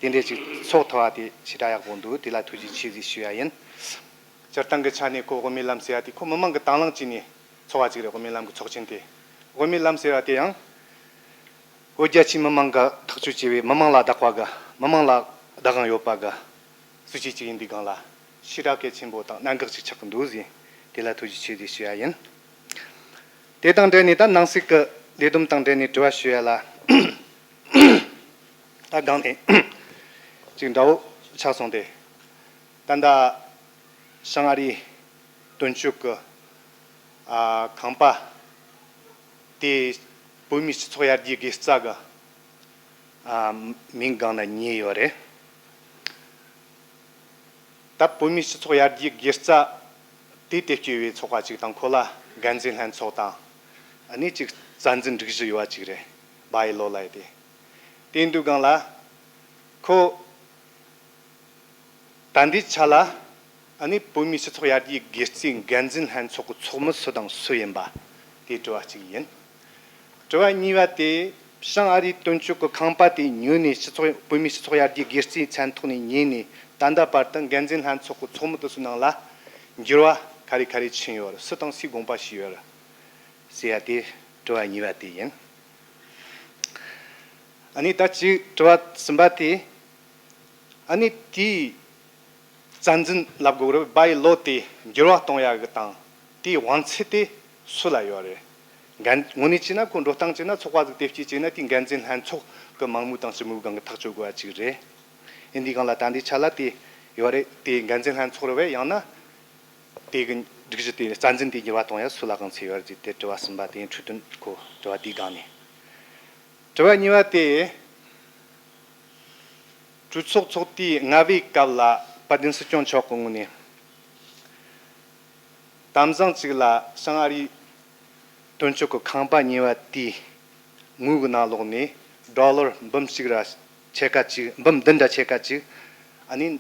དེ་འདྲའི་ཅིག་ཚོགས་ཐུབ་པ་དེ་ཞེ་དྲག་ཡག་པོ་འདུག་དེ་ལ་ཐུགས་རྗེ་ཆེ་ཟིག་ཞུ་ཡ་ཡིན། སྤྱིར་བཏང་གི་ཆ་ནས་ཁོ་དབུ་མའི་ལམ་ཟེར་ཡ་དེ་ཁོ་མི་མང་གི་དང་བླངས་བྱས་ནས་ཚོགས་པ་ཅིག་རེད། དབུ་མའི་ལམ་གྱི་ཚོགས་ཆེན་དེ། དབུ་མའི་ལམ་ཟེར་བ་དེ་ཡང་བོད་རྒྱ་ཆེའི་མི་མང་གི་ཐག་གཅོད་བྱས་པའི་མི་མང་ལ་བདག་པ་གི་མི་མང་ལ་བདག་དབང་ཡོད་པ་གི་སྲིད་བྱུས་ཅིག་ཡིན་དུས་སྒང་ལ་ཞེ་དྲག་གལ་ཆེན་པོ་དང་གནད་འགག་ཅིག་ཆགས་ཀྱི་འདུག་ཟེར། དེ་ལ་ཐུགས་རྗེ་ཆེ་ཟིག་ཞུ་ཡ་ཡིན། དེ་དང་འབྲེལ་ནས་ད་ནང་སྲིད་ཀྱི་ལས་བསྡོམས་དང་འབྲེལ་ནས་དྲི་བ་ཞུ་ཡ་ལ། ད་སྒང་ནས་ཅིག་འདྲ་བོ་ཆགས་སོང་སྟེ། ད་ལྟ་བྱང་ཨ་རིའི་དོན་གཅོད་ཀྱི་ཨ་ཁང་པ་དེ་བོད་མིའི་སྤྱི་ཚོགས་ཡར་རྒྱས་དགེ་རྩ་གི་ཨ་མིང་སྒང་ན་ཉེས་ཡོད་རེད། ད་བོད་མིའི་སྤྱི་ཚོགས་ཡར་རྒྱས་དགེ་རྩ་དེ་དེ་སྐྱེ་བའི་ཚོགས་པ་ཅིག་དང་། ཁོ་ལ་འགན་འཛིན་ལྷན་ཚོགས་དང་ཨ་ནི་ཅིག་རྩ་འཛིན་སྒྲིག་གཞི་ཡོད་པ་ཅིག་རེད། བྷའི་ལོ་ལབ་ཡ་དེ། དེ་འདུག་སྒང་ལ་ཁོ། ད་འདི་ཆ་ལ་ཨ་ནི་བོད་མིའི་སྤྱི་ཚོགས་ཡར་རྒྱས་དགེ་རྩའི་འགན་འཛིན་ལྷན་ཚོགས་ཀྱི་ཚོགས་མི་སུ་དང་སུ་ཡིན་པ་དེའི་དྲི་བ་གཅིག་ཡིན། དྲི་བ་གཉིས་པ་དེ་བྱང་ཨ་རིའི་དོན་གཅོད་ཀྱི་ཁང་པ་དེ་ཉོས་ནས་སྤྱི་ཚོགས་བོད་མིའི་སྤྱི་ཚོགས་ཡར་རྒྱས་དགེ་རྩའི་མཚན་ཐོག་ནས་ཉོས་ནས་ད་ལྟ་བར་དུ་འགན་འཛིན་ལྷན་ཚོགས་ཀྱི་ཚོགས་མི་དེ་ཚོའི་ནང་ལ་འགྱུར་བ་ག་རེ་ག་རེ་ཕྱིན་ཡོད་རེད། སུ་དང་སུའི་དགོངས་པ་ཞུས་ཡོད་རེད་ཟེར་ཡ་དེ་དྲི་བ་གཉིས་པ་དེ་ཡིན། ཨ་ནི་ད་གཅིག་དྲི་བ་གསུམ་པ་དེ། ཨ་ནི་དེའི་རྩ་འཛིན་ལབ་དགོས་རེད། བྷའི་ལོ་དེ་འགྱུར་བ་གཏོང་ཡག་གི་དང་དེའི་དབང་ཚད་དེ་སུ་ལ་ཡོད་རེད། འགན་དངོས་གནས་བྱས་ན་ཁོ་འགྲོ་སྟངས་བྱས་ན་ཚོགས་པ་ཟིག་དེ་སྐྱེས་བྱས་ན་དེའི་འགན་འཛིན་ལྷན་ཚོགས་ཀྱི་མང་མོས་དང་ཞུ་མོས་སྒང་གི་ཐག་གཅོད་དགོས་པ་ཅིག་རེད། ཡིན་དུས་སྒང་ལ་ད་འདི་ཆ་ལ་དེ་ཡོད་རེད། དེ་འགན་འཛིན་ལྷན་ཚོགས་རེད་བས། ཡང་ན་དེ་གི་སྒྲིག་གཞི་དེ་རྩ་འཛིན་དེ་འགྱུར་བ་གཏོང་ཡག་སུ་ལ་དབང་ཚད་ཡོད་རེད་ཅེས་དེ་དྲི་བ་གསུམ་པ་དེ་ཡིན། འཕྲོས་དོན་ཁོ་དྲི་བ་དེའི་སྒང་ནས། དྲི་བ་གཉིས་པ་དེ། གྲོས་ཚོགས་དེའི་ལྔ་པའི་སྐབས་ལ་དཔལ་ལྡན་སྲིད་སྐྱོང་མཆོག་གི་ངོས་ནས་དམ་བཟང་ཅིག་ལ་བྱང་ཨ་རིའི་དོན་གཅོད་ཀྱི་ཁང་པ་ཉོས་པ་དེའི་ དངུལ་གྱི་ནང་ལོགས་ནས་ཌོ་ལར་འབུམ་གཅིག་ར་ཕྱེད་ཀ་གཅིག་འབུམ་བདུན་དང་ཕྱེད་ཀ་གཅིག་ཨ་ནི་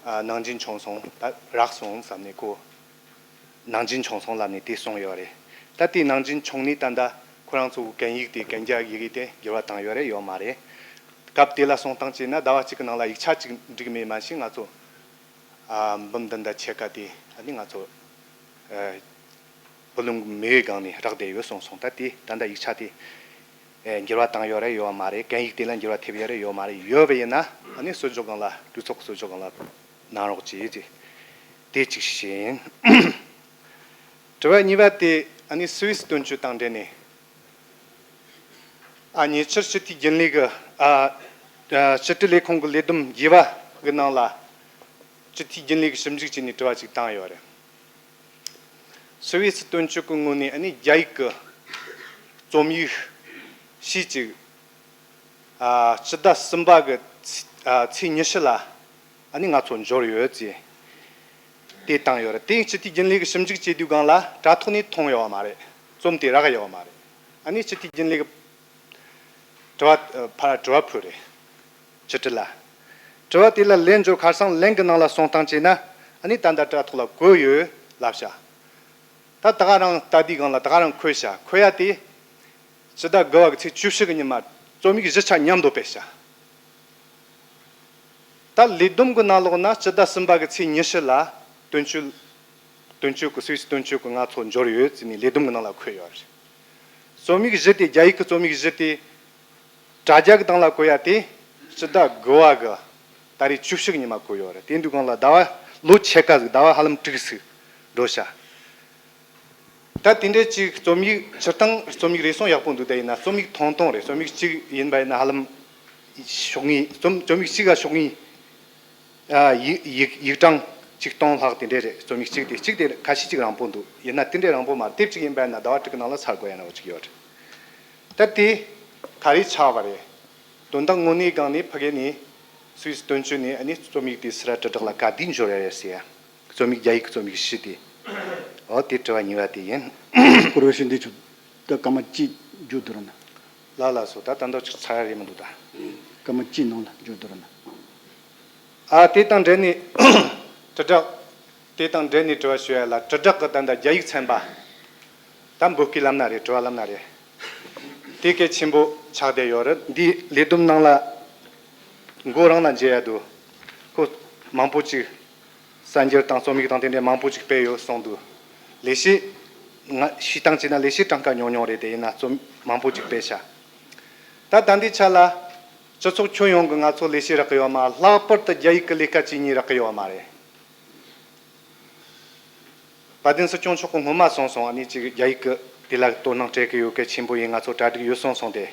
ཨ་ནང་འབྱིན་བྱུང་སོང་། ད་རག་སོང་བསམ་ནས་ཁོ་ནང་འབྱིན་བྱུང་སོང་ལབ་ནས་དེ་གསུངས་ཡོད་རེད། ད་དེ་ནང་འབྱིན་བྱུང་ནས་ད་ལྟ་ཁོ་རང་ཚོ་གན་ཡིག་དེ་གན་རྒྱ་ཡི་གེ་དེ་འགྱུར་བ་བཏང་ཡོད་རེད་ཡོད་མ་རེད། སྐབས་དེ་ལ་སོང་སྟངས་བྱས་ན་ཟླ་བ་གཅིག་གི་ནང་ལ་ཡིག་ཆ་གཅིག་འགྲིག་མེད་མ་ཤེས་ང་ཚོ་ཨ་འབུམ་བདུན་དང་ཕྱེད་ཀ་དེ་ཨ་ནི་ང་ཚོ་ཨ་བུ་ལོན་མེད་པའི་སྒང་ནས་རག་བསྡད་ཡོད་གསུངས་སོང་། ད་དེ་ད་ལྟ་ཡིག་ཆ་དེ་ཨེ་འགྱུར་བ་བཏང་ཡོད་རེད་ཡོད་མ་རེད། གན་ཡིག་དེ་ལ་འགྱུར་བ་ཐེབས་ཡོད་རེད་ཡོད་མ་རེད། ཡོད་པ་ཡིན་ན་ཨ་ནི་གསོལ་ཇོ་སྒང་ལ་གྲོས་ཚོགས་གསོལ་ཇོ་སྒང་ལ་གནང་རོགས་གྱིས་ཅེས་དེ་གཅིག་བྱས་ཡིན། དྲི་བ་གཉིས་པ་དེ་ཨ་ནི་སུད་སི་དོན་གཅོད་དང་འབྲེལ་ནས་ཨ་ཉེ་ཆར་སྤྱི་འཐུས་རྒྱུན་ལས་ཀྱི་ཨ་ཨ་སྤྱི་འཐུས་ལས་ཁུངས་ཀྱི་ལས་བསྡོམས་བརྒྱད་པ་གི་ནང་ལ་སྤྱི་འཐུས་རྒྱུན་ལས་ཀྱི་ཞིབ་འཇུག་བྱས་ནས་དྲི་བ་ཅིག་བཏང་ཡོད་རེད། སུད་སི་དོན་གཅོད་ཀྱི་ངོས་ནས་ཨ་ནི་རྒྱ་ཡིག་གི་རྩོམ་ཡིག་ཤས་ཅིག་ཨ་སྤྱི་ཟླ་གསུམ་པ་གི་ཚེས་ཨ་ཚེས་ཉི་ཤུ་ལ་ཨ་ནི་ང་ཚོ་འབྱོར་ཡོད་ཅེས་དེ་བཏང་ཡོད་རེད། དེ་སྤྱི་འཐུས་རྒྱུན་ལས་ཀྱི་ཞིབ་འཇུག་བྱེད་དུས་སྒང་ལ་དྲ་ཐོག་ནས་མཐོང་ཡོད་པ་མ་རེད། རྩོམ་དེ་རག་ཡོད་པ་མ་རེད། ཨ་ནི་སྤྱི་འཐུས་རྒྱུན་ལས་ཀྱི་དྲི་བ་ཕར་དྲི་བ་ཕུལ་རེད། སྤྱི་འཐུས་ལ། དྲི་བ་དེ་ལ་ལན་འབྱོར། ཁ་སང་ལན་གྱི་ནང་ལ་སོང་སྟངས་བྱས་ན་ཨ་ནི་ད་ལྟ་དྲ་ཐོག་ལ་བཀོད་ཡོད་ལབ་བྱ། ད་ད་ག་རང་ལྟ་དུས་སྒང་ལ་ད་ག་རང་འཁོད་བྱ། འཁོད་ཡ་དེ་སྤྱི་ཟླ་དགུ་པ་གི་ཚེས་བཅུ་བཞི་གི་ཉི་མ་རྩོམ་ཡིག་བཞི་ཆ་མཉམ་དུ་སྤེལ་བྱ། ད་ལས་བསྡོམས་གི་ནང་ལོགས་ན་སྤྱི་ཟླ་གསུམ་པ་གི་ཚེས་ཉི་ཤུ་ལ་དོན་གཅོད་དོན་གཅོད་ཀྱི་སུད་སི་དོན་གཅོད་ཀྱི་ང་ཚོ་འབྱོར་ཡོད་ཟེར་ནས་ལས་བསྡོམས་གི་ནང་ལ་འཁོད་ཡོད་རེད། རྩོམ་ཡིག་བཞི་དེ་རྒྱ་ཡིག་གི་རྩོམ་ཡིག་བཞི་དེ་དྲ་རྒྱ་གི་སྟེང་ལ་བཀོད་ཡ་དེ་སྤྱི་ཟླ་དགུ་པ་གི་ཏ་རིག་བཅུ་བཞི་གི་ཉི་མ་བཀོད་ཡོད་རེད། དེ་འདུག་གང་ལ་ཟླ་བ་ལོ་ཕྱེད་ཀ་ཟིག་ཟླ་བ་ཧ་ལམ་དྲུག་ཟིག་འགྲོ་ཤག་ད་དེ་འདྲའི་ཅིག་རྩོམ་ཡིག་སྤྱིར་བཏང་རྩོམ་ཡིག་རེ་ཟུང་ཡག་པོ་འདུག་ད་ཡིན་ན་རྩོམ་ཡིག་ཐུང་ཐུང་རེད། རྩོམ་ཡིག་གཅིག་ཡིན་པ་ཡིན་ན་ཧ་ལམ་ཤོག་ངོས་རྩོམ་རྩོམ་ཡིག་གཅིག་ག་ཤོག་ངོས་ཨ་ཡིག་ཡིག་ཡིག་གྲངས་ཅིག་སྟོང་ལྷག་དེ་འདྲས་རེད། རྩོམ་ཡིག་གཅིག་དེ་གཅིག་དེ་ཁ་ཤས་ཅིག་རིང་པོ་འདུག་ཡིན་ན་དེ་འདྲས་རིང་པོ་མ་རེད། དེབ་ཅིག་ཡིན་པ་ཡིན་ན་ཟླ་བ་དྲུག་གི་ནང་ལ་ཚར་དགོས་ཡ་ན་འོ་ཅིག་ཡོད་རེད། ད་དེ་ག་རེ་ཆགས་པ་རེད། དོན་དག་དངོས་གནས་སྒང་ནས་ཕ་གི་ནས་སུད་སི་དོན་གཅོད་ནས་ཨ་ནི་རྩོམ་ཡིག་དེ་སི་ར་དྲིལ་བསྒྲགས་ལ་ག་དུས་འབྱོར་ཡ་རེད་ཟེར་ཡ། རྩོམ་ཡིག་རྒྱ་ཡིག་གི་རྩོམ་ཡིག་བཞི་དེ། འོ་དེ་དྲི་བ་གཉིས་པ་དེ་ཡིན། སྐོར་བའི་ཤིང་འདི་ཆུ་ད་སྐར་མ་གཅིག་རྒྱུ་བསྡུར་ན། ལ་ལ་སོ་ད་ད་འདོད་ཅིག་ཚ་ཡ་རེད་མི་འདུག་ད། སྐར་མ་གཅིག་ནང་ལ་རྒྱུ་བསྡུར་ན། ཨ་དེ་དང་འབྲེལ་ནས་དྲིལ་བསྒྲགས། དེ་དང་འབྲེལ་ནས་དྲི་བ་ཞུ་ཡ་ལ་དྲིལ་བསྒྲགས་ཀྱི་ད་ལྟ་རྒྱ་ཡིག་ཚན་པ། ད་འབོད་སྐུལ་ལམ་སྣ་རེད། དྲི་བ་ལམ་སྣ་རེད། དེ་གལ་ཆེན་པོ་ཆགས་བསྡད་ཡོད་རེད། འདི་ལས་བསྡོམས་ནང་ལ་མགོ་རང་ལ་མཇལ་ཡ་འདུག་ཁོ་མང་པོ་ཅིག་གསར་འགྱུར་དང་རྩོམ་ཡིག་དང་དེ་འདྲའི་མང་པོ་ཅིག་སྤེལ་ཡོད་གསུངས་འདུག་ལས་བྱེད་ང་ཤེས་སྟངས་བྱས་ན་ལས་བྱེད་གྲངས་ཀ་ཉུང་ཉུང་རེད། དེ་ཡིན་ན་རྩོམ་མང་པོ་ཅིག་སྤེལ་ཤག་ད་ད་འདི་ཆ་ལ་སྤྱི་ཚོགས་ཁྱོན་ཡོངས་ཀྱི་ང་ཚོ་ལས་བྱེད་རག་གི་ཡོད་མ། ལྷག་པར་དུ་རྒྱ་ཡིག་གི་ལས་ཀ་བྱེད་མཁན་རག་གི་ཡོད་མ་རེད། བ་དན་སྲིད་སྐྱོང་མཆོག་གིས་སྔོན་མ་གསུངས་སོང་། ཨ་ནི་ཅིག་རྒྱ་ཡིག་གི་དེ་ལ་དོ་སྣང་སྤྲད་གི་ཡོད་གལ་ཆེན་པོ་ཡིན། ང་ཚོ་གྲ་སྒྲིག་ཡོད་གསུངས་སོང་སྟེ།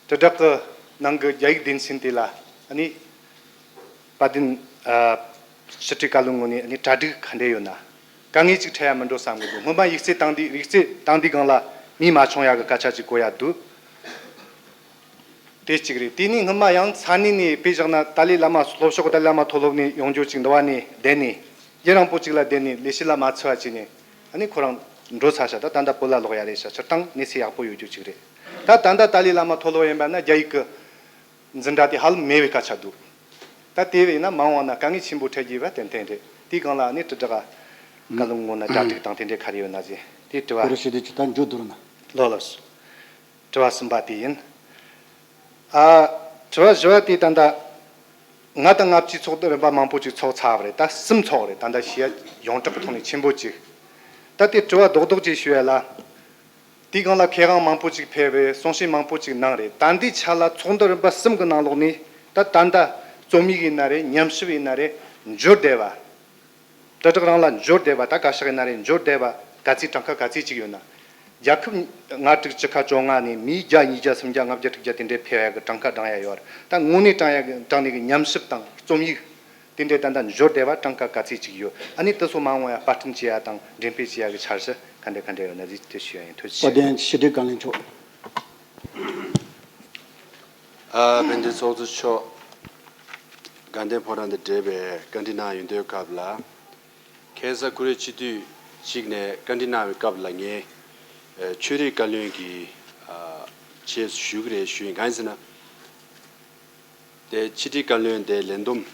དྲིལ་བསྒྲགས་ཀྱི་ནང་གི་རྒྱ་ཡིག་སྡེ་ཚན་དེ་ལ་ཨ་ནི་བ་དན་ཨ་ཕྱི་དྲིལ་བཀའ་བློན་ངོས་ནས་ཨ་ནི་གྲ་སྒྲིག་ག་འདྲས་ཡོད་ན་དཀའ་ངལ་ཅིག་འཕྲད་ཡ་མི་འགྲོ་བསམ་གི་འདུག་སྔོན་མ་ཡིག་རྩིས་བཏང་དུས་ཡིག་རྩིས་བཏང་དུས་སྒང་ལ་མི་མ་བྱུང་ཡ་གི་སྐད་ཆ་ཅིག་གོ་ཡ་འདུག་དེ་གཅིག་རེད། དེ་ནས་སྔོན་མ་ཡང་ས་གནས་ནས་དཔེ་བཞག་ན་ཏཱ་ལའི་བླ་མ་ལྷོ་ཕྱོགས་ཏཱ་ལའི་བླ་མ་མཐོ་སློབ་ནས་ཡོང་རྒྱུ་ཅིག་འདི་བ་ནས་བསྡད་ནས་རྒྱུན་རིང་པོ་ཅིག་ལ་བསྡད་ནས་ལས་བྱེད་ལ་མ་འཚོལ་བ་བྱས་ནས་ཨ་ནི་ཁོ་རང་འགྲོ་ཚར་ཤག་ད་ད་ལྟ་བོད་ལ་ལོག་ཡ་རེད་ཤག་སྤྱིར་བཏང་གནས་ཚུལ་ཡག་པོ་ཡོད་རྒྱུ་ཅིག་རེད། ད་ད་ལྟ་ཏཱ་ལའི་བླ་མ་མཐོ་སློབ་ཡིན་པ་ན་རྒྱ་ཡིག་གི་འཛིན་གྲྭ་དེ་ཧ་ལམ་མེད་པའི་སྐད་ཆ་འདུག་ད་དེ་བས་ན་མ་འོངས་ན་དཀའ་ངལ་ཆེན་པོ་འཕྲད་རྒྱུ་བ་ཏན་ཏན་རེད། དེའི་སྒང་ལ་ཨ་ནི་དྲིལ་བསྒྲགས་བཀའ་བློན་ངོས་ན་གྲ་སྒྲིག་དང་དེ་འདྲའི་ག་རེ་ཡོད་ན་ཟེར་དེ་དྲི་བ། སྐོར་ཞུ་དུས་ཀྱི་ད་མཇུག་བསྡུར་ན། ལོ་ལོ། དྲི་བ་གསུམ་པ་དེ་ཡིན། ཨ། དྲི་བ་བཞི་བ་དེ་ད་ལྟ་ང་དང་ང་བཅས་ཚོགས་འདུ་རིམ་པ་མང་པོ་ཅིག་ཚོགས་ཚར་བ་རེད། ད་གསུམ་ཚོགས་རེད། ད་ལྟ་ཞེ་ཡོངས་གྲགས་ཀྱི་ཐོག་ནས་ཆེན་པོ་ཅིག་ད་དེ་དྲི་བ་རྡོག་རྡོག་ཅིག་ཞུ་ཡ་ལ། དེའི་སྒང་ལ་མཁས་དབང་མང་པོ་ཅིག་ཕེབས་རེད། གསུང་བཤད་མང་པོ་ཅིག་གནང་རེད། ད་འདི་ཆ་ལ་ཚོགས་འདུ་རིམ་པ་གསུམ་གྱི་ནང་ལོགས་ནས་ད་ད་ལྟ་རྩོམ་ཡིག་ཡིན་ན་རེད། ཉམས་ཞིབ་ཡིན་ན་རེད། འབྱོར་བསྡད་པ། དྲིལ་བསྒྲགས་རང་ལ་འབྱོར་བསྡད་པ་ད་བཀའ་ཤག་ཡིན་ན་རེད། འབྱོར་བསྡད་པ་ག་ཚད་གྲངས་ཀ་ག་ཚད་ཅིག་ཡོད་ན། རྒྱལ་ཁབ་ལྔ་དྲུག་བཅུ་ཁ་བཅོ་ལྔ་ནས་མི་བརྒྱ་ཉིས་བརྒྱ་སུམ་བརྒྱ་ལྔ་བརྒྱ་དྲུག་བརྒྱ་དེ་འདྲའི་ཕེབས་ཡ་གི་གྲངས་ཀ་བགྲང་ཡ་ཡོད་རེད། ད་དངོས་གནས་དྲང་ཡ་གི་དྲང་ནས་གི་ཉམས་ཞིབ་དང་རྩོམ་ཡིག་དེ་འདྲའི་ད་ལྟ་འབྱོར་བསྡད་པ་གྲངས་ཀ་ག་ཚད་ཅིག་ཡོད། ཨ་ནི་དེ་ཚོ་མ་འོངས་ཡ་པར་སྐྲུན་བྱེད་ཡ་དང་འགྲེམས་སྤེལ་བྱེད་ཡ་གི་འཆར་གཞི་ག་འདྲ་ག་འདྲ་ཡོད་ན་ཟིག་དེ་ཞུ་ཡ་ཡིན། ཐུགས་རྗེ་ཆེ། དཔལ་ལྡན་ཕྱི་དྲིལ་བཀའ་བློན་མཆོག་ཨ། དཔལ་ལྡན་ཚོགས་གཙོ་མཆོག་དགའ་ལྡན་ཕོ་བྲང་དང་འབྲེལ་བའི་བཀའ་འདྲི་གནང་ཡོང་དུས་སྐབས་ལ། ཁ་སང་ཁོ་རེ་སྤྱི་འཐུས་གཅིག་ནས་བཀའ་འདྲི་གནང་བའི་སྐབས་ལ་ངས་ཨ་ཆོས་རིག་བཀའ་བློན་གྱི་ཨ་ ཆེད་ཞུ་གི་རེད་ཞུ་ཡིན། གང་ཡིན་ཟེར་ན། དེ་ཕྱི་དྲིལ་བཀའ་བློན་དེ་ལས་བསྡོམས་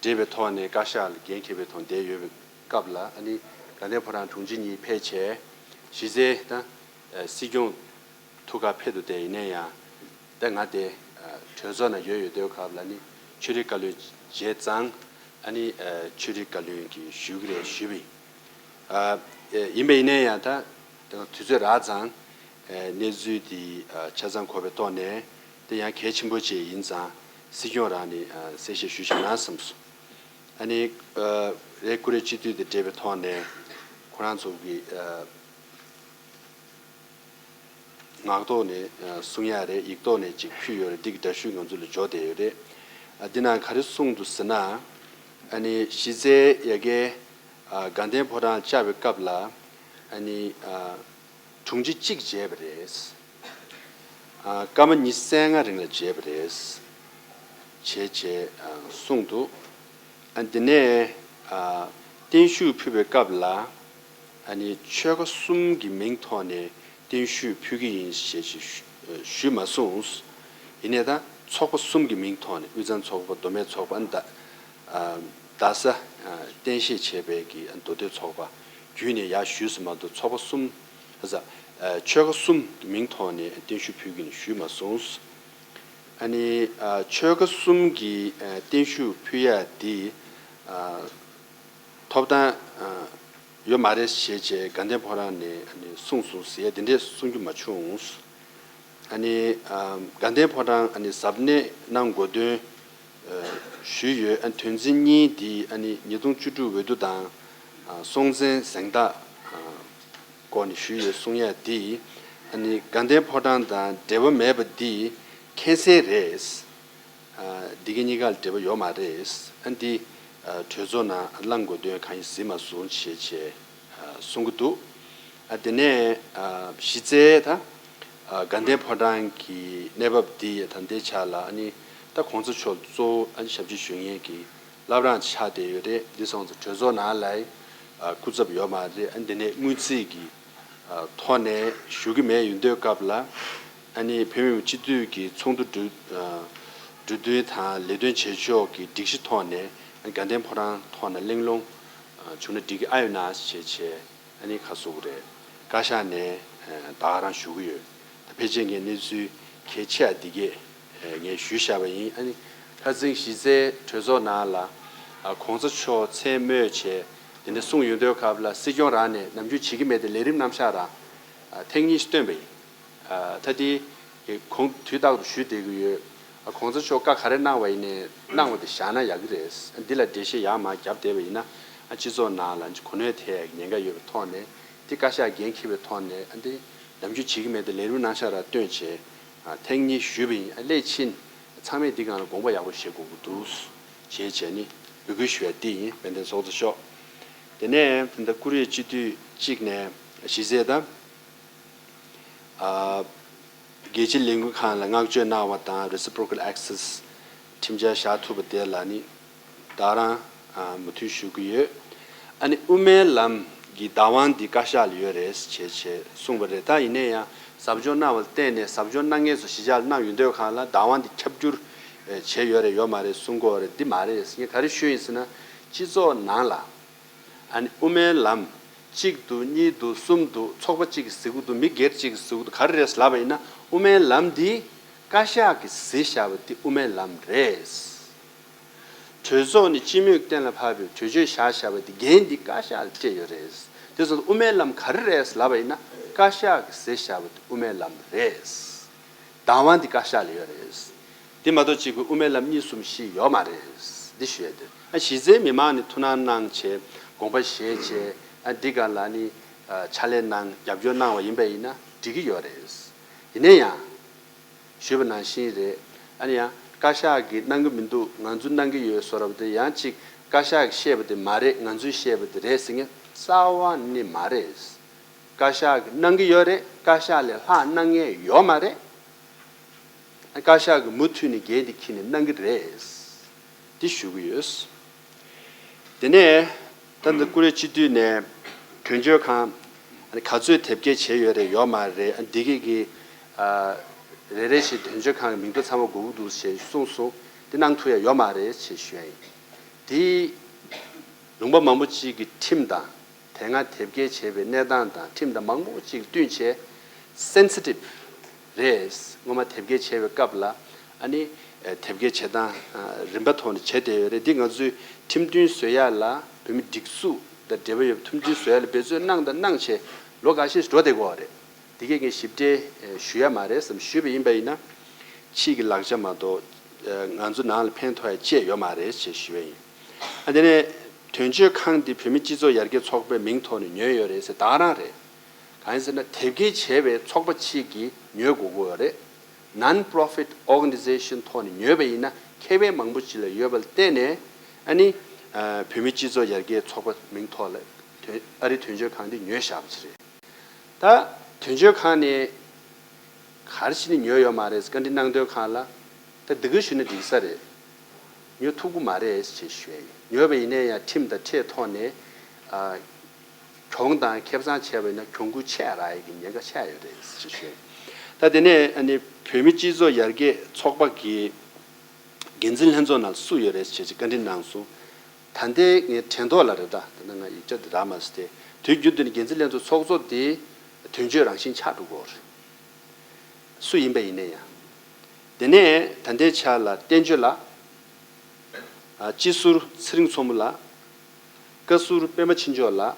བགྲེས་པའི་ཐོག་ནས་བཀའ་ཤག་ལ་འགན་འཁྱེར་བའི་ཐོག་བསྡད་ཡོད་པའི་སྐབས་ལ། ཨ་ནི་དགའ་ལྡན་ཕོ་བྲང་དྲུང་ཆེ་གཉིས་ཕེབས་བྱས་གཞི་རྩའི་ད་སྲིད་སྐྱོང་ཐུགས་ཁག་ཕེབས་འདུག་དེ་ཡིན་ན་ཡང་ད་ང་དེ་གྲོས་ཚོགས་ནང་ཡོད་ཡོད་དུས་སྐབས་ལ་ནི་ཕྱི་དྲིལ་བཀའ་བློན་བྱས་ཙང་ཨ་ནི་ཕྱི་དྲིལ་བཀའ་བློན་གྱིས་ཞུ་གི་རེད་ཞུས་པ་ཡིན། ཡིན་པ་ཡིན་ན་ཡང་ད་དུས་ཚོད་རག་ཙང་གནས་ཚུལ་འདི་ཆ་ཚང་གོ་བའི་ཐོག་ནས་དེ་ཡང་གལ་ཆེན་པོ་ཅིག་ཡིན་ཙང་སྲིད་སྐྱོང་རང་ནས་གསལ་བཤད་ཞུ་བཞག་ན་བསམས་སོང་། ཨ་ནི་རེད། ཀུ་རེ་སྤྱི་འཐུས་དང་འབྲེལ་བའི་ཐོག་ནས་ཁོ་རང་ཚོ་གི་ངག་ཐོག་ནས་གསུང་ཡག་རེད། ཡིག་ཐོག་ནས་ཅིག་ཕུལ་ཡོད་རེད། འདི་གི་འདྲ་ཞུ་ང་ཚོ་ལ་འབྱོར་བསྡད་ཡོད་རེད། འདི་ནང་ག་རེ་གསུངས་འདུག་ཟེར་ན། ཨ་ནི་གཞི་རྩའི་ཡ་གི་དགའ་ལྡན་ཕོ་བྲང་བཅར་བའི་སྐབས་ལ་ཨ་ནི་དྲུང་ཆེ་གཅིག་བྱས་པ་རེད། སྐར་མ་ཉི་ཤུ་རྩ་ལྔ་རིང་ལ་བྱས་པ་རེད། བྱས་བྱས་གསུངས་འདུག་ཨ་འདི་ནས་བརྟན་བཞུགས་ཕུལ་བའི་སྐབས་ལ་ཨ་ནི་ཆོལ་ཁ་གསུམ་གྱི་མིང་ཐོག་ནས་བརྟན་བཞུགས་ཕུལ་གྱི་ཡིན་ཞེས་ཞུས་མ་གསུངས། ཡིན་ནའི་ད་ཚོགས་པ་གསུམ་གྱི་མིང་ཐོག་ནས་དབུས་གཙང་ཚོགས་པ། མདོ་སྨད་ཚོགས་པ། ཨ་ནི་ད་རྡ་ས་རྟེན་གཞི་བྱས་པའི་གི་མདོ་སྟོད་ཚོགས་པ་བརྒྱུད་ནས་ཡར་ཞུས་སུ་མ་གཏོགས་ཚོགས་པ་གསུམ། ཆོལ་ཁ་གསུམ་གྱི་མིང་ཐོག་ནས་བརྟན་བཞུགས་ཕུལ་གྱི་ཡིན་ཞུས་མ་གསུངས། ཨ་ནི་ཆོལ་ཁ་གསུམ་གྱི་བརྟན་བཞུགས་ཕུལ་ཡ་དེ་ཐོབ་ཐང་ཡོད་མ་རེད་ཞེས་བྱས་དགའ་ལྡན་ཕོ་བྲང་ནས་གསུངས་སོང་ཟེར་ཡ་དེ་འདྲས་གསུང་རྒྱུ་མ་བྱུང་། ཨ་ནི་དགའ་ལྡན་ཕོ་བྲང་ཨ་ནི་གཟབ་ནན་གནང་དགོས་དོན་ཞུས་ཡོད། ཨ་ནི་དོན་ཚན་གཉིས་འདི་ཨ་ནི་ཉིས་སྟོང་བཅུ་དྲུག་འོས་བསྡུ་དང་སྲོང་བཙན་གཟེངས་རྟགས་སྐོར་ནས་ཞུས་ཡོད་གསུང་ཡ་འདི་ཨ་ནི་དགའ་ལྡན་ཕོ་བྲང་དང་འབྲེལ་བ་མེད་པ་འདི་ཁྱད་མཚར་རེད། འདི་ག་གཉིས་ཀ་ལ་འབྲེལ་བ་ཡོད་མ་རེད། ཨ་འདི་གྲོས་ཚོགས་ནང་གླེང་དགོས་དོན་གང་ཡིན་གཟིགས་མ་སོང་ཞེས་བྱས་གསུང་གི་འདུག་ཨ་དེ་ནས་གཞི་རྩའི་ད་དགའ་ལྡན་ཕོ་བྲང་གི་གནས་བབ་འདི་ད་ལྟའི་ཆ་ལ་ཨ་ནི་ད་གོང་ས་མཆོག་གཙོ་བོ་ཨ་ནི་ཞབས་ཕྱི་ཞུ་མཁན་གྱི་བླ་བྲང་ཆགས་བསྡད་ཡོད་རེད། འདི་སོང་ཙང་གྲོས་ཚོགས་ནང་ལ་སྐུ་ཚབ་ཡོད་མ་རེད། ཨ་འདི་ནས་དངུལ་རྩིས་ཀྱི་ཐོག་ནས་ཞུ་གི་མེད། ཡིན་དུས་སྐབས་ལ་ཨ་ནི་བོད་མི་མང་སྤྱི་འཐུས་ཀྱི་ཚོགས་འདུ་གྲོས་གྲོས་མཐུན་དང་ལས་དོན་བྱེད་ཕྱོགས་ཀྱི་སྒྲིག་གཞི་ཐོག་ནས་དགའ་ལྡན་ཕོ་བྲང་ཐོག་ནས་གླེང་སློང་བྱུང་ན་འགྲིག་གི་ཨ་ཡོད་ན་ཞེས་བྱས་ཨ་ནི་ཁ་གསོ་གི་རེད། བཀའ་ཤག་ནས་ད་ག་རང་ཞུ་གི་ཡོད། ད་ཕལ་ཆེར་ངས་གནས་ཚུལ་གལ་ཆེ་བ་འདི་གས་ངས་ཞུས་བཞག་པ་ཡིན། ཨ་ནི་ཁ་སང་གཞི་རྩའི་གྲོས་ཚོགས་ནང་ལ་གོང་ས་མཆོག་མཚན་སྨོས་བྱས་དེ་འདྲ་གསུངས་ཡོང་དུས་སྐབས་ལ་སྲིད་སྐྱོང་རང་ནས་ནམ་རྒྱུན་བྱེད་ཀྱི་མེད་དེ་ལས་རིམ་རྣམ་གཞག་རང་ཐེངས་གཉིས་ཤིག་བཏོན་པ་ཡིན། ད་དེ་གོང་དུས་རྟག་ཏུ་ཞུས་བསྡད་ཀྱི་ཡོད། གོང་ས་མཆོག་བཀའ་ག་རེ་གནང་བ་ཡིན་ནའི་གནང་བ་དེ་བཞག་ན་ཡག་གི་རེད། འདི་ལ་འགྲེལ་བཤད་ཡར་མར་བརྒྱབ་བསྡད་པ་ཡིན་ན་སྤྱི་ཚོགས་ནང་ལ་གོ་གནོན་ཐེབས་ཡག་གི་ཉེན་ཁ་ཡོད་པའི་ཐོག་ནས་དེ་བཀའ་ཤག་འགན་འཁྱེར་བའི་ཐོག་ནས་འདི་ནམ་རྒྱུན་བྱེད་ཀྱི་མེད་དེ་ལས་རིམ་རྣམ་གཞག་རང་བཏོན་བྱས་ཐེངས་གཉིས་ཞུས་པ་ཡིན། སླད་ཕྱིན་ཚང་མས་འདི་སྒང་ལ་དགོངས་པ་ཡག་པོ་བཞེས་དགོས་ཀྱི་འདུག་ཅེས་བྱས་ནས་འབོད་སྐུལ་ཞུ་ཡ་འདི་ཡིན། དཔལ་ལྡན་ཚོགས་གཙོ་མཆོག་དེ་ནས་ད་ལྟ་ཀུ་རེ་སྤྱི་འཐུས་གཅིག་ནས་གཞི་རྩའི་ད། ཨ། རྒྱལ་སྤྱིའི་ལས་འགུལ་ཁང་ལ་བསྔགས་བརྗོད་གནང་བ་དང་Reciprocal Access ཁྲིམས་འཆར་བཞག་ཐུབ་པ་དེ་ལ་ནི་ད་རང་མོས་མཐུན་ཞུ་གི་ཡོད། ཨ་ནི་དབུ་མའི་ལམ་གྱི་བདག་དབང་འདི་བཀའ་ཤག་ལ་ཡོད་རེད་ཅེས་བྱས་གསུངས་པ་རེད། ད་ཡིན་ན་ཡང་ཟབ་སྦྱོང་གནང་བ་ལ་བརྟེན་ནས་ཟབ་སྦྱོང་གནང་མཁན་ཚོ་གཞིས་ཆགས་ལ་གནང་ཡོང་དུས་སྒང་ལ་བདག་དབང་འདི་ཁྱབ་བསྒྱུར་བྱས་ཡོད་རེད་ཡོད་མ་རེད་གསུང་གི་ཡོད་རེད། འདི་མ་རེད། ངས་ག་རེ་ཞུས་ཡིན་ཟེར་ན་སྤྱི་ཚོགས་ནང་ལ། ཨ་ནི་དབུ་མའི་ལམ་གཅིག་འདུག་གཉིས་འདུག་གསུམ་འདུག་ཚོགས་པ་གཅིག་གིས་ཟེར་གྱི་འདུག་མི་སྒེར་གཅིག་གིས་ཟེར་གྱི་འདུག་ག་རེ་རེད་ལབ་པ་ཡིན་ན་དབུ་མའི་ལམ་འདི་བཀའ་ཤག་གིས་གཟིགས་བཞག་པ་འདི་དབུ་མའི་ལམ་རེད། གྲོས་ཚོགས་ནས་སྤྱི་མོས་གཏན་ལ་ཕབ་པའི་གྲོས་ཆོད་བཞག་བཞག་པ་འདི་འགན་འདི་བཀའ་ཤག་ལ་སྤྲད་ཡོད་རེད། དེ་སོང་ཙང་དབུ་མའི་ལམ་ག་རེ་རེད་ལབ་པ་ཡིན་ན་བཀའ་ཤག་གིས་གཟིགས་བཞག་པ་འདི་དབུ་མའི་ལམ་རེད། བདག་དབང་འདི་བཀའ་ཤག་ལ་ཡོད་རེད། འདི་མ་གཏོགས་གཅིག་པུ་དབུ་མའི་ལམ་གཉིས་གསུམ་བཞི་ཡོད་མ་རེད། འདི་ཞུ་ཡ་དེ། ཨ་གཞི་རྩའི་མི་མང་ནས་ཐུགས་སྣང་གནང་བྱས་དགོངས་པ་བཞེས་བྱས་ཨ་འདི་ག་ལ་ནི་ཨ་ཕྱག་ལས་གནང་རྒྱབ་སྐྱོར་གནང་བ་ཡིན་པ་ཡིན་ན་འགྲིག་གི་ཡོད་རེད། ཡིན་ན་ཡང་ཞུས་པ་ནང་བཞིན་རེད། ཨ་ནི་ཡང་བཀའ་ཤག་གིས་གནང་གི་མི་འདུག་ང་ཚོས་གནང་གི་ཡོད་ཟེར་བ་དེ་ཡང་གཅིག་བཀའ་ཤག་གིས་བཤད་པ་དེ་མ་རེད། ང་ཚོས་བཤད་པ་དེ་རེད་ཟེར་མཁན་རྩ་བ་ནས་མ་རེད། བཀའ་ཤག་གིས་གནང་གི་ཡོད་རེད། བཀའ་ཤག་ལས་ལྷག་གནང་མཁན་ཡོད་མ་རེད། བཀའ་ཤག་གིས་མུ་མཐུད་ནས་འགན་དེ་འཁྱེར་ནས་གནང་གི་རེད། འདི་ཞུ་གི་ཡོད། དེ་ནས་ད་ལྟ་ཀུ་རེ་སྤྱི་འཐུས་ནས་གྲོས་ཆོད་ཁང་ག་ཚོད་དེབ་སྐྱེལ་བྱས་ཡོད་རེད་ཡོད་མ་རེད། འདི་གི་གི་ཨ་ རེ་རེ་བཞིན་དོན་གཅོད་ཁང་གི་མིང་ཐོ་ཚང་མ་དགོས་ཀྱི་འདུག་ཞེས་གསུངས་སོང་། འདི་གནང་ཐུབ་ཡ་ཡོད་མ་རེད་ཅེས་ཞུ་ཡ་ཡིན། འདི་ལུང་པ་མང་པོ་ཅིག་གི་ཁྲིམས་དང་། དེ་སྔ་དེབ་སྐྱེལ་བྱས་པའི་གནས་སྟངས་དང་ཁྲིམས་དང་མང་པོ་ཅིག་བསྟུན་བྱས། སེན་སི་ཊིབ་རེད། སྔོན་མ་དེབ་སྐྱེལ་བྱས་པའི་སྐབས་ལ་ཨ་ནི་དེབ་སྐྱེལ་བྱེད་སྟངས་རིམ་པ་ཐོག་ནས་བྱས་བསྡད་ཡོད་རེད། འདི་ང་ཚོས་ཁྲིམས་མཐུན་བཟོ་ཡ་ལ་བོད་མི་སྒྲིག་འཛུགས་དང་འབྲེལ་བ་ཡོད་པའི་ཁྲིམས་མཐུན་བཟོ་ཡ་ལ་འབད་བརྩོན་གནང་དང་གནང་བྱས་ལོ་འགའ་ཤས་འགྲོ་བསྡད་ཀྱི་ཡོད་རེད། འདི་གས་ངས་ཞིབ་ཕྲ་ཞུ་ཡ་མ་རེད་བསམ་ཞུས་པ་ཡིན་པ་ཡིན་ན། ཕྱིའི་གི་ལག་ཆ་མ་གཏོགས་ང་ཚོ་ནང་ལ་ཕན་ཐོགས་ཡ་ཅི་ཡང་ཡོད་མ་རེད་ཅེས་ཞུ་ཡ་ཡིན། ཨ་དེ་ནས་དོན་གཅོད་ཁང་འདི་བོད་མི་སྤྱི་ཚོགས་ཡར་རྒྱས་ཚོགས་པའི་མིང་ཐོག་ནས་ཉོས་ཡོད་རེད་ཟེར་ད་ག་རང་རེད། གང་ཡིན་ཟེར་ན་དེབ་སྐྱེལ་བྱས་པའི་ཚོགས་པ་གཅིག་གིས་ཉོས་དགོས་ཀྱི་ཡོད་རེད། Non-profit organization ཐོག་ནས་ཉོས་པ་ཡིན་ན་ཁེ་ཕན་མང་པོ་ཅིག་ལ་ཡོད་པ་ལ་བརྟེན་ནས་ཨ་ནི་བོད་མི་སྤྱི་ཚོགས་ཡར་རྒྱས་ཚོགས་པ་མིང་ཐོག་ལ་ཨ་རི་དོན་གཅོད་ཁང་འདི་ཉོས་བཞག་པ་ཅིག་རེད། ད་དོན་གཅོད་ཁང་ནས་ག་རེ་བྱས་ནས་ཉོས་ཡོད་མ་རེད། བཀའ་འདྲི་གནང་དོན་ཁང་ལ་ད་འདི་ག་ཞུས་ན་འགྲིག་ས་རེད། ཉོ་ཐུབ་ཀྱི་མ་རེད་ཅེས་ཞུས་ཡིན། ཉོས་པ་ཡིན་ནའི་ཡང་ཁྲིམས་དང་ཁྲལ་ཐོག་ནས་ཨ་གྱོང་དང་ཁེ་བཟང་བྱས་པ་ཡིན་ན་གྱོང་གུན་ཆད་རག་ཡ་གི་ཉེན་ཁ་ཆགས་ཡོད་རེད་ཅེས་ཞུས་ཡིན། ད་དེ་ནས་ཨ་ནི་བོད་མི་སྤྱི་ཚོགས་ཡར་རྒྱས་ཚོགས་པ་གི་འགན་འཛིན་ལྷན་ཚོགས་ནང་སུ་ཡོད་རེད་ཅེས་བཀའ་འདྲི་གནང་སོང་། ད་ལྟའི་ངའི་དྲན་ཐོག་ལ་རེད། ད་ད་ལྟ་ང་ཡིག་ཆ་འདི་རག་མ་སོང་སྟེ། དུས་རྒྱུན་དུ་ནི་འགན་འཛིན་ལྷན་ཚོགས་ཚོགས་གཙོ་དེ་དོན་གཅོད་རང་བཞིན་ཆགས་འགྲོ་གི་ཡོད་རེད། སུ་ཡིན་པ་ཡིན་ནའི་ཡང་། དེ་ནས་ད་ལྟའི་ཆ་ལ་བསྟན་ཆོས་ལགས། ཨ་སྤྱི་ཟུར་ཚེ་རིང་མཚོ་མོ་ལགས། བཀའ་ཟུར་པད་མ་ཆོས་འབྱོར་ལགས།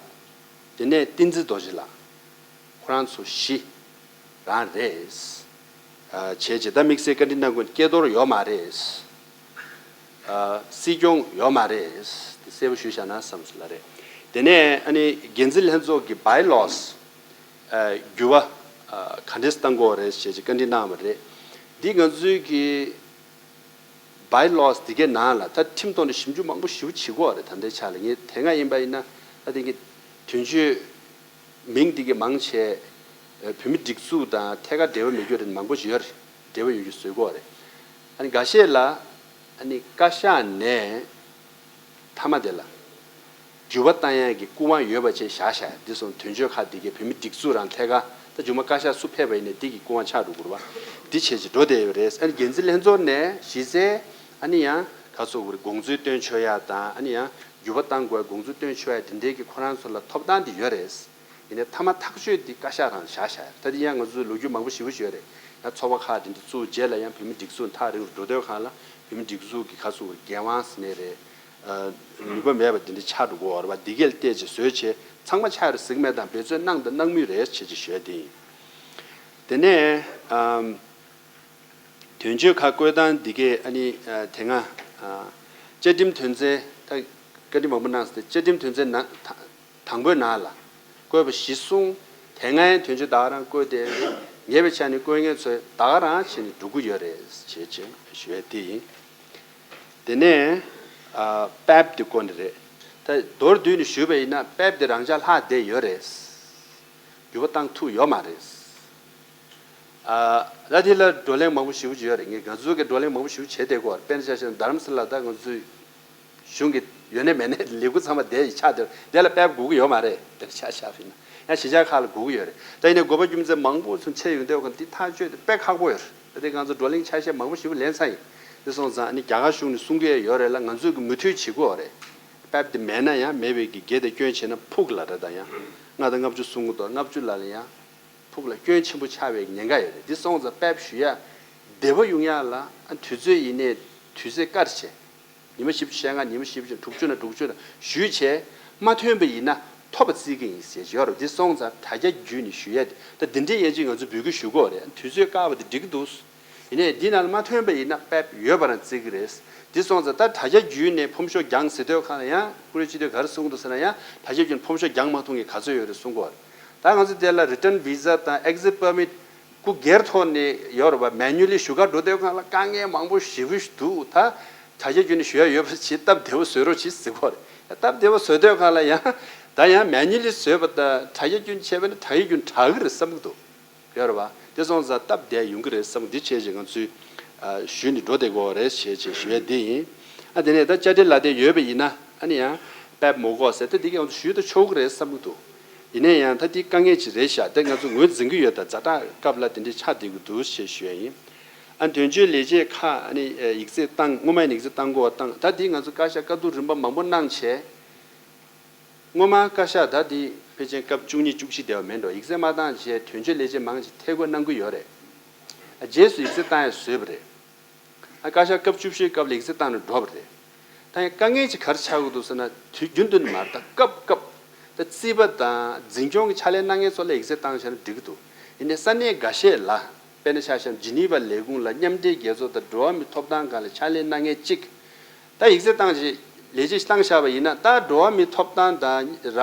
དེ་ནས་བསྟན་འཛིན་རྡོ་རྗེ་ལགས། ཁོ་རང་ཚོ་བཞི་རང་རེད། ཨ་བྱས་རྗེས་ད་དམིགས་བསལ་བཀའ་འདྲི་གནང་དགོས་སྐལ་རྡོར་ཡོད་མ་རེད། ཨ་སྲིད་སྐྱོང་ཡོད་མ་རེད། དེ་གསལ་པོ་ཞུས་བཞག་ན་བསམ་སོང་ལ་རེད། དེ་ནས་ཨ་ནི་འགན་འཛིན་ལྷན་ཚོགས་ཀྱི་བྷའི་ལོས་ཨ་འགྱུར་བ་ཨ་ག་འདྲས་གཏང་དགོས་རེད་ཞེས་བཀའ་འདྲི་གནང་བ་རེད། འདི་ང་ཚོའི་གི་བྷའི་ལོས་འདི་གའི་ནང་ལ་ད་ཁྲིམས་ཐོག་ནས་ཞིབ་འཇུག་མང་པོ་ཞེ་པོ་བྱེད་དགོས་རེད། ད་ལྟའི་ཆ་ལ་ངས་དེ་སྔ་ཡིན་པ་ཡིན་ན་ད་དེ་གི་དོན་གཅོད་མིང་འདི་གའི་མང་ཆེ་བོད་མི་སྒྲིག་འཛུགས་དང་ཐད་ཀར་འབྲེལ་བ་མེད་རྒྱུ་རེད། མང་པོ་ཞིག་ཡོད་རེད། འབྲེལ་བ་ཡོད་རྒྱུ་བཟོ་དགོས་རེད། ཨ་ནི་འགའ་ཤས་ལ་ཨ་ནི་བཀའ་ཤག་ནས་མཐའ་མ་དེ་ལ་འགྱུར་བ་བཏང་ཡག་གི་སྐུ་དབང་ཡོད་པ་བྱས་བཞག་བཞག་འདི་སོང་དོན་གཅོད་ཁག་འདི་གའི་བོད་མི་སྒྲིག་འཛུགས་རང་ཐད་ཀར་ད་མཇུག་མ་བཀའ་ཤག་སུ་ཕེབས་པ་ཡིན་ནའི་འདི་གི་སྐུ་དབང་ཆགས་འགྲོ་དགོས་རེད་པ། འདི་བྱས་བྱས་འགྲོ་བསྡད་ཡོད་རེད། ཨ་ནི་འགན་འཛིན་ལྷན་ཚོགས་ནས་གཞི་རྩའི་ཨ་ནི་ཡང་ག་ཚོད་དགོས་རེད། དགོངས་ཚུལ་བཏོན་ཆོག་ཡག་དང་ཨ་ནི་ཡང་འགྱུར་བ་བཏང་དགོས་དགོངས་ཚུལ་བཏོན་ཆོག་ཡག་དེ་འདྲའི་གི་ཁོ་རང་ཚོ་ལ་ཐོབ་ཐང་དེ་ཡོད་རེད། ཡིན་ནའི་མཐའ་མ་ཐག་གཅོད་འདི་བཀའ་ཤག་རང་བཞག་བཞག་ད་འདི་ཡང་ང་ཚོའི་ལོ་རྒྱུས་མང་པོ་ཞེ་པོ་ཞིག་ཡོད་རེད། ཡང་ཚོགས་པ་ཁག་འདི་འདི་བཙུགས་རྗེས་ལ་ཡང་བོད་མི་སྒྲིག་འཛུགས་ཐག་རིང་རུ་འགྲོ་དུས་སྒང་ལ་བོད་མི་སྒྲིག་འཛུགས་ཀྱི་ཁ་ཚུགས་འགན་དབང་ཟེར་ནའི་རེད། ནུས་པ་མེད་པ་འདི་འདྲ་ཆགས་འགྲོ་གི་ཡོད་རེད་པ། འདི་གས་ལ་བལྟས་བྱས་བཟོས་བྱས་ཚང་མ་ཆགས་ཡོད་རེད་ཟེར་གྱི་མེད། དང་འབད་བརྩོན་གནང་དང་གནང་མུས་རེད་བྱས་བྱས་ཞུ་ཡ་དེ་ཡིན། དེ་ནས་ཨམ། དོན་གཅོད་ཁག་བསྐོས་སྟངས་འདི་གས་ཨ་ནི་ཨ་དེ་སྔ་ཨ་བཅའ་ཁྲིམས་དོན་ཚན་ད་བཀའ་འདྲི་མང་པོ་གནང་སོང་སྟེ། བཅའ་ཁྲིམས་དོན་ཚན་ནང་ད་དང་པོའི་ནང་ལ་བསྐོས་པ་གཞི་བཟུང་། དེ་སྔའི་དོན་གཅོད་ད་ག་རང་བསྐོས་ཏེ་ངེས་པའི་ཆ་ནས་བསྐོས་མཁན་ཚོས་ད་ག་རང་བྱས་ནས་འགྲོ་གི་ཡོད་རེད་བྱས་བྱས་ཞུ་ཡ་དེ་ཡིན། དེ་ནས་ཨ་པེབ་དེ་བསྐོ་ནི་རེད། ད་མདོར་བསྡུས་ནས་ཞུས་པ་ཡིན་ན་པེབ་དེ་རང་འཇགས་ལྷག་བསྡད་ཡོད་རེད། འགྱུར་བ་བཏང་ཐུབ་ཡོད་མ་རེད། ཨ་ད་དེ་ལ་བགྲོ་གླེང་མང་པོ་ཞེ་པོ་ཅིག་ཡོད་རེད། ངས་ང་ཚོའི་གི་བགྲོ་གླེང་མང་པོ་ཞེ་པོ་བྱས་བསྡད་ཀྱི་ཡོད་རེད། དཔེར་ན་ཆ་བཞག་ན་རྡ་རམ་ས་ལ་ད་ང་ཚོའི་གཞུང་གི་ཡོད་ནའི་མེད་ནའི་ལས་འགུལ་ཚང་མ་དེ་ཡི་ཆགས་བསྡད་རེད། དེ་ལ་པེབ་དགོས་ཀྱི་ཡོད་མ་རེད། དེ་ལ་ཆ་བཞག་པ་ཡིན་ན་ཡང་གཞིས་ཆགས་ཁག་ལ་དགོས་ཀྱི་ཡོད་རེད། ད་ཡིན་ནའི་དགོས་པ་རྒྱུ་མཚན་མང་པོ་ཚོ་འཕྱད་ཡོང་དུས་འདི་ཐག་གཅོད་དེ་དཔེ་ཁག་པོ་ཡོད་རེད། ད་དེ་ང་ཚོ་བགྲོ་གླེང་ཆ་ཤས་མང་པོ་ཞེ་པོ་ལེན་ཚར་ཡིན། དེ་སོང་ཙང་ཨ་ནི་རྒྱ་གར་གཞུང་ནས་གསུང་གི་ཡོད་རེད་ལ། ང་ཚོས་གི་མུ་མཐུད་བྱེད་དགོས་རེད། པེབ་དེ་མེད་ན་ཡང་མེད་པའི་གི་སྒེར་དེ་སྐྱོན་བྱས་ན་ཕུགས་ལ་རེད། ད་ཡང་ལྔ་དང་ལྔ་བཅུ་གསུང་གི་འདུག་ལྔ་བཅུ་ལ་ལ་ཡང་ཕུགས་ལ་སྐྱོན་ཆེན་པོ་ཆགས་པའི་ཉེན་ཁ་ཡོད་རེད། འདི་སོང་ཙང་པེབ་ཞུ་ཡ་བདེ་བོ་ཡོང་ཡ་ལ་ཨ་དུས་ཚོད་ཡིན་ནའི་དུས་ཚོད་བཀར་བྱས། ཉི་མ་བཞི་བཅུ་ཞེ་ལྔ། ཉི་མ་བཞི་བཅུ་དྲུག་ཅུ་ན་དྲུག་ཅུ་ན་ཞུས་བྱས་མ་ཐོན་པ་ཡིན་ན་ཐོབ་པ་བརྩི་གི་ཡིན་ཟེར་གྱི་ཡོད་རེད། འདི་སོང་ཙང་དྲ་རྒྱ་བརྒྱུད་ནས་ཞུ་ཡ་དེ་ད་འདི་འདྲའི་ཡན་ཆད་ང་ཚོས་འབོད་སྐུལ་ཞུ་གི་ཡོད་རེད། དུས་ཚོད་བཀག་པ་དེ་འགྲིག་གི་འདུག་ཡིན་ནའི་འདི་ནང་ལ་མ་ཐོན་པ་ཡིན་ན་པེབ་ཡོད་པ་རང་བརྩི་གི་རེད། འདི་སོང་ཙང་ད་དྲ་རྒྱ་བརྒྱུད་ནས་ཕོམ་ཤོག་བརྒྱངས་ཟེར་དུས་སྒང་ལ་ཡང་བཀུར་འོས་སྤྱི་འཐུས་ག་རེ་གསུང་གི་འདུག་ཟེར་ན། ཡང་དྲ་རྒྱ་བརྒྱུད་ནས་ཕོམ་ཤོག་བརྒྱངས་མ་ཐུབ་མཁན་ག་ཚོད་ཡོད་རེད་གསུང་གི་ཡོད་རེད། ད་ང་ཚོ་དེ་ལ་return visa དང་exit permit སྐུ་སྒེར་ཐོག་ནས་ཡོད་རེད་པ། manually ཞུ་ག་འགྲོ་དུས་སྒང་ལ་དཀའ་ངལ་མང་པོ་ཞེ་པོ་ཞིག་འདུག་ད་དྲ་རྒྱ་བརྒྱུད་ནས་ཞུ་ཡ་ཡོད་པ་ཅིག་སྟབས་བདེ་པོ་བཟོ་རོགས་བྱེད་ཟེར་གྱི་ཡོད་རེད། སྟབས་བདེ་པོ་བཟོ་དུས་སྒང་ལ་ཡང་ད་ཡང་manually བཟོས་པ་དང་དྲ་རྒྱ་བརྒྱུད་བྱས་པ་ན་དྲ་རྒྱ་བརྒྱུད་དྲག་གི་རེད་བསམ་གྱི་འདུག་ཡོད་རེད་པ། དེ་སོང་ཙང་སྟབས་བདེ་ཡོང་གི་རེད་བསམ་གྱི་འདུག་འདི་བྱས་བྱས་ང་ཚོས་ཨ་ཞུས་ནས་འགྲོ་བསྡད་ཀྱི་ཡོད་རེད་བྱས་བྱས་ཞུ་ཡ་འདི་ཡིན། ཨ་དེ་ནས་ད་བཅའ་ཁྲིམས་ལ་དེ་ཡོད་པ་ཡིན་ན་ཨ་ནི་ཡང་པེབ་མི་དགོས་ཟེར་ད་འདི་གས་ང་ཚོ་ཞུས་ད་ཆོག་གི་རེད་བསམ་གྱི་འདུག་ཡིན་ན་ཡང་ད་འདི་དཀའ་ངལ་ཅིག་རེད་ཤག་དེ་ང་ཚོ་ངོས་འཛིན་གྱི་ཡོད། ད་ཛ་དྲག་སྐབས་ལ་དེ་འདྲའི་ཆགས་བསྡད་ཀྱི་འདུག་ཞེས་ཞུ་ཡ་ཡིན། ཨ་དོན་གཅོད་ལས་བྱེད་ཁག་ཨ་ནི་ཡིག་ཚད་བཏང་སྔོན་མ་ཡིན་ན་ཡིག་ཚད་བཏང་དགོས་བཏང་། ད་འདི་ང་ཚོ་བཀའ་ཤག་བཀའ་བསྡུར་རིམ་པ་མང་པོ་གནང་བྱས། སྔོན་མ་བཀའ་ཤག་ད་འདི་ཕལ་ཆེར་སྐབས་བཅུ་གཉིས་བཅུ་བཞི་དེ་བ་མེད་འགྲོ། ཡིག་ཚད་མ་བཏང་བྱས་དོན་གཅོད་ལས་བྱེད་མང་ཆེ་ཐད་བསྐོ་གནང་གི་ཡོད་རེད། ཨ་རྗེས་སུ་ཡིག་ཚད་བཏང་ཡ་བཟོས་པ་རེད། ཨ་བཀའ་ཤག་སྐབས་བཅུ་བཞིའི་སྐབས་ལ་ཡིག་ཚད་བཏང་ནས་འགྲོ་བ་རེད། ད་ཡང་དཀའ་ངལ་ཅིག་ག་རེ་ཆགས་ཀྱི་འདུག་ཟེར་ན། དུས་རྒྱུན་དུ་ནི་མ་རེད། ད་སྐབས་སྐབས་ད་རྩིས་པ་དང་འཛིན་སྐྱོང་གི་ཕྱག་ལས་གནང་མཁན་ཚོ་ལ་ཡིག་ཚད་བཏང་བྱས་ན་འགྲིག་གི་འདུག་ཡིན་ནའི་ས་གནས་འགའ་ཤས་ལ། དཔེར་ན་ཆ་བཞག་ན་ཇི་ནི་ཝ་ལས་ཁུངས་ལ་མཉམ་འབྲེལ་རྒྱལ་ཚོགས་དང་འགྲོ་བ་མིའི་ཐོབ་ཐང་སྒང་ལ་ཕྱག་ལས་གནང་མཁན་གཅིག་ད་ཡིག་ཚད་བཏང་བྱས་ལས་བྱེད་བཏང་བཞག་པ་ཡིན་ན། ད་འགྲོ་བ་མིའི་ཐོབ་ཐང་དང་ར་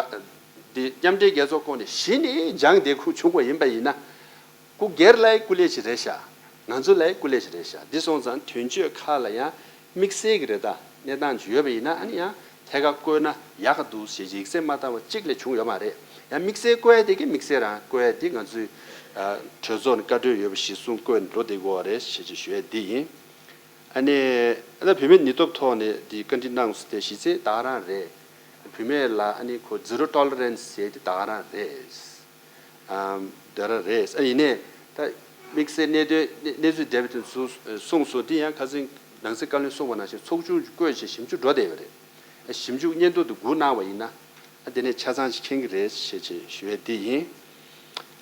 འདི་མཉམ་འབྲེལ་རྒྱལ་ཚོགས་སྐོར་ནས་གཞི་ནས་སྦྱངས་བསྡད་ཁུལ་བྱུང་བ་ཡིན་པ་ཡིན་ན། སྐུ་སྒེར་ལའི་སྐུ་ལས་ཅིག་རེད་ཤག་ང་ཚོ་ལའི་སྐུ་ལས་ཅིག་རེད་ཤག་འདི་སོང་ཙང་དོན་གཅོད་ཁག་ལ་ཡང་དམིགས་བསལ་གྱི་རེད། ད་གནས་སྟངས་ཅིག་ཡོད་པ་ཡིན་ན་ཨ་ནི་ཡང་ཐད་ཀར་བསྐོས་ན་ཡག་ག་འདུག་ཞེས་ཡིག་ཚད་མ་བཏང་བ་གཅིག་ལས་བྱུང་ཡོད་མ་རེད། ཡང་དམིགས་བསལ་བསྐོས་ཡ་དེ་གི་དམིགས་བསལ་རང་བསྐོས་ཡ་དེ་ང་ཚོའི་ཨ་གྲོས་ཚོགས་ནས་བཀའ་འཁྲོལ་ཡོད་པ་གཞིར་བཟུང་བསྐོས་ནས་འགྲོ་བསྡད་དགོས་པ་རེད་ཞེས་ཅིག་ཞུ་ཡ་འདི་ཡིན། ཨ་ནི་ཨ་ད་བུད་མེད་ནུས་སྟོབས་ཐོག་ནས་འདི་བཀའ་འདྲི་གནང་སོང་། དེ་གཞི་རྩའི་ད་ག་རང་རེད། བུད་མེད་ལ་ཨ་ནི་ཁོ་zero tolerance ཟེར་དེ་ད་ག་རང་རེད། ཨམ་དེ་རང་རེད། ཨ་ཡིན་ནའི་ད་དམིགས་བསལ་གནད་དོན་གནས་གནས་ཚུལ་འདས་པའི་དོན་ཚུལ་གསུངས་སོང་། དེ་ཡང་ཁ་སང་ནང་སྲིད་བཀའ་བློན་གསུངས་པ་ནང་བཞིན་ཚོགས་ཆུང་བསྐོས་བྱས་ཞིབ་འཇུག་འགྲོ་བསྡད་ཡོད་རེད། ཞིབ་འཇུག་སྙན་ཐོ་དེ་སྒུག་གནང་བ་ཡིན་ན། ཨ་དེ་ནས་ཆ་ཚང་ཅིག་མཁྱེན་གྱི་རེད་ཞེས་ཅིག་ཞུ་ཡས་འདི་ཡིན།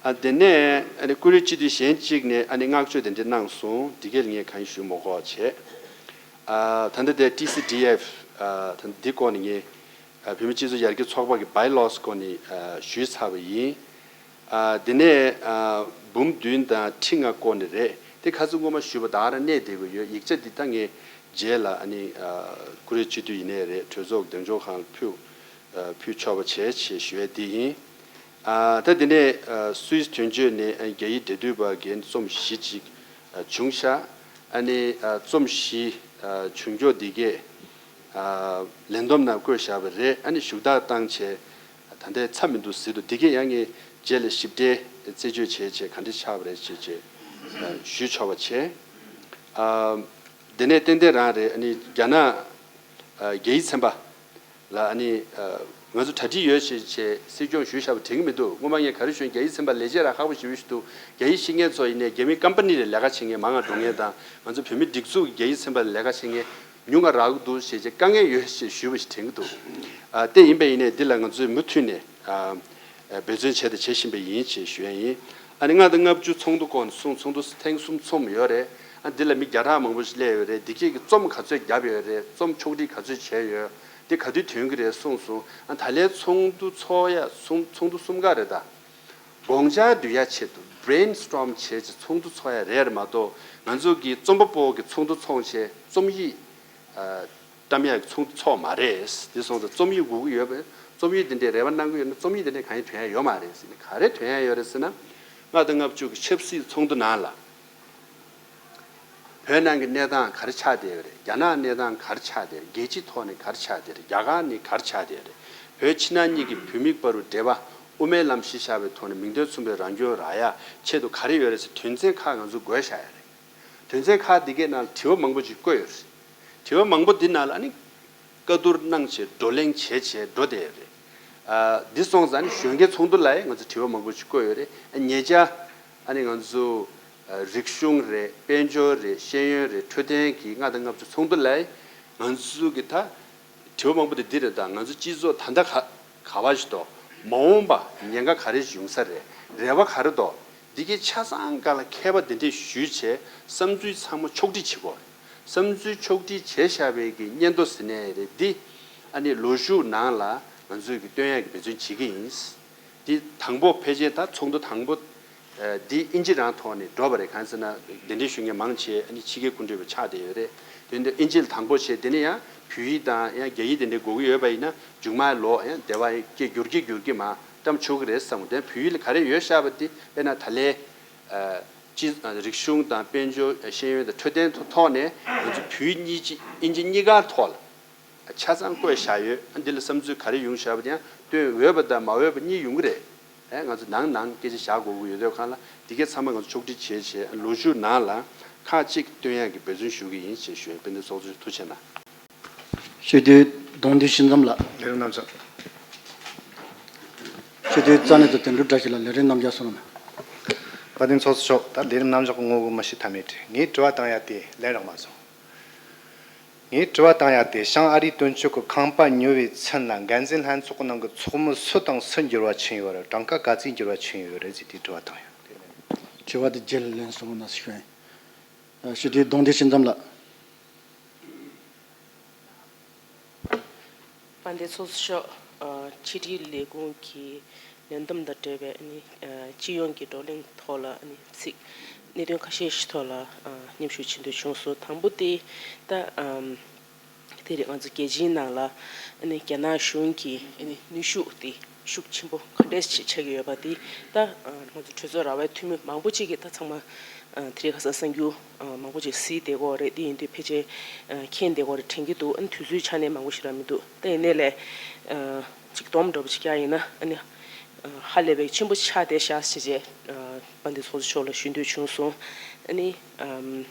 ཨ་དེ་ནས་ཨ་ནི་ཀུ་རེ་སྤྱི་འཐུས་གཞན་གཅིག་ནས་ཨ་ནི་བསྔགས་བརྗོད་དེ་འདྲ་གནང་སོང་། འདི་གས་ལ་ངས་གང་ཡང་ཞུ་མ་དགོས་པ་བྱས། ཨ་ད་ལྟ་དེ་ཊི་སི་ཌི་ཨེཕ་ཨ་ད་འདི་སྐོར་ནས་ངས་ཨ་བོད་མི་སྤྱི་ཚོགས་ཡར་རྒྱས་ཚོགས་པ་གི་བྷའི་ལོ་སི་སྐོར་ནས་ཨ་ཞུས་ཚར་བ་ཡིན། ཨ་དེ་ནས་ཨ་འབུམ་བདུན་དང་ཁྲི་ལྔ་སྐོར་ནས་རེད། དེ་ཁ་སང་སྔོན་མ་ཞུས་པ་ད་ག་རང་གནས་བསྡད་ཀྱི་ཡོད། ཡིག་ཆ་འདི་ད་ངས་རྗེས་ལ་ཨ་ནི་ཨ་ཀུ་རེ་སྤྱི་འཐུས་ཡིན་ནའི་རེད། གྲོས་ཚོགས་འདེམས་སྐྱོར་ཁང་ལ་ཕུལ་ཨ་ཕུལ་ཆོག་པ་བྱས་ཞེས་ཞུ་ཡས་འདི་ཡིན། ཨ་ད་དེ་ནས་ཨ་སུད་སི་དོན་གཅོད་ནས་ཨ་རྒྱ་ཡིག་འབྲེལ་མཐུད་པ་གི་རྩོམ་གཞི་ཅིག་ཨ་བྱུང་ཤག་ཨ་ནི་ཨ་རྩོམ་གཞི་ཨ་བྱུང་ཀྱོག་འདི་གས་ཨ་ལས་བསྡོམས་ནང་བཀོད་བཞག་པ་རེད། ཨ་ནི་ཞུ་དག་བཏང་བྱས་ད་ལྟའི་ཚར་མི་འདུག་ཟེར་འདུག་འདི་གས་ཡང་ངས་རྗེས་ལ་ཞིབ་ཕྲའི་རྩད་གཅོད་བྱས་བྱས་ག་འདྲ་ཆགས་པ་རེད་ཅེས་བྱས་ཨ་ཞུས་ཆོག་པ་བྱས། ཨ་དེ་ནས་ཏན་ཏན་རང་རེད། ཨ་ནི་རྒྱ་ནག་ཨ་རྒྱ་ཡིག་ཚན་པ་ལ་ཨ་ནི་ཨ་ང་ཚོ་གྲ་སྒྲིག་ཡོད་ཞེས་བྱས་སྲིད་སྐྱོང་ཞུས་བཞག་པ་དྲན་གྱི་མི་འདུག་སྔོན་མ་ངས་ག་རེ་ཞུས། རྒྱ་ཡིག་ཚན་པ་ལས་བྱེད་རང་ཁག་པོ་ཞེ་པོ་ཞིག་འདུག་རྒྱ་ཡིག་ཤེས་མཁན་ཚོ་ཡིན་ནའི་རྒྱ་མི་ཀམ་པ་ནི་ལ་ལས་ཀ་བྱེད་མཁན་མང་ང་འགྲོ་མཁན་དང་། ང་ཚོ་བོད་མི་སྒྲིག་འཛུགས་ཀྱི་རྒྱ་ཡིག་ཚན་པ་ལ་ལས་ཀ་བྱེད་མཁན་ཉུང་ང་རག་གི་འདུག་ཞེས་བྱས་དཀའ་ངལ་ཡོད་ཞེས་ཞུས་པ་ཞིག་དྲན་གྱི་འདུག་ཨ་དེ་ཡིན་པ་ཡིན་ནའི་འདི་ལ་ང་ཚོས་མུ་མཐུད་ནས་ཨ་འབད་བརྩོན་བྱས་དང་བྱེད་བཞིན་པ་ཡིན་ཞེས་ཞུ་ཡ་ཡིན། ཨ་ནི་ལྔ་དང་ལྔ་བཅུ་ཚོགས་འདུ་སྐོར་ནས་གསུངས། ཚོགས་འདུ་ཐེངས་གསུམ་འཚོགས་ཡོད་རེད། ཨ་འདི་ལ་མི་བརྒྱ་ཕྲག་མང་པོ་ཞིག་སླེབས་ཡོད་རེད། འདི་གས་ཀྱི་རྩོམ་ག་ཚོད་བརྒྱབ་ཡོད་རེད། རྩོམ་ཕྱོགས་སྒྲིག་ག་ཚོད་བྱས་ཡོད། འདི་ག་དུས་ཐོན་གྱི་རེད་གསུངས་སོང་། ཨ་ད་ལན་ཚོགས་འདུ་ཚོགས་ཡ་གསུམ། ཚོགས་འདུ་གསུམ་ཀ་རེད་ད། དགོངས་འཆར་བསྡུ་ཡ་ཆེད་དུ་བྷི་རེན་སི་ཊོམ་བྱས་ཀྱི་ཚོགས་འདུ་ཚོགས་ཡ་རེད་མ་གཏོགས། ང་ཚོ་གི་རྩོམ་པ་པོ་གི་ཚོགས་འདུ་ཚོགས་བྱས་རྩོམ་ཡིག་ཨ་བཀྲམ་ཡ་གི་ཚོགས་འདུ་ཚོགས་མ་རེད། དེ་སོང་ཙང་རྩོམ་ཡིག་དགོས་ཀྱི་ཡོད་པས། རྩོམ་ཡིག་དེ་འདྲའི་རེ་བ་གནང་གི་ཡོད་ན་རྩོམ་ཡིག་དེ་འདྲའི་གང་ཡང་ཐོན་ཡ་ཡོད་མ་རེད་ཟེར་ནས། ག་རེ་ཐོན་ཡ་ཡོད་རེད་ཟེར་ན། ལྔ་དང་ལྔ་བཅུ་གི་ཆབ་སྲིད་ཚོགས་འདུ་ནང་ལ། བོད་ནང་གི་གནས་སྟངས་ག་རེ་ཆགས་བསྡད་ཡོད་རེད། རྒྱ་ནག་གནས་སྟངས་ག་རེ་ཆགས་བསྡད་རེད། རྒྱལ་སྤྱིའི་ཐོག་ནས་ག་རེ་ཆགས་བསྡད་རེད། རྒྱ་གར་ནས་ག་རེ་ཆགས་བསྡད་རེད། བོད་ཕྱི་ནང་གཉིས་ཀྱི་བོད་མི་བར་དུ་འབྲེལ་བ་དབུ་མའི་ལམ་གཞི་བཞག་པའི་ཐོག་ནས་མིང་དོན་མཚུངས་པའི་རང་སྐྱོང་རག་ཡ་ཆེད་དུ་ག་རེ་ཡོད་རེད་ཟེར་དོན་ཚན་ཁག་ང་ཚོ་བགོས་བཞག་ཡ་རེད། དོན་ཚན་ཁག་འདི་གའི་ནང་ལ་དྲི་བ་མང་པོ་ཅིག་བཀོད་ཡོད་རེད། དྲི་བ་མང་པོ་འདི་ནང་ལ་ཨ་ནི་བཀའ་བསྡུར་གནང་བྱས་བགྲོ་གླེང་བྱས་བྱས་འགྲོ་བསྡད་ཡོད་རེད། ཨ་འདི་སོང་ཙང་ཨ་ནི་གཞོན་སྐྱེས་ཚོགས་འདུ་ལ་ཡང་ང་ཚོ་དྲི་བ་མང་པོ་ཅིག་བཀོད་ཡོད་རེད། ཨ་ཉེ་ཆར་ཨ་ནི་ང་ཚོ་ཨ་རིག་གཞུང་རེད། དཔལ་འབྱོར་རེད། ཤེས་ཡོན་རེད། འཕྲོད་བསྟེན་གྱི་ལྔ་དང་ལྔ་བཅུ་ཚོགས་འདུ་ལ་ཡང་ང་ཚོ་གི་ད་དྲི་བ་མང་པོ་དེ་འདི་རེད། ད་ང་ཚོ་སྤྱི་ཚོགས་ད་ལྟ་ག་ག་བ་ཞིག་འདུག་མ་འོངས་པ་ཉེན་ཁ་ག་རེ་ཞིག་ཡོང་ས་རེད། རེ་བ་ག་རེ་འདུག་འདི་གའི་ཆ་ཚང་སྒང་ལ་མཁས་པ་འདི་འདྲས་ཞུས་བྱས་བསམ་ཚུལ་ཚང་མ་ཕྱོགས་སྒྲིག་བྱེད་དགོས་རེད། བསམ་ཚུལ་ཕྱོགས་སྒྲིག་བྱས་བཞག་པའི་གི་སྙན་ཐོ་ཟེར་ནའི་རེད། འདི་ཨ་ནི་ལོ་གཞུག་ནང་ལ་ང་ཚོས་གི་སྟོན་ཡག་གི་འབད་བརྩོན་བྱེད་ཀྱི་ཡིན། འདི་དང་པོ་ཕལ་ཆེར་ད་ཚོགས་འདུ་དང་པོ་ཨ་འདི་ཨིན་ཇི་རང་ཐོག་ནས་འགྲོ་བ་རེད། གང་ཟེར་ན་གདན་འདྲེན་ཞུ་མཁན་མང་ཆེ་ཨ་ནི་ཕྱི་རྒྱལ་སྐུ་མགྲོན་པ་ཆགས་བསྡད་ཡོད་རེད། དེ་འདྲ་ཨིན་ཇི་ལ་དང་པོ་བྱས། དེ་ནས་ཡང་བོད་ཡིག་དང་ཡང་རྒྱ་ཡིག་དེ་འདྲ་དགོས་ཀྱི་ཡོད་པ་ཡིན་ན་མཇུག་མ་ལོག་ཡང་འདི་བ་སྐད་བསྒྱུར་གྱི་བསྒྱུར་གྱི་མ་བཀྲམ་ཆོག་གི་རེད་བསམ་གི་འདུག་བོད་ཡིག་ལ་ག་རེ་ཡོད་བཞག་པ་དེ་དཔེར་ན་ད་ལན་ཨ་སྤྱི་ཨ་རིག་གཞུང་དང་དཔལ་འབྱོར། ཤེས་ཡོན་དང་འཕྲོད་བསྟེན་ཐོག་ཐོག་ནས་ང་ཚོ་བོད་ཡིག་གཉིས་ཀྱི་ཨིན་ཇི་གཉིས་ཀ་ཐོག་ལ་ཆ་ཚང་བཀོད་བཞག་ཡོད། འདི་ལ་བསམ་ཚུལ་ག་རེ་ཡོང་བཞག་པ་དེ་ཡང་བཏོན་འོས་པ་དང་མ་འོས་པ་གཉིས་ཡོང་གི་རེད། ཨེ་ང་ཚོ་ནང་ནང་སྐད་ཆ་བཞག་དགོས་ཀྱི་ཡོད་དུས་སྒང་ལ་འདི་གའི་ཚང་མ་ང་ཚོ་ཕྱོགས་སྒྲིག་བྱས་བྱས་ལོ་གཞུག་ནང་ལ་ཁག་ཅིག་བཏོན་ཡག་གི་འབད་བརྩོན་ཞུ་གི་ཡིན་ཞེས་ཞུ་ཡ། དཔལ་ལྡན་ཚོགས་གཙོ་མཆོག་ཐུགས་རྗེ་གནང་། ཞུ་དོན་གདོང་འདུས་ཤིང་འཛོམས་ལགས། ལས་རིམ་རྣམས་ཚོ། དེ་དུས་རྩ་ནས་དུ་དོན་གྲུབ་བཀྲ་ཤིས་ལ་ལས་རིམ་རྣམ་གཞག་གསུངས་རོགས་གནང་། དཔལ་ལྡན་ཚོགས་གཙོ་མཆོག་ད་ལས་རིམ་རྣམ་གཞག་གི་ངོ་བོ་མི་ཤེས་ཐབས་མེད་དྲི། ངས་དྲི་བ་བཏང་ཡ་དེ་ལན་རག་མ་སོང་། ངས་དྲི་བ་བཏང་ཡ་དེ་ཞང་ཨ་རིའི་དོན་གཅོད་ཀྱི་ཁང་པ་ཉོ་བའི་ཚུན་ལ་འགན་འཛིན་ལྷན་ཚོགས་ཀྱི་ནང་གི་ཚོགས་མི་སུ་དང་སུ་འགྱུར་བ་ཕྱིན་ཡོད་རེད། གྲངས་ཀ་ག་ཚོད་འགྱུར་བ་ཕྱིན་ཡོད་རེད་ཟེར་དེའི་དྲི་བ་བཏང་ཡོད། དྲི་བ་དེ་རྗེས་ལན་གསུང་རོགས་གནང་ཞུ་ཡིན། ཞུ་དེ་གདོང་སྡེ་ཤིང་འཛོམས་ལགས། དཔལ་ལྡན་ཚོགས་གཙོ་མཆོག་ཕྱི་དྲིལ་ལས་ཁུངས་ཀྱི་ལས་བསྡོམས་དང་འབྲེལ་བའི་ཨ་ནི་སྤྱི་ཡོངས་ཀྱི་བགྲོ་གླེང་ཐོག་ལ་ཨ་ནི་ཚིག་གནད་དོན་ཁ་ཤས་ཤིག་ཐོག་ལ་མཉམ་ཞུགས་བྱེད་འདོད་བྱུང་སོང་། དང་པོ་དེ་ད་དེ་རིང་ང་ཚོ་རྒྱལ་སྤྱིའི་ནང་ལ་ཨ་ནི་རྒྱ་ནག་གཞུང་གི་ཨ་ནི་ནུས་ཤུགས་དེ་ཤུགས་ཆེན་པོ་ག་འདྲས་ཆགས་ཀྱི་ཡོད་པ་དེ་ད་ང་ཚོ་གྲོས་ཚོགས་ར་བའི་འཐུས་མི་མང་པོ་ཅིག་གིས་ད་ཚང་མ་དེ་རིང་ཁ་སང་གསར་འགྱུར་མང་པོ་ཅིག་གཟིགས་བསྡད་ཀྱི་ཡོད་རེད། དེ་ཡིན་དུས་ཕལ་ཆེར་མཁྱེན་བསྡད་ཀྱི་ཡོད་རེད་དྲན་གྱི་འདུག་ཨ་ནི་དུས་ཚོད་ཆ་ནས་མང་པོ་ཞིག་རག་མི་འདུག་ད་ཡིན་ནའི་ལས་ཅིག་སྡོམ་འདྲ་པོ་ཅིག་བརྒྱབ་ཡིན་ན་ཨ་ནི་ཧ་ལས་པའི་ཆེན་པོ་ཆགས་བསྡད་ཤག་ཟེར་བྱས་དཔལ་ལྡན་ཚོགས་གཙོ་མཆོག་ལ་ཞུ་འདོད་བྱུང་སོང་། ཨ་ནི་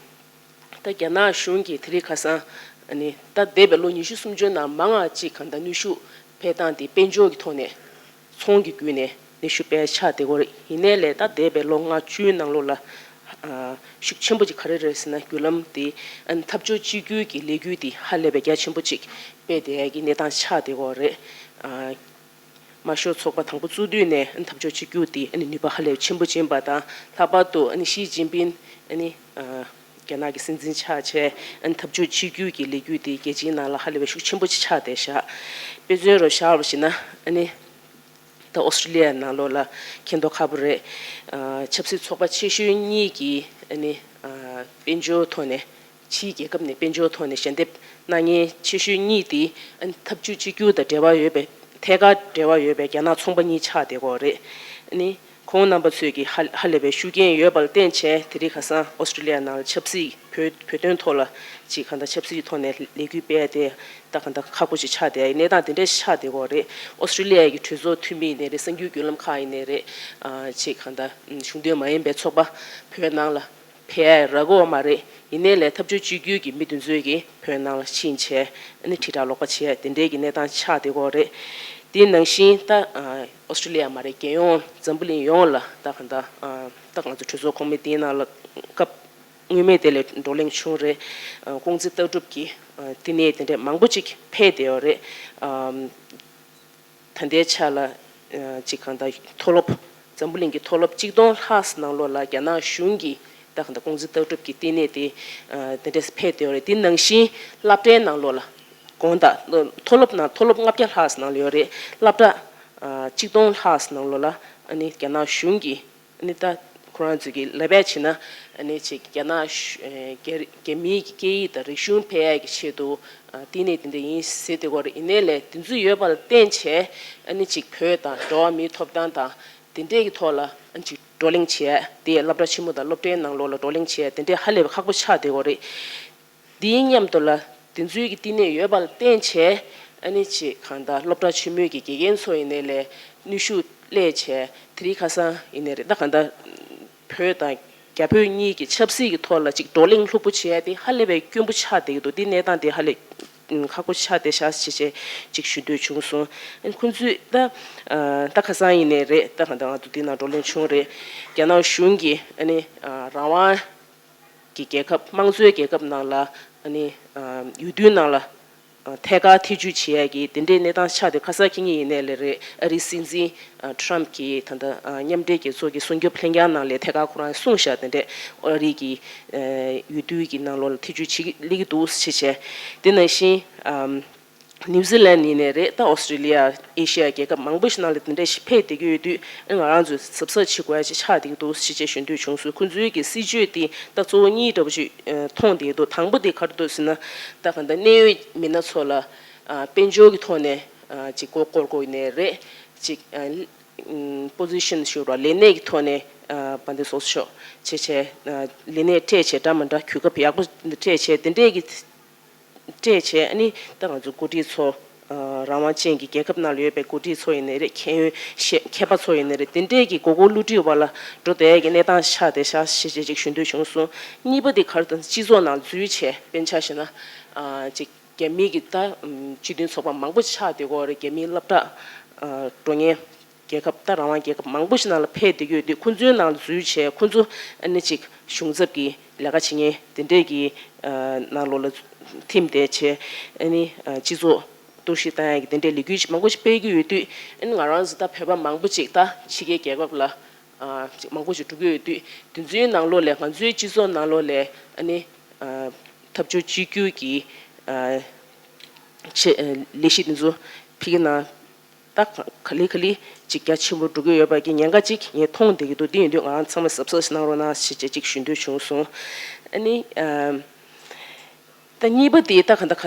ད་རྒྱ་ནག་གཞུང་གིས་དེ་རིང་ཁ་སང་ཨ་ནི་ད་འདས་པའི་ལོ་ཉི་ཤུ་སུམ་ཅུ་ནང་མང་བ་ཅིག་གང་ལྟར་ནུས་ཤུགས་འཕེལ་སྟངས་དེ་དཔལ་འབྱོར་གྱི་ཐོག་ནས་ཚོང་གི་བརྒྱུད་ནས་ནུས་ཤུགས་སྤེལ་ཆགས་བསྡད་ཀྱི་ཡོད་རེད། ཡིན་ནའི་ལས་ད་འདས་པའི་ལོ་ལྔ་བཅུའི་ནང་ལོགས་ལ་ཨ་ཤུགས་ཆེན་པོ་ཅིག་ག་རེ་རེད་ཟེར་ན་བརྒྱུད་ལམ་དེ་ཨ་ནི་འཐབ་ཕྱོགས་གཅིག་གྱུར་གྱི་ལས་འགུལ་དེ་ཧ་ལས་པའི་རྒྱ་ཆེན་པོ་ཅིག་སྤེལ་བསྡད་ཡ་གི་གནས་སྟངས་ཆགས་བསྡད་ཀྱི་ཡོད་རེད། ཨ་དམར་ཤོག་ཚོགས་པ་དང་པོ་བཙུགས་དུས་ནས་ཨ་ནི་འཐབ་ཕྱོགས་གཅིག་གྱུར་དེ་ཨ་ནི་ནུས་པ་ཧ་ལས་ཆེན་པོ་ཅིག་ཡིན་པ་དང་། ལྷག་པར་དུ་ཨ་ནི་ཞི་ཅིན་ཕིན་ཨ་ནི་ཨ་རྒྱ་ནག་གི་སྲིད་འཛིན་ཆགས་བྱས་ཨ་ནི་འཐབ་ཕྱོགས་གཅིག་གྱུར་གྱི་ལས་འགུལ་དེ་རྒྱལ་སྤྱིའི་ནང་ལ་ཧ་ལས་པའི་ཤུགས་ཆེན་པོ་ཅིག་ཆགས་བསྡད་ཤག་དཔེ་མཚོན་རུ་བཞག་པ་ཞིག་ན་ཨ་ནི་ད་ཨོ་སི་ཀྲི་ལི་ཡ་ནང་ལོགས་ལ་མཁྱེན་རྟོགས་ཁག་པོ་རེད། ཨ་ཆབ་སྲིད་ཚོགས་པ་ཆེ་ཤོས་གཉིས་ཀྱིས་ཨ་ནི་ཨ་དཔལ་འབྱོར་ཐོག་ནས་ཕྱིའི་རྒྱལ་ཁབ་ནས་དཔལ་འབྱོར་ཐོག་ནས་ཞལ་འདེབས་གནང་མཁན་ཆེ་ཤོས་གཉིས་དེ་ཨ་ནི་འཐབ་ཇུས་གཅིག་གྱུར་དང་འབྲེལ་བ་ཡོད་པའི་ཐད་ཀར་འབྲེལ་བ་ཡོད་པའི་རྒྱ་ནག་ཚོང་པ་གཉིས་ཆགས་བསྡད་ཀྱི་ཡོད་རེད། ཨ་ནི་ཁོང་རྣམ་པ་ཚོས་ཀྱི་ཧ་ཧ་ལས་པའི་ཤུགས་རྐྱེན་ཡོད་པ་ལ་བརྟེན་བྱས་དེ་རིང་ཁ་སང་ཨོ་སི་ཀྲི་ལི་ཡ་ནང་ལ་ཆབ་སྲིད་བོད་བོད་དོན་ཐོག་ལ་ཅིག་གང་ལྟར་ཆབ་སྲིད་ཐོག་ནས་ལས་འགུལ་སྤེལ་ཏེ་ད་གང་ལྟར་ཁག་པོ་ཅིག་ཆགས་བསྡད་ཡ་གནས་སྟངས་དེ་འདྲ་ཆགས་བསྡད་ཀྱི་ཡོད་རེད། ཨོ་སི་ཀྲི་ལི་ཡ་གི་གྲོས་ཚོགས་འཐུས་མི་ཡིན་ནའི་རེད། གསར་འགྱུར་བརྒྱུད་ལམ་ཁག་ཡིན་ནའི་རེད། ཨ་ཅིག་གང་ལྟར་གཞུང་འབྲེལ་མ་ཡིན་པའི་ཚོགས་པ་བོད་ནང་ལ་ཕེབས་ཡ་རག་གི་ཡོད་མ་རེད། ཡིན་ནའི་ལས་འཐབ་ཕྱོགས་གཅིག་གྱུར་གྱི་མི་དེ་ཚོས་ཀྱིས་བོད་ནང་ལ་ཕྱིན་བྱས་ཨ་ནི་དྲིལ་བསྒྲགས་ལོག་པ་བྱས་དེ་འདྲའི་གི་གནས་སྟངས་ཆགས་བསྡད་ཀྱི་ཡོད་རེད། དེ་ནང་བཞིན་ད་ཨོ་སི་ཀྲི་ལི་ཡ་མ་རེད། རྒྱལ་ཡོངས་འཛམ་བུ་གླིང་ཡོངས་ལ་ད་གང་ལྟར་ད་ང་ཚོ་གྲོས་ཚོགས་གོང་མའི་དེའི་ནང་ལ་སྐབས་སྔོན་མའི་དེ་ལས་བགྲོ་གླེང་བྱུང་རེད། ཨ་ཀོང་ཙེ་ལྟ་གྲུབ་ཀྱི་ཨ་བསྟི་གནས་དེ་འདྲས་མང་པོ་ཅིག་ཕེབས་བསྡད་ཡོད་རེད། ཨམ་ད་ལྟའི་ཆ་ལ་ཨ་ཅིག་གང་ལྟར་མཐོ་སློབ་འཛམ་བུ་གླིང་གི་མཐོ་སློབ་གཅིག་སྟོང་ལྷག་ཙམ་ནང་ལོགས་ལ་རྒྱ་ནག་གཞུང་གིས་ད་གང་ལྟར་ཀོང་ཙེ་ལྟ་གྲུབ་ཀྱི་བསྟི་གནས་དེ་ཨ་དེ་འདྲས་ཕེབས་བསྡད་ཡོད་རེད། དེ་ནང་བཞིན་སློབ་གྲྭའི་ནང་ལོགས་ལ་དགོང་དག་མཐོ་སློབ་ནང་མཐོ་སློབ་ལྔ་བརྒྱ་ལྷག་ཙམ་ནང་ལ་ཡོད་རེད། སློབ་གྲྭ་ཨ་གཅིག་སྟོང་ལྷག་ཙམ་ནང་ལོགས་ལ་ཨ་ནི་རྒྱ་ནག་གཞུང་གིས་ཨ་ནི་ད་ཁོ་རང་ཚོས་ཀྱི་ལབ་ཡ་བྱས་ན་ཨ་ནི་ཅིག་རྒྱ་ནག་གཞུ་ཨ་རྒྱ་རྒྱ་མིའི་གི་སྐད་ཡིག་དང་རིག་གཞུང་སྤེལ་ཡ་གི་ཆེད་དུ་ཨ་བསྟི་གནས་དེ་འདྲ་ཡིན་ཟེར་བསྡད་ཀྱི་ཡོད་རེད། ཡིན་ནའི་ལས་དེ་ཚོ་ཡོད་པ་ལ་བརྟེན་བྱས་ཨ་ནི་ཅིག་བོད་དང་འགྲོ་བ་མིའི་ཐོབ་ཐང་དང་དེ་འདྲའི་གི་ཐོག་ལ་ཨ་ནི་ཅིག་བགྲོ་གླེང་བྱས་དེ་སློབ་གྲྭ་ཆེན་མོ་དང་སློབ་གྲྭའི་ནང་ལོགས་ལ་བགྲོ་གླེང་བྱས་དེ་འདྲའི་ཧ་ལས་པའི་ཁག་པོ་ཆགས་བསྡད་ཀྱི་ཡོད་རེད། དེའི་མཉམ་དུ་ལ་དེ་ཚོའི་གི་བསྟི་གནས་ཡོད་པ་ལ་བརྟེན་བྱས་ཨ་ནི་ཅིག་གང་ལྟར་སློབ་གྲྭ་ཆེན་མོའི་གི་དགེ་རྒན་ཚོ་ཡིན་ནའི་ལས་ནུས་ཤུགས་སླེབས་བྱས་དེ་རིང་ཁ་སང་ཡིན་ནའི་རེད། ད་གང་ལྟར་བོད་དང་རྒྱ་བོད་གཉིས་ཀྱི་ཆབ་སྲིད་ཀྱི་ཐོག་ལ་ཅིག་བགྲོ་གླེང་ལྷུག་པོ་བྱས་ཏེ་ཧ་ལས་པའི་དཀོན་པོ་ཆགས་བསྡད་ཀྱི་འདུག་དེ་གནས་སྟངས་དེ་ཧ་ལས་ཁག་པོ་ཆགས་བསྡད་ཤག་ཅེས་བྱས་ཅིག་ཞུ་འདོད་བྱུང་སོང་། ཨ་ནི་ཁོང་ཚོས་ད་ད་ཁ་སང་ཡིན་ནའི་རེད། ད་གང་ལྟར་ང་ཚོ་དེ་ནང་བགྲོ་གླེང་བྱུང་རེད། རྒྱ་ནག་གཞུང་གིས་ཨ་ནི་རང་དབང་གི་རྒྱལ་ཁབ་དམངས་གཙོའི་རྒྱལ་ཁབ་ནང་ལ་ཨ་ནི་ཨ་འོས་བསྡུའི་ནང་ལ་ཨ་ཐད་ཀར་ཐེ་བྱུས་བྱེད་ཡ་གི་དེ་འདྲའི་གནས་སྟངས་ཆགས་ཏེ་ཁ་སང་ཁེ་ཉིན་ཡིན་ནའི་ལས་རེད། ཨ་རིའི་སྲིད་འཛིན་ཨ་ཊརམ་གྱིས་ད་ལྟ་ཨ་མཉམ་འབྲེལ་རྒྱལ་ཚོགས་ཀྱི་སྲུང་སྐྱོབ་ལྷན་རྒྱས་ནང་ལ་ཐད་ཀར་ཁོ་རང་གསུངས་ཤག་དེ་འདྲས་ཨ་རི་གི་ཨ་འོས་བསྡུ་གི་ནང་ལོགས་ལ་ཐེ་བྱུས་བྱེད་ཀྱི་སླེབས་ཀྱི་འདུག་ཞེས་བྱས། དེ་ནང་བཞིན་ཨམ་ནིའུ་ཛི་ལན་ཡིན་ནའི་རེད། ད་ཨོ་སི་ཀྲི་ལི་ཡ་ཨེ་ཤི་ཡ་རྒྱལ་ཁབ་མང་པོ་ཞིག་ནང་ལ་དེ་འདྲ་ཞིག་ཕེབས་བསྡད་ཀྱི་ཡོད་དུས་ཨ་ང་རང་ཚོས་གཟབ་གཟབ་བྱེད་དགོས་ཡ་ཅིག་ཆགས་བསྡད་ཀྱི་འདུག་ཞེས་བྱས་ཞུ་འདོད་བྱུང་སོང་། ཁོང་ཚོའི་གི་སྲིད་བྱུས་དེ་ད་གཙོ་བོ་གཉིས་འདྲ་པོ་ཞིག་ཨ་མཐོང་བསྡད་ཀྱི་འདུག་དང་པོ་དེ་ག་རེ་འདུག་ཟེར་ན་ད་གང་ལྟར་གནད་ཡོད་མི་སྣ་ཚོ་ལ་ཨ་དཔལ་འབྱོར་གྱི་ཐོག་ནས་ཨ་ཅིག་མགོ་སྐོར་དགོས་ཡིན་ནའི་རེད། ཅིག་ཨ་ཨམ་པོ་ཟི་ཤན་ཞུ་ར་ལས་གནས་ཀྱི་ཐོག་ནས་ཨ་དཔལ་ལྡན་ཚོགས་གཙོ་མཆོག་བྱས་བྱས་ཨ་ལས་གནས་སྤྲད་བྱས་འདྲ་མི་འདྲ་གོ་སྐབས་ཡག་པོ་སྤྲད་བྱས་དེ་འདྲས་ཀྱི་སྤྲད་བྱས་ཨ་ནི་ད་ང་ཚོ་འགོ་ཁྲིད་ཚོ་ཨ་རང་དབང་ཅན་གྱི་རྒྱལ་ཁབ་ནང་ལ་ཡོད་པའི་འགོ་ཁྲིད་ཚོ་ཡིན་ནའི་རེད། མཁས་མཁས་པ་ཚོ་ཡིན་ནའི་རེད། དེ་འདྲས་ཀྱི་མགོ་སྐོར་བསླུ་བྲིད་བར་ལ་འགྲོ་བསྡད་ཀྱི་གནས་སྟངས་ཆགས་བསྡད་ཤག་ཞེས་བྱས་ཅིག་ཞུ་འདོད་བྱུང་སོང་། གཉིས་པ་དེ་ག་རེ་དང་སྤྱི་ཚོགས་ནང་འཛུལ་བྱས་དཔེར་ན་ཆ་བཞག་ན་ཨ་ཅིག་རྒྱ་མིའི་གི་ད་ཨམ་སྤྱི་མཐུན་ཚོགས་པ་མང་པོ་ཆགས་བསྡད་ཀྱི་ཡོད་རེད། རྒྱ་མིའི་སློབ་གྲྭ་ཨ་འགྲོ་མཁན། རྒྱལ་ཁབ་ད་རང་དབང་རྒྱལ་ཁབ་མང་པོ་ཞིག་ནང་ལ་ཕེབས་བསྡད་ཀྱི་ཡོད་དུས། ཁོང་ཚོའི་ནང་ལ་འཛུལ་བྱས། ཁོང་ཚོ་ཨ་ནི་ཅིག་གཞུང་ཚབ་ཀྱི་ལས་ཀ་བྱེད་མཁན་དེ་འདྲས་ཀྱི་ཨ་ནང་ལོགས་ལ་ཐིམ་བསྡད་བྱས། ཨ་ནི་ཨ་སྤྱི་ཚོགས་གཏོར་བཤིག་བཏང་ཡག་གི་དེ་འདྲས་ལས་འགུལ་ཞིག་མང་པོ་ཞིག་སྤེལ་གྱི་ཡོད་དུས། ཨ་ནི་ང་རང་ཚོ་ད་བོད་པ་མང་པོ་ཅིག་ད་ཕྱི་རྒྱལ་རྒྱལ་ཁབ་ལ་ཨ་ཅིག་མང་པོ་ཞིག་འགྲོ་གི་ཡོད་དུས། དེ་ཚོའི་ནང་ལོགས་ལ། ང་ཚོའི་སྤྱི་ཚོགས་ནང་ལོགས་ལ་ཨ་ནི་ཨ་འཐབ་ཕྱོགས་གཅིག་གྱུར་གྱི་ཨ་ཆེ་ཨ་ལས་གཞི་དེ་ཚོ་ཕ་གི་ནང་ད་ག་ལེ་ག་ལེ་ཅིག་རྒྱ་ཆེན་པོ་འགྲོ་གི་ཡོད་པ་གི་ཉེན་ཁ་ཅིག་ངས་མཐོང་བསྡད་ཀྱི་འདུག་དེ་ཡིན་དུས་ང་རང་ཚང་མ་གཟབ་གཟབ་ཞིག་གནང་རོགས་གནང་ཞེས་བྱས་ཅིག་ཞུ་འདོད་བྱུང་སོང་། ཨ་ནི་ཨ་ད་གཉིས་པ་དེ་ད་ག་ད་ག་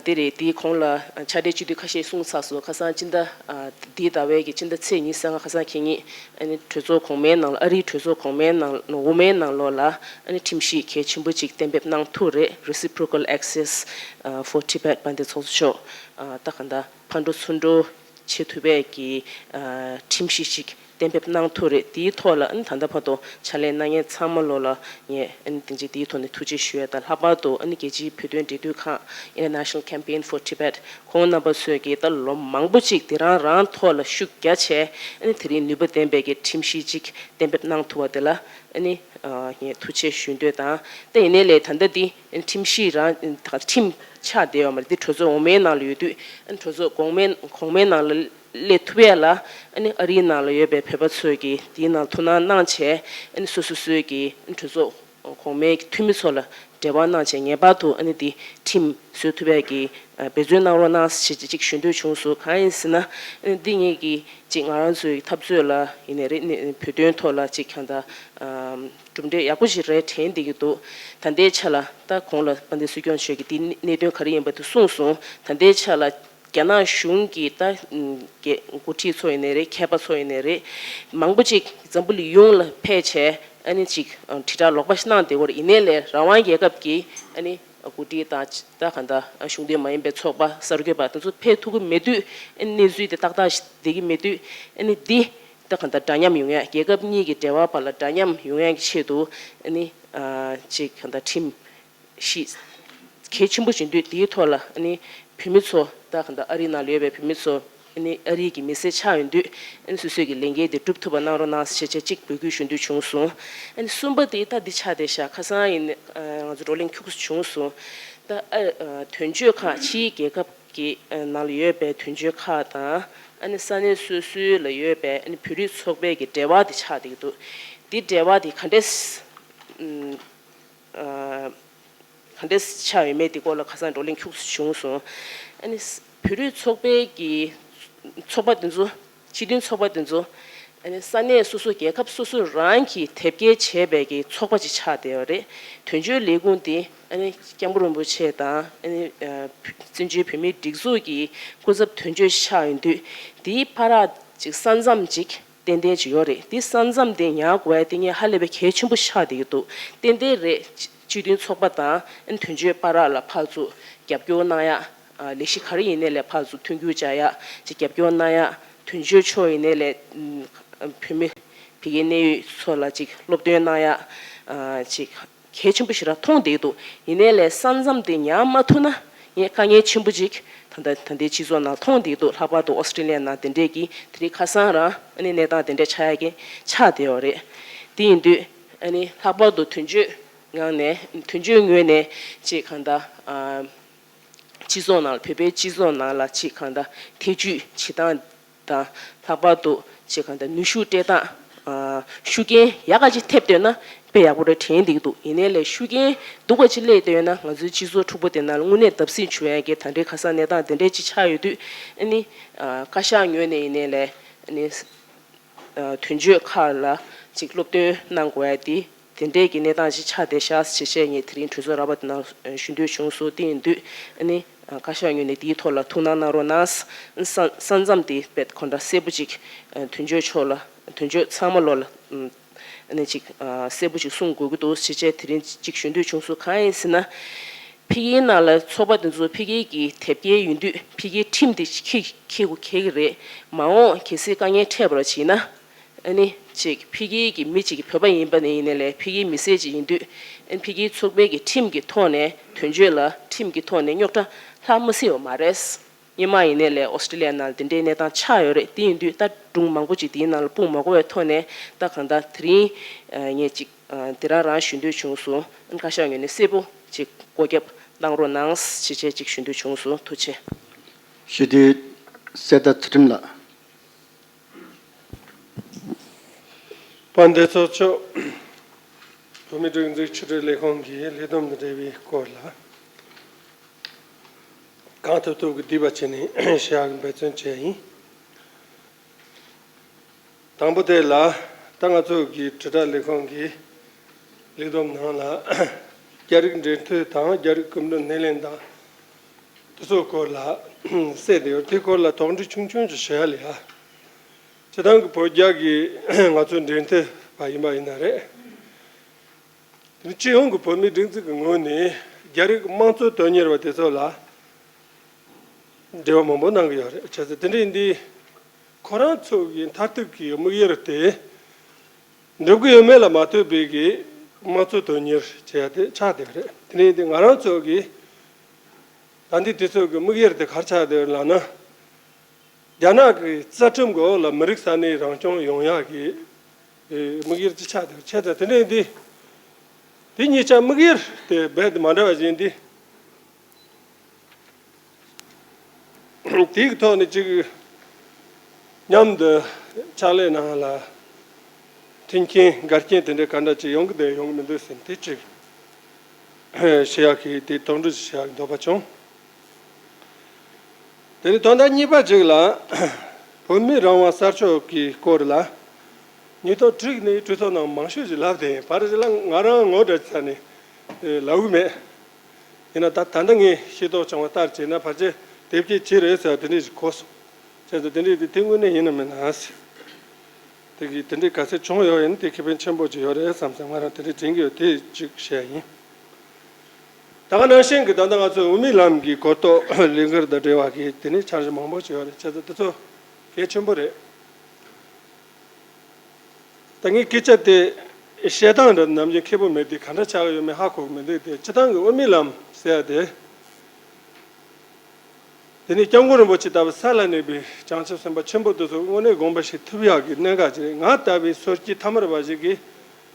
དེ་རེད། དེའི་གོང་ལ་ཕྱག་སྦྲེལ་སྤྱི་འཐུས་ཁ་ཤས་གསུངས་ཚར་སོང་། ཁ་སང་སྤྱི་ཟླ་ཨ་འདིའི་ཟླ་བའི་གི་སྤྱི་ཟླ་ཚེས་ཉི་ཤུ་རྩ་ལྔ་ཁ་སང་ཁེ་ཉིན་ཨ་ནི་གྲོས་ཚོགས་གོང་མའི་ནང་ལ། ཨ་རིའི་གྲོས་ཚོགས་གོང་མའི་ནང་འོག་མའི་ནང་ལོགས་ལ་ཨ་ནི་ཁྲིམས་གཞི་གལ་ཆེན་པོ་ཅིག་གཏན་འབེབས་གནང་ཐུབ་རེད། Reciprocal Access ཨ་for Tibet དཔལ་ལྡན་ཚོགས་གཙོ་མཆོག་ཨ་ད་ག་ད་ཕར་འགྲོ་ཚུར་འགྲོ་བྱེད་ཐུབ་པའི་གི་ཨ་ཁྲིམས་གཞི་ཅིག་གཏན་འབེབས་གནང་ཐུབ་རེད། དེའི་ཐོག་ལ་ཨ་ནི་ད་ལྟ་བར་དུ་ཕྱག་ལས་གནང་མཁན་ཚང་མ་ལོ་ལ་ངས་ཨ་ནི་དེ་འདྲའི་དེའི་ཐོག་ནས་ཐུགས་རྗེ་ཞུ་ཡ་དང་། ལྷག་པར་དུ་ཨ་ནི་རྒྱལ་སྤྱིའི་བོད་དོན་འབྲེལ་མཐུད་ཁང་International Campaign for Tibet ཁོང་རྣམ་པ་ཚོས་ཀྱིས་ད་ལོ་མང་པོ་ཅིག་དེ་རང་རང་ཐོག་ལ་ཤུགས་རྒྱག་བྱས། ཨ་ནི་དེ་རིང་ནུས་པ་ལྡན་པའི་གི་ཁྲིམས་གཞི་ཅིག་གཏན་འབེབས་གནང་ཐུབ་པ་དེ་ལ་ཨ་ནི་ཨ་ངས་ཐུགས་རྗེ་ཞུ་འདོད་དང་། ད་ཡིན་ནའི་ལས་ད་ལྟ་འདི་ཁྲིམས་གཞི་རང་ཁྲིམས་ཆགས་བསྡད་ཡོད་མ་རེད། འདི་གྲོས་ཚོགས་འོག་མའི་ནང་ལ་ཡོད་དུས། ཨ་ནི་གྲོས་ཚོགས་གོང་མའི་གོང་མའི་ནང་ལ་སླེབས་ཐུབ་ཡ་ལ་ཨ་ནི་ཨ་རིའི་ནང་ལ་ཡོད་པའི་བོད་པ་ཚོས་ཀྱིས་འདིའི་ནང་ཐུགས་སྣང་གནང་བྱས། ཨ་ནི་སོ་སོ་སོའི་གི་ཨ་ནི་གྲོས་ཚོགས་གོང་མའི་འཐུས་མི་ཚོ་ལ་འབྲེལ་བ་གནང་བྱས། ངེས་པར་དུ་ཨ་ནི་འདི་ཁྲིམས་བཟོ་ཐུབ་ཡ་གི་འབད་བརྩོན་གནང་རོགས་གནང་ཞེས་ཅིག་ཞུ་འདོད་བྱུང་སོང་། གང་ཡིན་ཟེར་ན་ཨ་ནི་འདི་ངེད་ཀྱི་ཅིག་ང་རང་ཚོའི་འཐབ་རྩོད་ལ་ཡིན་ནའི་རེད། ནི་བོད་དོན་ཐོག་ལ་ཅིག་གང་ལྟར་གྲུབ་འབྲས་ཡག་པོ་ཞིག་རེད་དྲན་བསྡད་ཀྱི་འདུག་ད་ལྟའི་ཆ་ལ་ད་གོང་ལ་དཔལ་ལྡན་སྲིད་སྐྱོང་མཆོག་གིས་འདིའི་གནད་དོན་ག་རེ་ཡིན་པ་དེ་གསུངས་སོང་། ད་ལྟའི་ཆ་ལ་རྒྱ་ནག་གཞུང་གི་ད་འགོ་ཁྲིད་ཚོ་ཡིན་ནའི་རེད། མཁས་པ་ཚོ་ཡིན་ནའི་རེད། མང་པོ་ཅིག་འཛམ་བུ་གླིང་ཡོངས་ལ་ཕེབས་བྱས་ཨ་ནི་ཅིག་དྲིལ་བསྒྲགས་ལོག་པ་ཞིག་གནང་བསྡད་ཡོད་རེད། ཡིན་ནའི་ལས་རང་དབང་རྒྱལ་ཁབ་ཀྱི་ཨ་ནི་འགོ་ཁྲིད་དང་ད་གང་ལྟར་གཞུང་འབྲེལ་མ་ཡིན་པའི་ཚོགས་པ་གསར་འགོད་པ་དེ་ཚོ་ཕེབས་ཐུབ་ཀྱི་མེད་དུས། ཨ་ནི་གནས་ཚུལ་དེ་ཏག་ཏག་ཞིག་བསྡད་ཀྱི་མེད་དུས། ཨ་ནི་འདི་ད་གང་ལྟར་འདྲ་མཉམ་ཡོང་ཡ། རྒྱལ་ཁབ་གཉིས་ཀྱི་འབྲེལ་བ་བར་ལ་འདྲ་མཉམ་ཡོང་ཡ་གི་ཆེད་དུ་ཨ་ནི་ཅིག་གང་ལྟར་ཁྲིམས་གཞི་གལ་ཆེན་པོ་བྱེད་དུས། དེའི་ཐོག་ལ་ཨ་ནི་བོད་མི་ཚོ་ད་གང་ལྟར་ཨ་རིའི་ནང་ལ་ཡོད་པའི་བོད་མི་ཚོ་ཨ་ནི་ཨ་རིའི་གི་མི་སེར་ཆགས་ཡོང་དུས། ཨ་ནི་སོ་སོའི་གི་ལས་འགན་དེ་སྒྲུབ་ཐུབ་པ་གནང་རོགས་གནང་ཞེས་བྱས་ཅིག་འབོད་སྐུལ་ཞུ་འདོད་བྱུང་སོང་། ཨ་ནི་གསུམ་པ་དེ་ད་འདི་ཆགས་བསྡད་ཤག་ཁ་སང་ཡིན་ང་ཚོ་བགྲོ་གླེང་ཁྱུག་ཙམ་བྱུང་སོང་། ད་ཨ་དོན་གཅོད་ཁག་ཕྱིའི་རྒྱལ་ཁབ་ཀྱི་ནང་ལ་ཡོད་པའི་དོན་གཅོད་ཁག་དང་། ཨ་ནི་ས་གནས་སོ་སོའི་ལ་ཡོད་པའི་ཨ་ནི་བོད་རིགས་ཚོགས་པའི་གི་འབྲེལ་བ་དེ་ཆགས་བསྡད་ཀྱི་འདུག་འདི་འབྲེལ་བ་དེ་ག་འདྲས་ཨ་ག་འདྲས་ཆགས་ཡོད་མེད་དེ་སྐོར་ལ་ཁ་སང་བགྲོ་གླེང་ཁྱུག་ཙམ་བྱུང་སོང་། ཨ་ནི་བོད་རིགས་ཚོགས་པའི་གི་ཚོགས་པ་དེ་ཚོ། སྤྱི་མཐུན་ཚོགས་པ་དེ་ཚོ་ཨ་ནི་ས་གནས་སོ་སོ་རྒྱལ་ཁབ་སོ་སོ་རང་གིས་དེབ་སྐྱེལ་བྱས་པའི་གི་ཚོགས་པ་ཅིག་ཆགས་བསྡད་ཡོད་རེད། དོན་གཅོད་ལས་ཁུངས་དེ་ཨ་ནི་སྐྱབས་མགོན་རིན་པོ་ཆེ་དང་། ཨ་ནི་བཙན་བྱོལ་བོད་མིའི་སྒྲིག་འཛུགས་ཀྱི་སྐུ་ཚབ་དོན་གཅོད་ཆགས་ཡོང་དུས། དེའི་བར་ཅིག་ས་མཚམས་ཅིག་ཏན་ཏན་ཅིག་ཡོད་རེད། དེ་ས་མཚམས་དེ་ཉར་དགོས་ཡ་དེ་ངས་ཧ་ལས་པའི་གལ་ཆེན་པོ་ཆགས་བསྡད་ཀྱི་འདུག་ཏན་ཏན་རེད། སྤྱི་མཐུན་ཚོགས་པ་དང་དོན་གཅོད་བར་ལ་ཕར་ཚུར་རྒྱབ་སྐྱོར་གནང་ཡ། ལས་གཞི་ག་རེ་ཡིན་ནའི་ལས་ཕར་ཚུར་མཐུན་འགྱུར་བྱ་ཡ་ཅིག་རྒྱབ་སྐྱོར་གནང་ཡ། དོན་གཅོད་མཆོག་ཡིན་ནའི་ལས་བོད་མི་བོད་ཀྱི་གནད་ཡོད་ཚོ་ལ་ཅིག་སློབ་སྟོན་གནང་ཡ་ཅིག་གལ་ཆེན་པོ་ཞིག་ར་མཐོང་བསྡད་འདུག་ཡིན་ནའི་ལས་ས་མཚམས་དེ་ཉར་མ་ཐུབ་ན་ངས་དཀའ་ངལ་ཆེན་པོ་ཅིག་ད་ལྟ་ད་ལྟའི་སྤྱི་ཚོགས་ནང་མཐོང་བསྡད་འདུག་ལྷག་པར་དུ་ཨོ་སི་ཀྲི་ལི་ཡ་ནང་དེ་འདྲས་ཀྱི་དེ་རིང་ཁ་སང་རང་ཨ་ནི་གནས་སྟངས་དེ་འདྲས་ཆགས་ཡ་གི་ཆགས་བསྡད་ཡོད་རེད། དེ་ཡིན་དུས་ཨ་ནི་ལྷག་པར་དུ་དོན་གཅོད་ངང་ནས་དོན་གཅོད་ངོས་ནས་ཅིག་གང་ལྟར་སྤྱི་ཚོགས་ནང་ལ་བོད་པའི་སྤྱི་ཚོགས་ནང་ལ་ཅིག་གང་ལྟར་ཐེ་ཇུས་བྱེད་སྟངས་དང་། ལྷག་པར་དུ་ཅིག་གང་ལྟར་ནུས་ཤུགས་སྤྲད་སྟངས། ཤུགས་རྐྱེན་ཡག་ག་ཅིག་ཐེབས་བསྡད་ན་དཔེ་ཡག་པོ་རེད་དྲན་བསྡད་ཀྱི་འདུག་ཡིན་ནའི་ལས་ཤུགས་རྐྱེན་སྡུག་ག་ཅིག་སླེབས་བསྡད་ཡོད་ན་ང་ཚོའི་སྤྱི་ཚོགས་འཁྲུག་པོ་དེ་ནང་ལ་དངོས་གནས་བརྡབ་གསིག་བྱུང་ཡ་གི་ད་རེས་ཁ་སང་གནས་སྟངས་དེ་འདྲས་ཅིག་ཆགས་ཡོད་དུས། ཨ་ནི་བཀའ་ཤག་ངོས་ནས་ཡིན་ནའི་ལས་ཨ་ནི་དོན་གཅོད་ཁག་ལ་ཅིག་སློབ་སྟོན་གནང་དགོས་ཡ་དེ་དེ་འདྲས་ཀྱི་གནས་སྟངས་ཅིག་ཆགས་བསྡད་ཤག་ཅེས་བཤད། ངས་དེ་རིང་གྲོས་ཚོགས་ར་བ་དེ་ནང་ཞུ་འདོད་བྱུང་སོང་། དེ་ཡིན་དུས་ཨ་ནི་བཀའ་ཤག་ངོས་ནས་དེའི་ཐོག་ལ་ཐུགས་སྣང་གནང་རོགས་གནང་། ས་ས་མཚམས་དེ་དཔེ་གང་འདྲ་གསལ་པོ་ཅིག་དོན་གཅོད་མཆོག་ལ་དོན་གཅོད་ཚང་མ་ལོ་ལ་ཨ་ནི་ཅིག་གསལ་པོ་ཅིག་གསུང་དགོས་ཀྱི་འདུག་ཅེས་བྱས་དེ་རིང་ཅིག་ཞུ་འདོད་བྱུང་སོང་། གང་ཡིན་ཟེར་ན། ཕ་གིའི་ནང་ལ་ཚོགས་པ་དེ་ཚོ་ཕ་གི་གི་དེབ་སྐྱེལ་ཡོང་དུས་ཕ་གིའི་ཁྲིམས་དེ་འཁྱེར་འཁྱེར་དགོས་འཁེལ་གི་རེད། མ་འོངས་གལ་སྲིད་དཀའ་ངལ་འཕྲད་པ་བྱས་ན་ཨ་ནི་ཅིག་ཕ་གི་གི་མི་ཅིག་གི་བོད་པ་ཡིན་པ་ནས་ཡིན་ནའི་ལས་ཕ་གིའི་མི་སེར་ཅིག་ཡིན་དུས་ཨ་ནི་ཕ་གིའི་ཚོགས་པའི་གི་ཁྲིམས་ཀྱི་ཐོག་ནས་དོན་གཅོད་ལ་ཁྲིམས་ཀྱི་ཐོག་ནས་རྙོག་དྲ་ལྷག་མ་སྲིད་པ་མ་རེད། སྔོན་མ་ཡིན་ནའི་ལས་ཨོ་སི་ཀྲི་ལི་ཡ་ནང་དེ་འདྲའི་གནས་སྟངས་ཆགས་ཡོད་རེད། དེ་ཡིན་དུས་ད་སྒྲུང་མང་པོ་ཅིག་དེའི་ནང་ལ་སྤུངས་མ་དགོས་པའི་ཐོག་ནས། ད་གང་ལྟར་དེ་རིང་ངས་ཅིག་དེ་རང་རང་ཞུ་འདོད་བྱུང་སོང་། བཀའ་ཤག་ངོས་ནས་གསལ་པོ་ཅིག་སྐོར་རྒྱབ་གནང་རོགས་གནང་ཞེས་བྱས་ཅིག་ཞུ་འདོད་བྱུང་སོང་། ཐུགས་རྗེ་ཆེ། ཞུ་དུས་གསེར་རྟ་ཚུལ་ཁྲིམས་ལགས། དཔལ་ལྡན་ཚོགས་གཙོ། བོད་མིའི་སྒྲིག་འཛུགས་ཕྱི་དྲིལ་ལས་ཁུངས་ཀྱི་ལས་བསྡོམས་དང་འབྲེལ་བའི་སྐོར་ལ། གང་ཐུབ་ཐུབ་ཀྱིས་སྡིག་པ་བྱས་ནས་བཤད་ཡག་འབད་བརྩོན་བྱས་ཡིན། དང་པོ་དེ་ལ། ད་ང་ཚོ་གི་དྲིལ་བསྒྲགས་ལས་ཁུངས་ཀྱི་ལས་བསྡོམས་ནང་ལ། རྒྱ་རིགས་འབྲེལ་མཐུད་དང་རྒྱ་རིགས་སྐུ་མགྲོན་སྣེ་ལེན་དང་། དེ་ཚོའི་སྐོར་ལ་གསལ་བསྡད་ཡོད། དེའི་སྐོར་ལ་དོགས་འདྲི་ཆུང་ཆུང་ཅིག་ཞུ་ཡ་ལ་ཡ། སྤྱིར་བཏང་གི་བོད་རྒྱ་གི་ང་ཚོའི་འབྲེལ་མཐུད་པ་ཡིན་པ་ཡིན་ན་རེད། དེ་ནི་སྤྱི་ཡོངས་ཀྱི་བོད་མིའི་སྒྲིག་འཛུགས་ཀྱི་ངོས་ནས་རྒྱ་རིགས་དམངས་གཙོ་དོན་གཉེར་བ་དེ་ཚོ་ལ་འབྲེལ་བ་མང་པོ་གནང་གི་ཡོད་རེད། བྱས་ཙང་དེ་འདྲ་ཡིན་དུས་ཁོ་རང་ཚོ་གི་མཐར་ཐུག་གི་དམིགས་ཡུལ་དེ་འགྲུབ་ཀྱི་ཡོད་མེད་ལ་མ་ལྟོས་པའི་གི་དམངས་གཙོ་དོན་གཉེར་བྱེད་ཡ་དེ་ཆགས་བསྡད་པ་རེད། དེ་འདྲ་ཡིན་དུས་ང་རང་ཚོ་གི་ད་ལྟའི་དུས་ཚོད་ཀྱི་དམིགས་ཡུལ་དེ་ག་རེ་ཆགས་བསྡད་ཡོད་ལབ་ན། རྒྱ་ནག་གི་རྩ་ཁྲིམས་ཀྱི་འོག་ལ་མི་རིགས་ས་གནས་རང་སྐྱོང་ཡོང་ཡག་གི་དམིགས་ཡུལ་ཅིག་ཆགས་བསྡད་པ་རེད། བྱས་ཙང་དེ་འདྲ་ཡིན་དུས་དེ་གཉིས་ཆ་དམིགས་ཡུལ་དེ་རྦད་དེ་མ་འདྲ་བ་ཞིག་ཡིན་དུས། དེའི་ཐོག་ནས་ཅིག་མཉམ་དུ་ཕྱག་ལས་ནང་ལ་མཐུན་རྐྱེན་འགལ་རྐྱེན་དེ་འདྲ་ག་འདྲ་ཅིག་ཡོང་གི་འདུག་ཡོང་གི་མི་འདུག་ཟེར་དེ་ཅིག་ཞུ་ཡག་གི་དེ་དོགས་འདྲི་ཞུ་ཡག་གི་འདོད་པ་བྱུང་། དེ་ནས་དོན་དག་གཉིས་པ་ཅིག་ལ། བོད་མིའི་རང་དབང་གསར་ཤོག་གི་སྐོར་ལ། ཉིས་སྟོང་དྲུག་ནས་གྲོས་ཚོགས་ནང་མང་ཤོས་ཀྱིས་ལབ་བསྡད་ཡིན། བར་ཅིག་ལ་ང་རང་ངོ་སྤྲོད་བྱས་ནས་ལབ་གི་མེད། ཡིན་ན་ད་ད་ལྟ་ངས་ཤེས་རྟོགས་བྱུང་བ་ལྟར་བྱས་ན་ཕལ་ཆེར་དེབ་སྐྱེལ་བྱས་རེད་ཟེར་བ་དེ་འདྲ་ཞིག་གོ་སོང་། བྱས་ཙང་དེ་འདྲ་དེ་དེ་དངོས་གནས་ཡིན་ནམ་མིན་ན་ཟེར། དེ་གི་དེ་འདྲའི་ག་ཚད་བྱུང་ཡོད་ཡིན་དེ་ཁེ་ཕན་ཆེན་པོ་ཅིག་ཡོད་རེད་བསམ་ཙང་ང་རང་དེ་འདྲ་དྲན་གྱི་ཡོད། དེ་གཅིག་བཤད་ཡིན། ད་ག་ནང་བཞིན་གྱི་ད་ལྟ་ང་ཚོའི་དབུ་མའི་ལམ་གྱི་གོ་རྟོགས་ལས་འགུལ་དང་འབྲེལ་བ་གི་དེ་ནས་འཆར་གཞི་མང་པོ་ཞིག་ཡོད་རེད། བྱས་ཙང་དེ་ཚོ་གལ་ཆེན་པོ་རེད། ད་ངས་སྐད་ཆ་དེ་བཤད་སྟངས་འདྲ་ནམ་རྒྱུན་མཁས་པོ་མེད་དེ་ག་འདྲ་ཆགས་ཡོད་མེད་ཧ་གོ་གི་མི་འདུག་དེ་སྤྱིར་བཏང་གི་དབུ་མའི་ལམ་ཟེར་ཡ་དེ། དེ་ནས་སྐྱབས་མགོན་རིན་པོ་ཆེ་ལྟ་བུ་ས་ལ་གནས་པའི་བྱང་ཆུབ་སེམས་དཔའ་ཆེན་པོ་དེ་ཚོ་དངོས་གནས་དགོངས་པ་བཞེས་ཐུབ་ཡག་གི་གནད་འགག་ཅིག་རེད། ང་ལྟ་བུའི་སོ་སྐྱེ་ཐ་མལ་པ་ཞིག་གིས་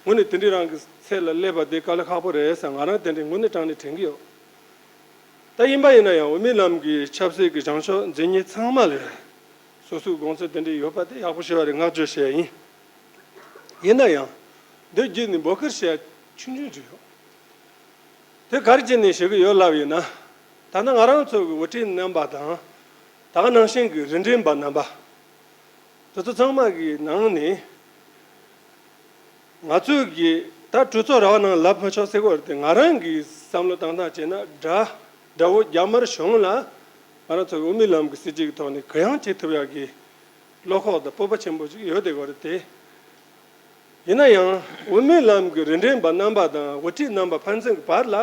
དངོས་གནས་དེ་འདྲའི་རང་གི་ཚད་ལ་སླེབས་པ་དེ་དཀའ་ལས་ཁག་པོ་རེད་ཟེར་ང་རང་དེ་འདྲའི་དངོས་གནས་དྲང་གནས་དྲན་གྱི་ཡོད། ད་ཡིན་པ་ཡིན་ན་ཡང་དབུ་མའི་ལམ་གྱི་ཆབ་སྲིད་ཀྱི་བྱང་ཕྱོགས་འཛིན་མཁན་ཚང་མ་ལ་སོ་སོའི་དགོངས་ཚུལ་དེ་འདྲ་ཡོད་པ་དེ་ཡག་པོ་ཞེ་པོ་རེད། བསྔགས་བརྗོད་བྱས་ཡིན། ཡིན་ན་ཡང་འདི་བརྒྱུད་ནས་འབོད་སྐུལ་བྱེད་ཡ་ཆུང་ཆུང་ཅིག་ཡོད། དེ་ག་རེ་བྱས་ནས་བྱེད་ཀྱི་ཡོད་ལབ་ཡིན་ན། ད་ལྟ་ང་རང་ཚོ་གི་དབུ་ཁྲིད་རྣམ་པ་དང་། ད་ག་ནང་བཞིན་གྱི་རིན་ལྡན་པ་རྣམ་པ། དེ་ཚོ་ཚང་མ་གི་ནང་ནས། ང་ཚོས་ཀྱི་ད་གྲོས་ཚོགས་ར་བ་ནང་ལབ་མི་ཆོག་ཟེར་གྱི་ཡོད་རེད་དེ། ང་རང་གི་བསམ་བློ་བཏང་སྟངས་བྱས་ན་དགྲ་དགྲ་བོ་རྒྱ་དམར་གཞུང་ལ་ང་རང་ཚོ་གི་དབུ་མའི་ལམ་གྱི་སྲིད་བྱུས་ཀྱི་ཐོག་ནས་གུ་ཡངས་བྱེད་ཐུབ་ཡག་གི་བློ་ཁོག་དང་སྤོབས་པ་ཆེན་པོ་ཞིག་ཡོད་བསྡད་ཀྱི་ཡོད་རེད་དེ། ཡིན་ན་ཡང་དབུ་མའི་ལམ་གྱི་རིན་ལྡན་པ་རྣམ་པ་དང་དབུ་ཁྲིད་རྣམ་པ་ཕན་ཚུན་གྱི་བར་ལ་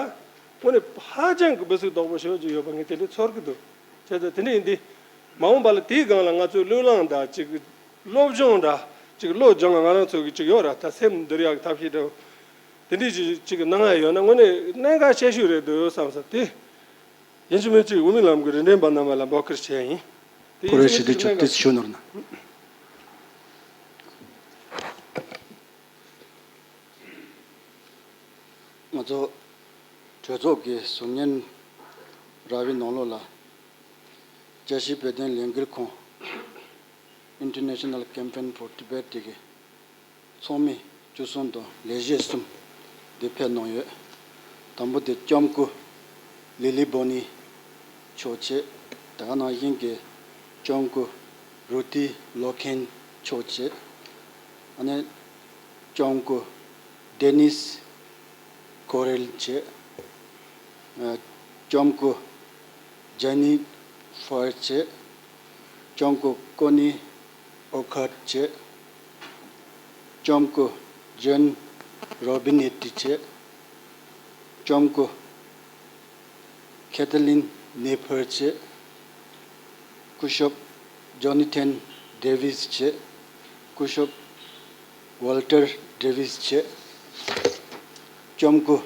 དངོས་གནས་ཧ་ཅང་གི་སྦུ་སུག་དོག་པོ་ཞེ་པོ་ཅིག་ཡོད་པ་ངས་དེ་འདྲའི་ཚོར་གྱི་འདུག་བྱས་ཙང་དེ་འདྲ་ཡིན་དུས། མ་འོངས་པ་ལ་དེའི་སྒང་ལ་ང་ཚོའི་བློས་བསླངས་དང་ཅིག་སློབ་སྦྱོང་འདྲ་ཅིག་བློ་སྦྱོང་ང་རང་ཚོ་གི་ཅིག་ཡོད་ར། ད་སེམས་འདུལ་ཡག་གི་ཐབས་ཤེས་འདྲ་བོ་དེ་འདྲའི་ཅིག་ཅིག་གནང་ཡ་ཡོད་ན་དངོས་གནས་གནད་འགག་ཆེ་ཤོས་རེད་འདུག་བསམ་ས་དེ། ཡིན་གཅིག་མིན་གཅིག་དབུ་མའི་ལམ་གྱི་རིན་ལྡན་པ་རྣམས་ལ་འབོད་སྐུལ་བྱས་ཡིན། དེ་ཡིན་གཅིག་མིན་གཅིག་གནད་འགག་ཞུ་ནོར་ན། ང་ཚོ་གྲོས་ཚོགས་ཀྱི་ཟུར་ཉན་ར་བའི་ནང་ལོགས་ལ་རྒྱལ་སྤྱིའི་བོད་དོན་ལས་འགུལ་ཁང་International Campaign for Tibet དེ་གི་ཚོགས་མི་བཅུ་གསུམ་དང་ལས་བྱེད་གསུམ་འདིར་ཕེབས་གནང་ཡོད། དང་པོ་དེ་ལྕམ་སྐུ་ལི་ལི་བྷོ་ནི་མཆོག་བྱས། དེ་ག་ནང་བཞིན་གྱི་ལྕམ་སྐུ་རུ་ཏི་ལོ་ཁེན་མཆོག་བྱས། ཨ་ནི་ལྕམ་སྐུ་ཌེ་ནིས་ཀོ་རེལ་བྱས། ལྕམ་སྐུ་ཇེ་ནི་ཧྥར་བྱས། ལྕམ་སྐུ་ཀོ་ནི་ཨོ་ཁར་བྱས། ལྕམ་སྐུ་ཇོན་རོ་བི་ནེ་ཏི་བྱས། ལྕམ་སྐུ་ཁེ་ཐ་ལིན་ནེ་ཕར་བྱས། སྐུ་ཞབས་ཇོ་ནི་ཐན་ཌེ་ཝིས་བྱས། སྐུ་ཞབས་ཝོལ་ཏར་ཌེ་ཝིས་བྱས། ལྕམ་སྐུ་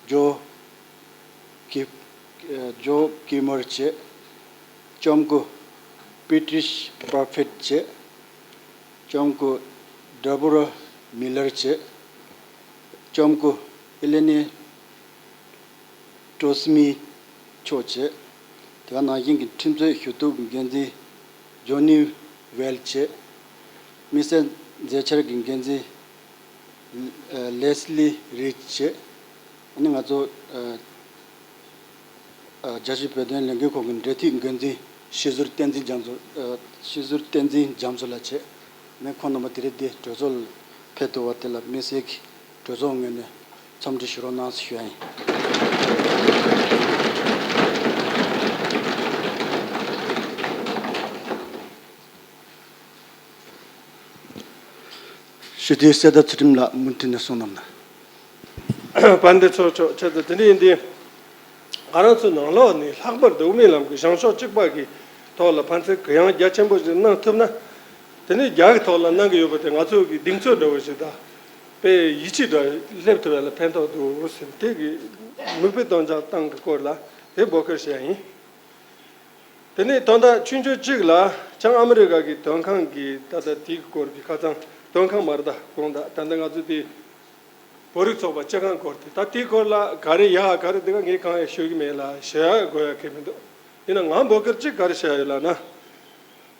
ཇོ་ཀི་ཨ་ཇོ་ཀི་མར་བྱས། ལྕམ་སྐུ་པི་ཏྲིས་པར་ཕེད་བཅས། ལྕམ་སྐུ་ཌེ་བོ་ར་མི་ལར་བཅས། ལྕམ་སྐུ་ཨེ་ལེ་ནེ་ཏྲོ་སི་མི་མཆོག་བཅས། དེ་ག་ནང་བཞིན་གྱི་ཁྲིམས་རྩོད་ཞུ་གཏུག་འགན་འཛིན་ཇོ་ནི་ཝེལ་བཅས། དམིགས་བསལ་མཛད་འཆར་གྱི་འགན་འཛིན་ལེ་སི་ལི་རིཆ་བཅས། ཨ་ནི་ང་ཚོ་རྒྱལ་སྤྱིའི་བོད་དོན་ལས་འགུལ་ཁང་གི་འབྲེལ་མཐུད་འགན་འཛིན་ཤེས་ཟུར་བསྟན་འཛིན་རྒྱ་མཚོ། ཨ། ཤེས་ཟུར་བསྟན་འཛིན་རྒྱ་མཚོ་ལགས་བཅས། ཨ་ནི་ཁོང་རྣམ་པ་དེ་རིང་འདིར་གྲོས་ཚོགས་ལ་ཕེབས་ཐུབ་པ་དེ་ལ་དམིགས་བསལ་གྱི་གྲོས་ཚོགས་ངོས་ནས་འཚམས་འདྲི་ཞུ་རོགས་གནང་ཞུ་ཡ་ཡིན། སྤྱི་འཐུས་གསེར་རྟ་ཚུལ་ཁྲིམས་ལགས་མུ་མཐུད་ནས་གསུང་གནང་། དཔལ་ལྡན་ཚོགས་གཙོ་མཆོག་ཆེད་དུ་དེ་འདྲ་ཡིན་དུས། ང་རང་ཚོའི་ནང་ལོགས་ནས་ལྷག་པར་དུ་དབུ་མའི་ལམ་གྱི་བྱང་ཕྱོགས་གཅིག་པ་གི་ཐོག་ལ་ཕན་ཚུན་གུ་ཡངས་རྒྱ་ཆེན་པོ་ཞིག་གནང་ཐུབ་ན། དེ་ནས་རྒྱ་གི་ཐོག་ལ་གནང་གི་ཡོད་པ་དེ་ང་ཚོ་གི་གདེང་ཚོད་འདྲ་བོ་ཞིག་དང་། དཔེ་ཡིད་ཆེས་འདྲ་སླེབས་ཐུབ་ཡ་ལ་ཕན་ཐོགས་འདུག་ཟེར་དེ་གི་མིག་དཔེ་སྟོན་ཆ་སྟངས་ཀྱི་སྐོར་ལ་དེ་འབོད་སྐུལ་བྱས་ཡིན། དེ་ནས་དོན་དག་ཆུང་ཆུང་གཅིག་ལ་བྱང་ཨ་མི་རི་ཀ་གི་དོན་ཁང་གི་ད་ལྟ་དེའི་སྐོར་གྱི་ཁ་སང་དོན་ཁང་མ་རེད་ད་དགོངས་དག་ད་ལྟ་ང་ཚོ་དེ། བོད་རིགས་ཚོགས་པ་སྤྱི་ཁང་སྐོར་དེ་ད་དེའི་སྐོར་ལ་ག་རེ་ཡག་ག་རེ་འདི་ག་ངས་གང་ཡང་ཤོད་ཀྱི་མེད་ལ་བཤད་དགོས་ཡ་གང་ཡང་མི་འདུག་ཡིན་ན་ང་འབོད་སྐུལ་གཅིག་ག་རེ་བྱས་ཡོད་ལབ་ན། བསྔགས་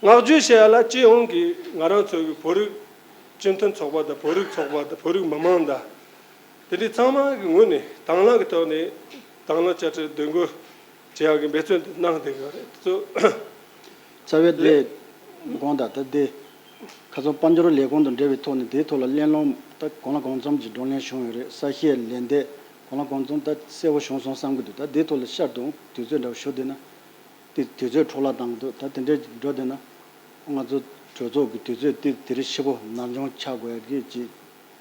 བརྗོད་བྱས་ཡ་ལ་སྤྱི་ཡོངས་ཀྱི་ང་རང་ཚོ་གི་བོད་རིགས་སྤྱི་མཐུན་ཚོགས་པ་དང་བོད་རིགས་ཚོགས་པ་དང་བོད་རིགས་མི་མང་དང་། དེ་འདྲའི་ཚང་མ་གི་ངོས་ནས་དང་བླངས་ཀྱི་ཐོག་ནས་དང་བླངས་དཔྱ་ཁྲལ་འདོན་དགོས་བྱེད་ཡག་གི་འབད་བརྩོན་དེ་གནང་བསྡད་ཡོད་རེད་དེ་ཚོ། རྩ་བའི་དེ་དགོངས་དག་ད་དེ། ཁ་སང་དཔལ་འབྱོར་ལས་ཁུངས་དང་འབྲེལ་བའི་ཐོག་ནས་དེའི་ཐོག་ལ་གླེང་སློང་ད་གང་ལ་གང་འཚམ་ཞིག་བགྲོ་གླེང་བྱུང་ཡོད་རེད། ས་ཞིང་ལས་འདེད་གང་ལ་གང་འཚམ་ད་གསལ་པོ་བྱུང་སོང་བསམ་གྱི་འདུག་ད་དེའི་ཐོག་ལ་ཤར་དུ་དུས་ཚོད་འདྲ་བོ་ཞུ་བསྡད་ན། དེ་དུས་ཚོད་འཕྲོ་བརླག་བཏང་གི་འདུག་ད་དེ་འདྲའི་འགྲོ་བསྡད་ན། ང་ཚོ་གྲོས་ཚོགས་ཀྱི་དུས་ཚོད་དེ་དེ་རིང་ཕྱི་པོ་ནར་འགྱངས་ཆགས་དགོས་ཡ་གི་ཅིག་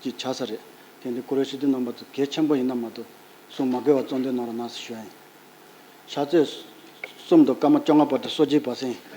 ཅིག་ཆགས་ས་རེད། དེ་འདི་ཀུ་རེ་ཤི་དེ་རྣམ་པ་ཚོ་གལ་ཆེན་པོ་ཡིན་ན་མ་གཏོགས་གསུང་མ་དགོས་པ་གཙོ་འདོན་གནང་རོགས་གནང་ཞེས་ཞུ་ཡ་ཡིན། ཕྱག་ཚོད་གསུམ་དང་སྐར་མ་བཅོ་ལྔ་བར་དུ་སོ་བརྒྱད་པ་སེང་